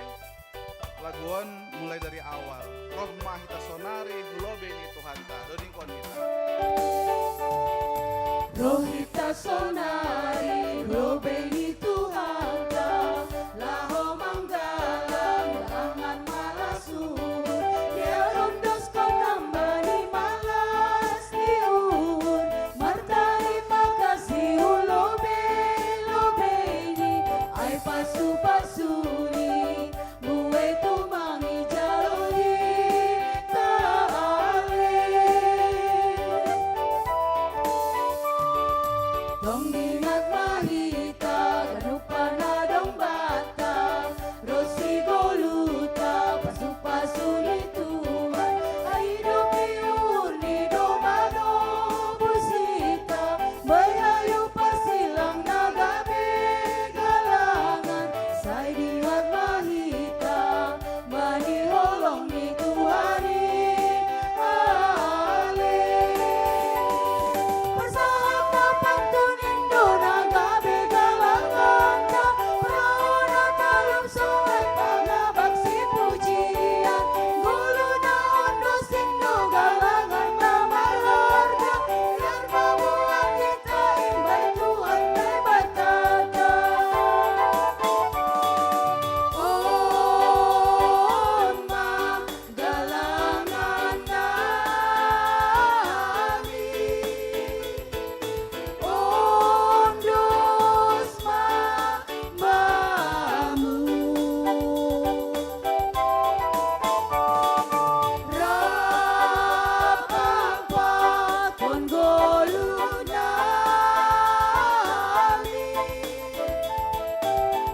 laguon mulai dari awal. Roh ma hita sonari hu lobei ni Tuhanta. Dodingkon hita. Roh hita sonari hu lobei ni Tuhanta, laho manggalang angan malas uhur. Dia rondoskon hamba ni malas ni uhur, martarima kasih hu lobei-lobei ni, ai pasu-pasu ni, buei tumang ijalo hita ale. Tong dingat ma hita ganup na adong banta, ro sigoluta pasu-pasu ni Tuhan. Ai dob ni uhur ni domba nobus hita, bahen hayu pasilang na gabe galangan. Sai dingat ma hita bani holong ni Tuhan i ale. Pasahat na pantun indo na gabe galanganta, parau na talup songon pangabak sipujian, ngolu na ondos indo galangan na marharga, biar pamuan hita imbahen Tuhan Debatanta. On ma galangan nami, ondos ma Bamu. Rap pakon ngolu nami,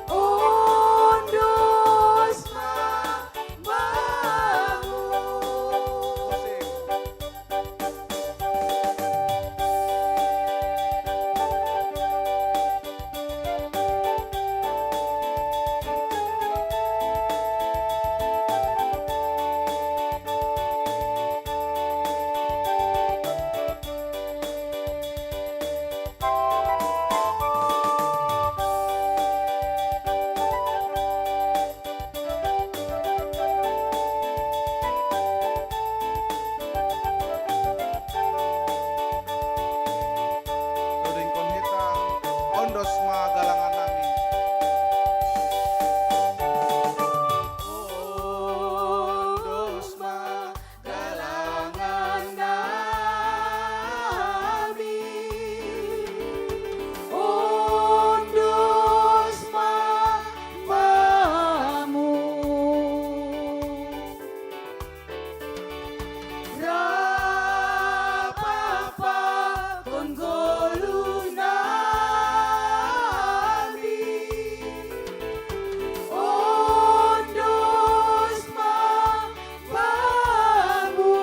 ondos ma Bamu. Dodingkon hita, ondos ma galangan nami. Ondos ma galangan nami, ondos ma Bamu. Rap pakon ngolu nami, ondos ma Bamu.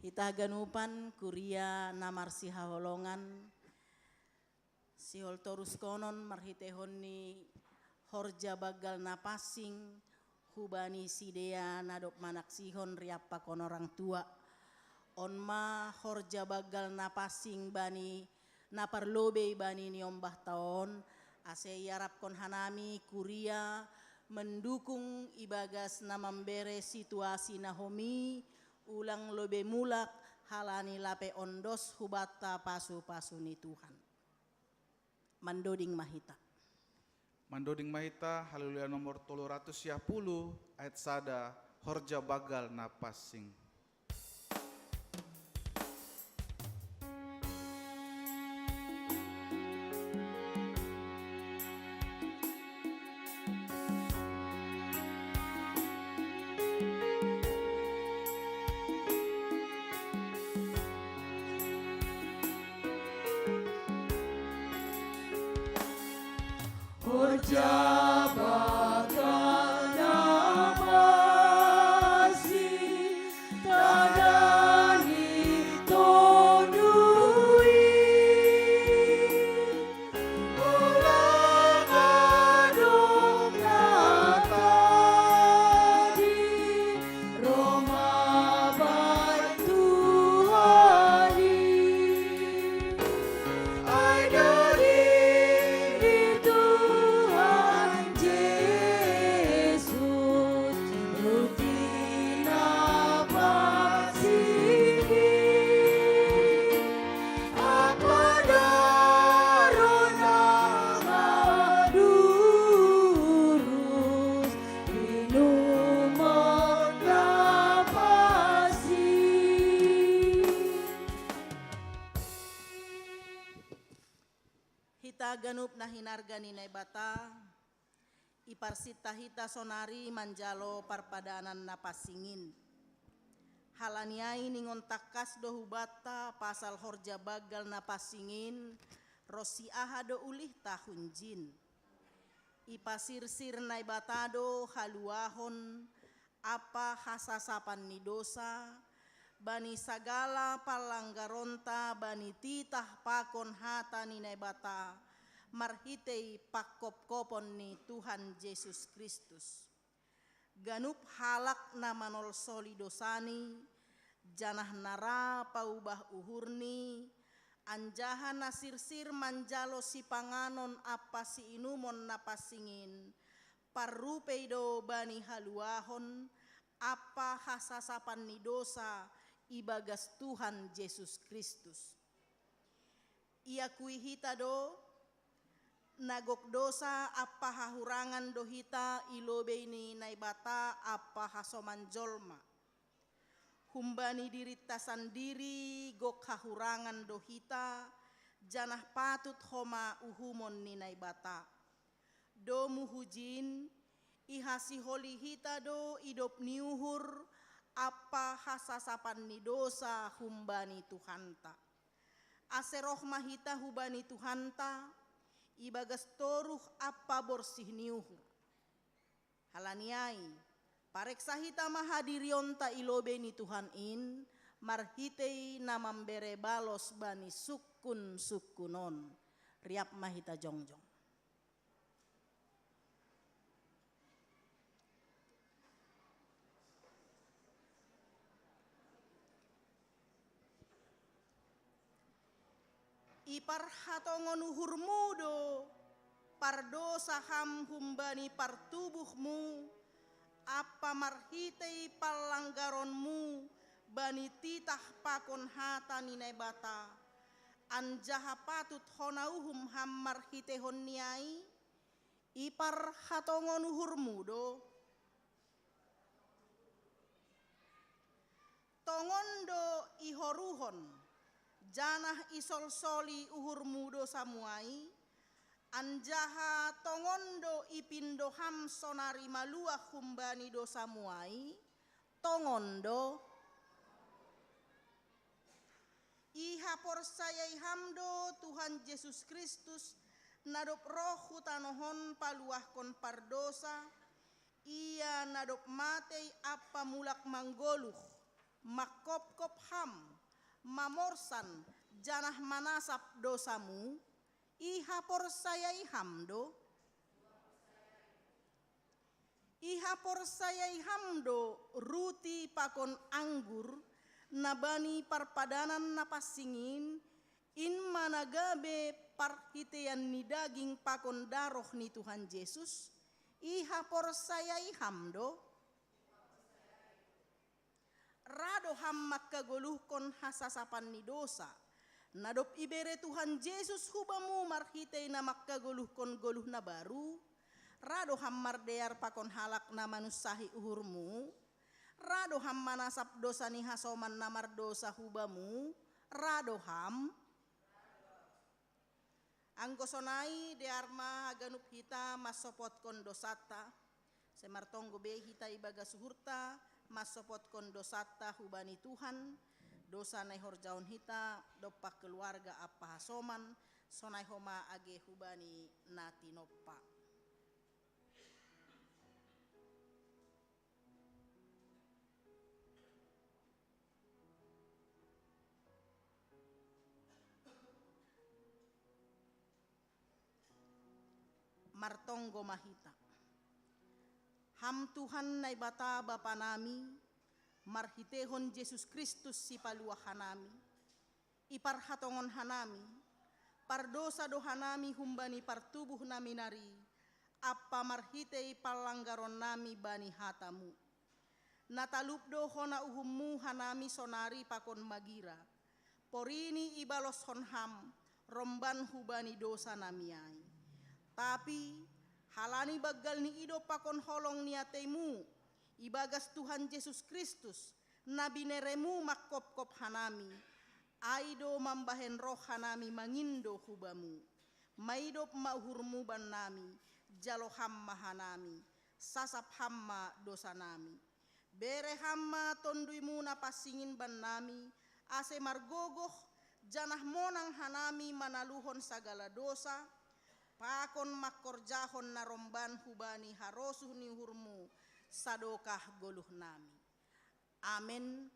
Hita haganupan kuria na marsihaholongan, sihol toruskonon marhiteihon ni horja banggal na pansing hubani sidea na dob manaksihon riamphakon orang tua. On ma horja banggal na pansing bani na parlobei bani niombahta on, ase iarapkon hanami kuria mendukung ibagas na mambere situasi na homi, ulang lobei mulak, halani lape ondos hubanta pasu-pasu ni Tuhan. Mandoding ma hita. Mandoding ma hita, Haleluya nomor tolu ratus sia puluh, ayat sada, horja banggal na pansing. Horja banggal na pansing, tanda ni Tondui. Ulang adong na tading, ro ma bahen Tuhan i. Hita ganup na hinarga ni Naibata, iparsinta hita sonari manjalo parpadanan na pansingin. Halani ai ningon tangkas do hubanta pasal horja banggal na pansingin, ronsi aha do ulihta hunjin. Ipasirsir Naibata do haluahon ampa hasasapan ni dosa, bani sagala panlanggaronta bani titah pakon hata ni Naibata, marhitei pangkopkopon ni Tuhan Jesus Kristus. Ganup halak na manolsoli dosani, janah na ra paubah uhurni, anjaha na sirsir manjalo sipanganon ampa siinumon na pansingin, parrupei do bani haluahon ampa hasasapan ni dosa ibagas Tuhan Jesus Kristus. Iakui hita do, na gok dosa ampa hahurangan do hita i lobei ni Naibata ampa hasoman jolma. Humbani dirinta sandiri gok hahurangan do hita, janah patut homa uhumon ni Naibata. Domu hujin, ihasiholi hita do idop ni uhur ampa hasasapan ni dosa humbani Tuhanta. Ase roh ma hita hubani Tuhanta, ibagas toruh ampa borsih ni uhur. Halani ai, pareksa hita ma hadirionta i lobei ni Tuhan in, marhitei na mambere balos bani sungkunsungkun on. Riap ma hita jongjong. Iparhatongon uhurmu do, pardosa ham humbani partubuhmu, ampa marhitei panlanggaronmu bani titah pakon hata ni Naibata, anjaha patut hona uhum ham marhiteihon ni ai, iparhatongon uhurmu do. Tongon do ihoruhon, janah isolsoli uhurmu dosamu ai, anjaha tongon do ipindo ham sonari maluah humbani dosamu ai, tongon do. Ihaporsayai ham do Tuhan Jesus Kristus, na dob roh hu tanoh on paluahkon pardosa, Ia na dob matei ampa mulak manggoluh, mangkopkop ham, mamorsan, janah manasap dosamu, ihaporsayai ham do? Ihaporsayai ham do ruti pakon anggur, na bani parpadanan na pansing in, in ma na gabe parhiteian ni daging pakon daroh ni Tuhan Jesus? Ihaporsayai ham do? Ra do ham mangkagoluhkon hasasapan ni dosa, na dob ibere Tuhan Jesus hu bamu marhitei na mangkagoluhkon goluh na baru? Ra do ham mardear pakon halak na manunsahi uhurmu? Ra do ham manasap dosa ni hasoman na mardosa hu bamu? Ra do ham? Anggo sonai, dear ma haganup hita mansopotkon dosanta. Sai martonggo be hita ibagas uhurta mansopotkon dosanta hubani Tuhan, dosa na ihorjahon hita dompak keluarga ampa hasoman, sonai homa age hubani na tinompa. Martonggo ma hita. Ham Tuhan Naibata Bapa nami, marhiteihon Jesus Kristus Sipaluah hanami, iparhatongon hanami, pardosa do hanami humbani partubuh nami nari, ampa marhitei panlanggaron nami bani hatamu. Na talup do hona uhummu hanami sonari pakon magira. Porini ibaloshon ham, romban hubani dosa nami ai. Tapi, halani banggal ni idop pakon holong ni ateimu, ibagas Tuhan Jesus Kristus, na bineremu mangkopkop hanami, ai do mambahen roh hanami mangindo hu bamu. Maidop ma uhurmu bannami, jalo ham ma hanami, sasap ham ma dosanami. Bere ham ma tonduymu na pansingin bannami, ase margogoh, janah monang hanami manaluhon sagala dosa, pakon mangkorjahon na romban hubani harosuh ni uhurmu, sadokah goluhnami. Amen.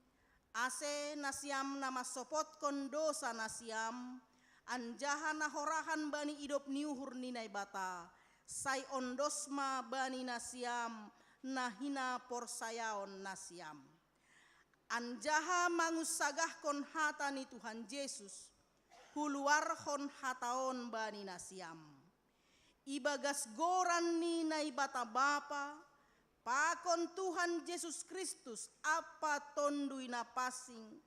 Ase nasiam na mansopotkon dosa nasiam, anjaha na horahan bani idop ni uhur ni Naibata, sai ondos ma bani nasiam na hinaporsayaon nasiam. Anjaha mangunsagahkon hata ni Tuhan Jesus, huluarhon hata on bani nasiam. Ibagas goran ni Naibata Bapa, pakon Tuhan Jesus Kristus Ampa Tonduy Napansing,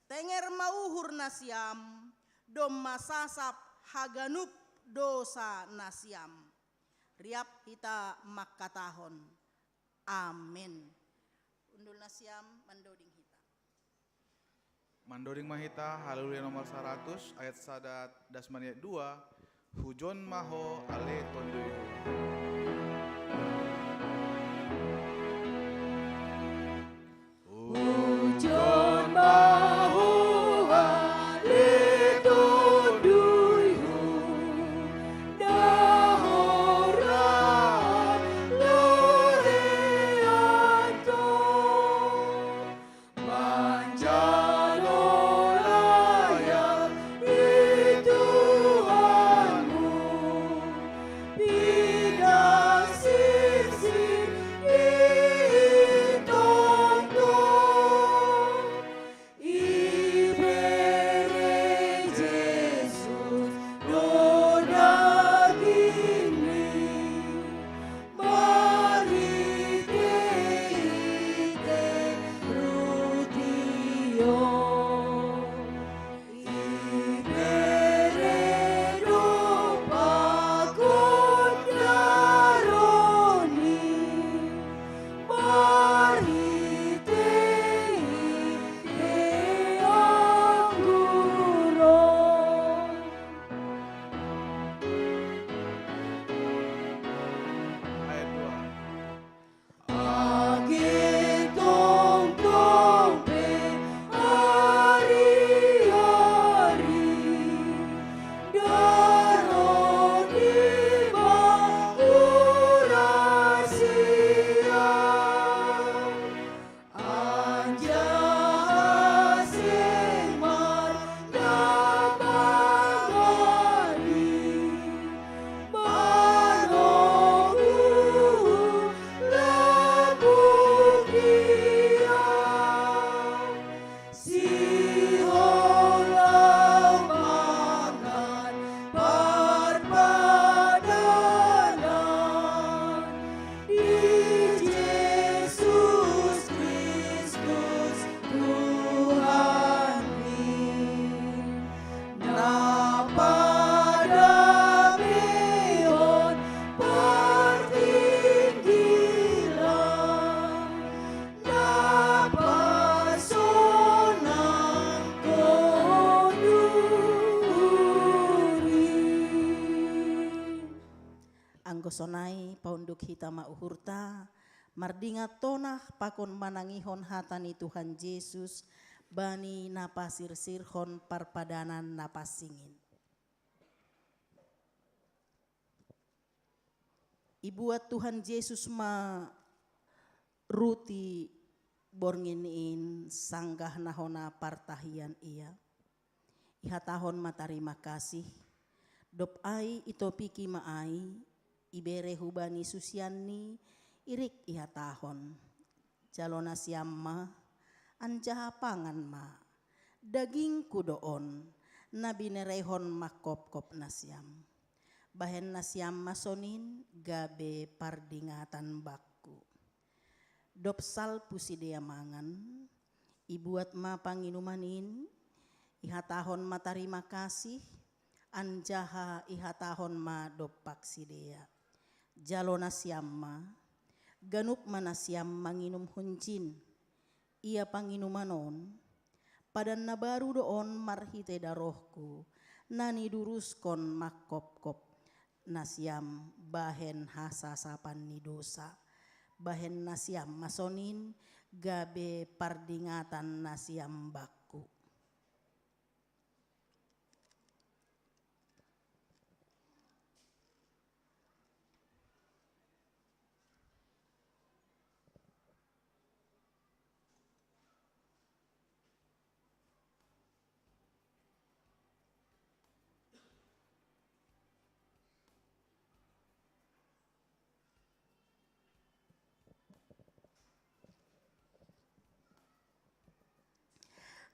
tenger ma uhur nasiam, domma sasap haganup dosa nasiam. Riap hita mangkatahon. Amen. Undul nasiam mandoding hita. Mandoding ma hita, Haleluya nomor saratus, ayat sada das ma ayat dua, Hujon ma ho ale tonduyhu. Hujon ma ho ale tonduyhu, na horas loheianto. Manjalo layang di Tuhanmu, pindah sirsir di tongtong. Ibere Jesus do dagingmi, marhitei-hitei ruti on. Ibere do pakon daroni, marhitei-hitei anggur on. Ayat dua. Age tongtong pe ari-ari, daroni ma hurasian. Anjaha seng mandapangani, manogu lambung ia. Sihol ahu mangan parpadanan di Jesus Kristus Tuhanmi. Na padameon partinggilan, na pasonangkon duri. Anggo sonai paunduk hita ma uhurta, mardingat tonah pakon manangihon hata ni Tuhan Jesus bani na pasirsirhon parpadanan na pansingin. Ibuat Tuhan Jesus ma ruti borngin in sanggah na hona partahian ia. Ihatahon ma tarima kasih, dob ai itopiki ma ai, ibere hubani susianni, irik ihatahon. Jalo nasiam ma, anjaha pangan ma. Dagingku do on, na binerehon mangkopkop nasiam. Bahen nasiam ma sonin gabe pardingatan bakku. Dob salpu sidea mangan, ibuat ma panginuman in, ihatahon ma tarima kasih, anjaha ihatahon ma dompak sidea. Jalo nasiam ma, ganup ma nasiam manginum hunjin. Ia panginuman on, padan na baru do on marhitei darohku, na niduruskon mangkopkop nasiam bahen hasasapan ni dosa. Bahen nasiam ma sonin gabe pardingatan nasiam bakku.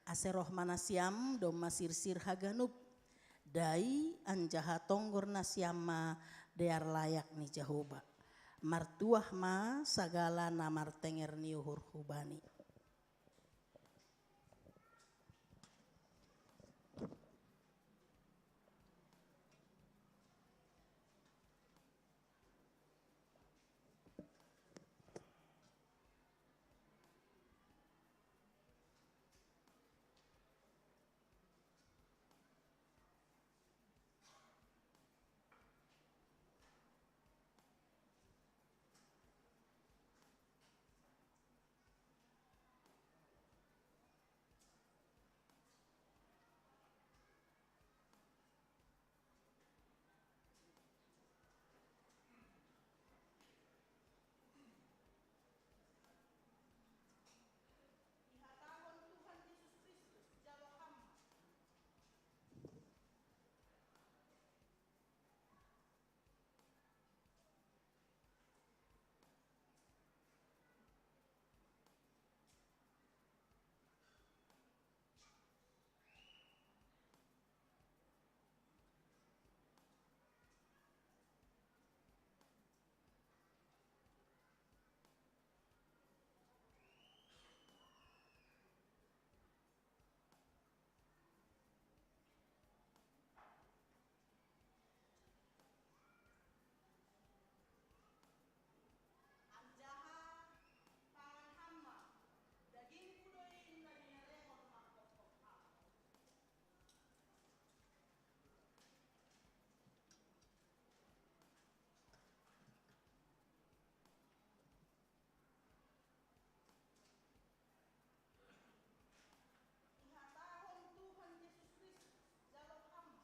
Ase roh ma nasiam domma sirsir haganup, dai anjaha tonggor nasiam ma dear layak ni Jahowa. Martuah ma sagala na martenger ni uhur hu Bani. Ihatahon Tuhan Jesus Kristus, jalo ham ma. Anjaha pangan ham ma, dagingku do in na dinerehon mangkopkop ham. Ihatahon Tuhan Jesus Kristus, jalo ham ma.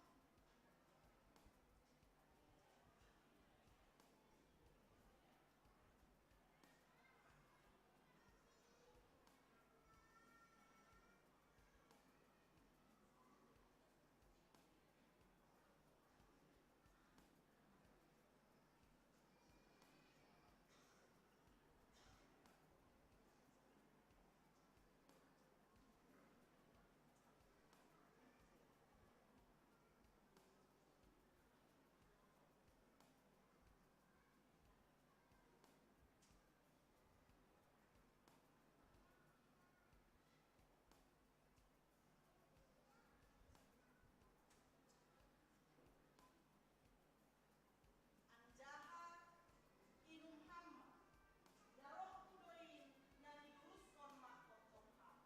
Anjaha inum ham ma, darohku do in na niduruskon mangkopkop ham.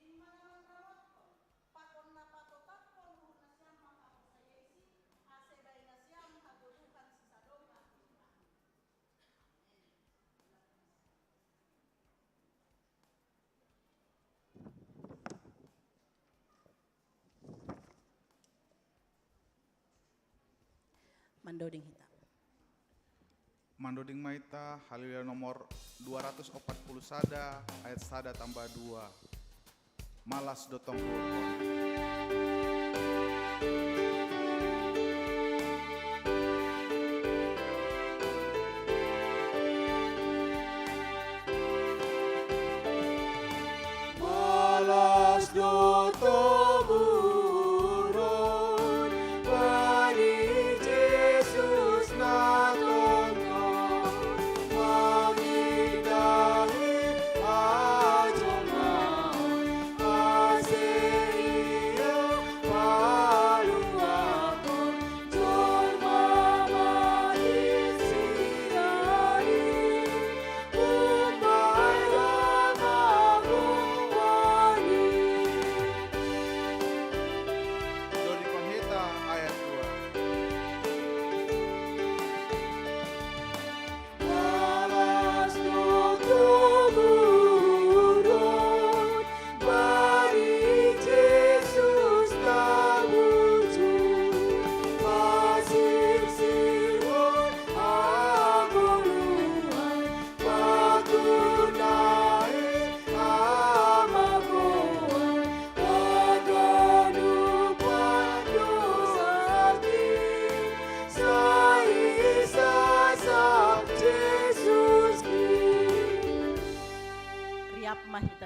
In ma na manramotkon, pakon na patotaphon uhur nasiam manghaporsayaisi, ase bai nasiam hagoluhan sisadongan. Mandoding hita. Mandoding ma hita, Haleluya nomor dua ratus opat puluh sada, ayat sada tambah dua. Malas do tonggohon. Malas do tonggohon, bani Jesus na tongtong mangindahi hajoman, ase ia paluahon jolma ma isi ai. Umbahen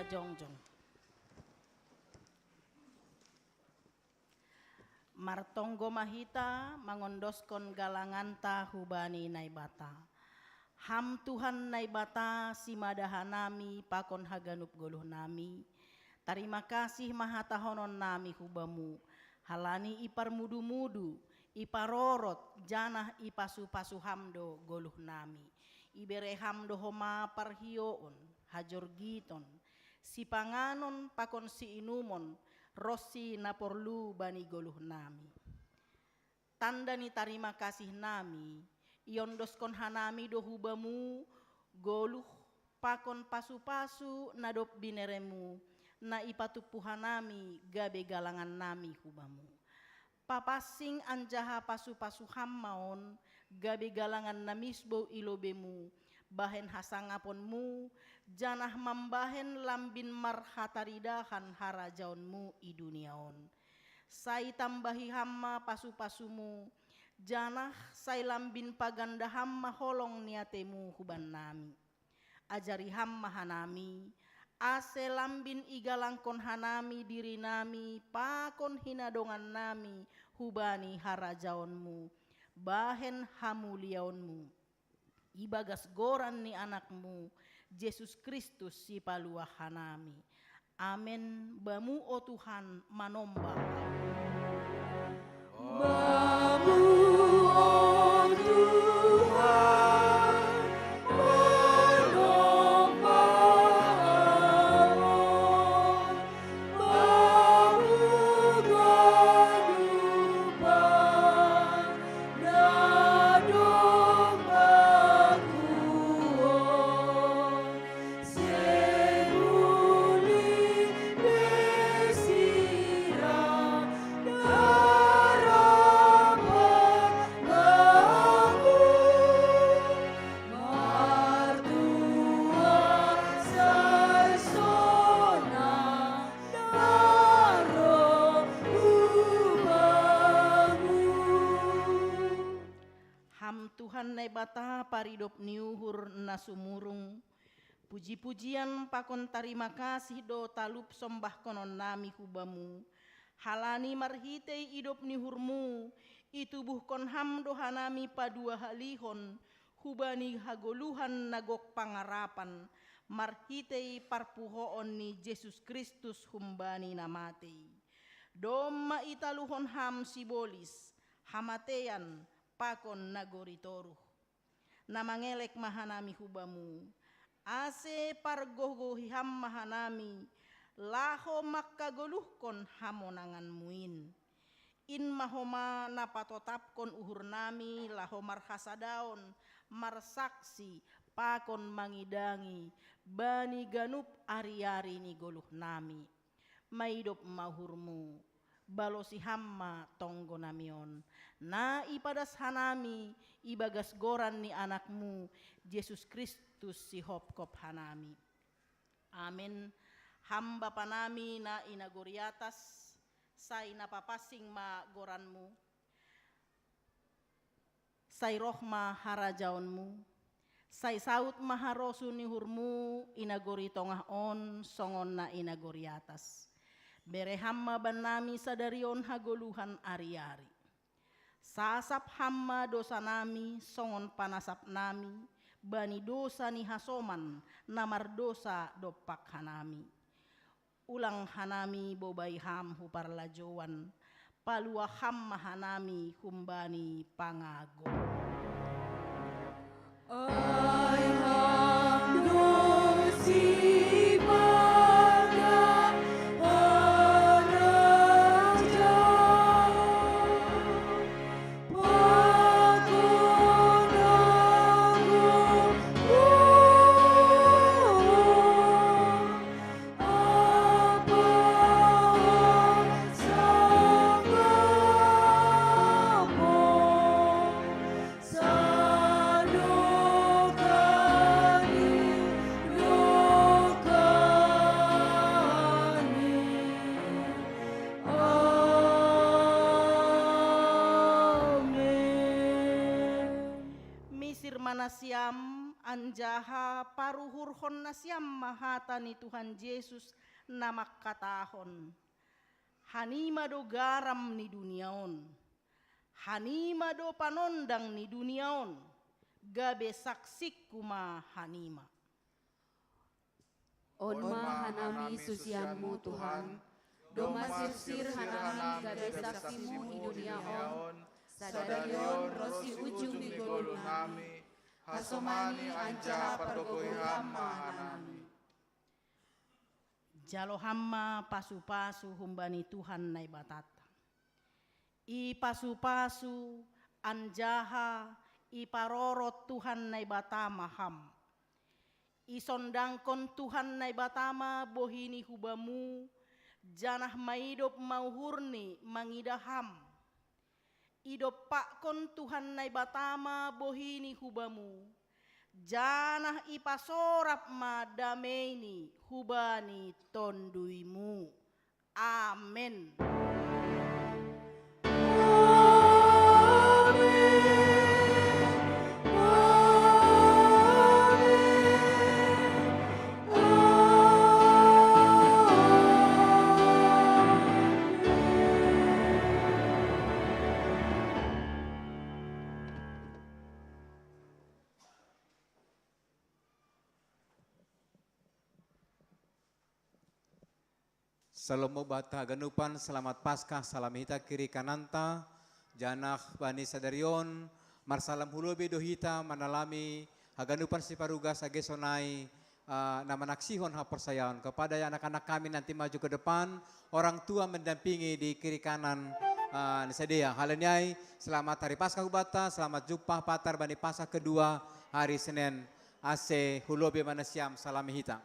Jongjong. Martonggo ma hita mangondoskon galanganta hubani Naibata. Ham Tuhan Naibata, simada hanami pakon haganup goluhnami, tarima kasih ma hatahononnami hu Bamu, halani iparmudu-mudu, iparorot, janah ipasu-pasu Ham do goluhnami. Ibere Ham do homa parhioon, hajorgiton, sipanganon pakon siinumon, ronsi na porlu bani goluhnami. Tanda ni tarima kasihnami, iondoskon hanami do hu Bamu goluh pakon pasu-pasu na dob binereMu, na ipatumpu hanami gabe galangannami hu Bamu. Papansing anjaha pasu-pasu Ham ma on, gabe galangan na misbou i lobeiMu, bahen hasangaponMu, janah mambahen lambin marhataridahan harajaonMu i dunia on. Sai tambahi Ham ma pasu-pasuMu, janah sai lambin paganda Ham ma holong ni ateMu hubannami. Ajari Ham ma hanami, ase lambin igalangkon hanami dirinami pakon hinadongannami hubani harajaonMu, bahen hamuliaonMu. Ibagas goran ni AnakMu, Jesus Kristus, Sipaluah hanami. Amen. Bamu, o Tuhan, manomba. Bamu, o Tuhan, manomba. Bamu ganupan na dob baku on. Ham Tuhan Naibata, paridop ni uhur na sumurung, puji-pujian pakon tarima kasih do talup sombahkononnami hu Bamu, halani marhitei idop ni uhurMu, itubuhkon Ham do hanami paduahalihon hubani hagoluhan na gok pangarapan, marhitei parpuhoon ni Jesus Kristus humbani na matei. Domma italuhon Ham sibolis, hamateian, pakon nagori toruh. Na mangelek ma hanami hu Bamu, ase pargogohi Ham ma hanami, laho mangkagoluhkon hamonanganMu in. In ma homa na patotapkon uhurnami laho marhasadaon, marsaksi, pakon mangidangi, bani ganup ari-ari ni goluhnami. Maidop ma uhurMu, balosi Ham ma tonggonami on, na ipadas hanami ibagas goran ni AnakMu, Jesus Kristus, Sihopkop hanami. Amen. Ham Bapanami na i nagori atas, sai na papansing ma goranMu. Sai roh ma harajaonMu, sai saud ma harosuh ni uhurMu i nagori tongah on songon na i nagori atas. Bere Ham ma bannami sadari on hagoluhan ari-ari. Sasap Ham ma dosanami songon panasapnami bani dosa ni hasoman na mardosa dompak hanami. Ulang hanami bobai Ham hu parlajouan, paluah Ham ma hanami humbani pangago. Ai Ham do sipata harajaon pakon agomo. Misir ma nasiam, Anjaha paruhurhon nasiam ma hata ni Tuhan Jesus na mangkatahon: Hanima do garam ni dunia on. Hanima do panondang ni dunia on. Gabe saksingku ma hanima. On ma hanami susianmu Tuhan, domma sirsir hanami gabe saksimu i dunia on, sadari on ronsi ujung ni ngolunami, hasomani anjaha pargogohi Ham ma hanami. Jalo Ham ma pasupasu humbani Tuhan Naibatanta. Ipasupasu anjaha iparorot Tuhan Naibata ma Ham. Isondangkon Tuhan Naibata ma bohi ni hubamu, janah maidop ma uhurni mangidah Ham. Idompakkon Tuhan Naibata ma bohi ni hubamu, janah ipasorap ma dameini hubani tonduymu. Amen. Salom ma hubanta haganupan, selamat Paskah, salami hita kiri kananta, janah bani sadari on, marsalam hu lobei do hita manalami haganupan siparugas age sonai, ah, na manaksihon haporsayaon. Kepada anak-anak kami nanti maju ke depan, orang tua mendampingi di kiri kanan, ah, ni sidea. Halani ai, selamat hari Paskah hubanta, selamat jumpa patar bani Paskah kedua hari Senin. Ase hu lobei ma nasiam, salami hita.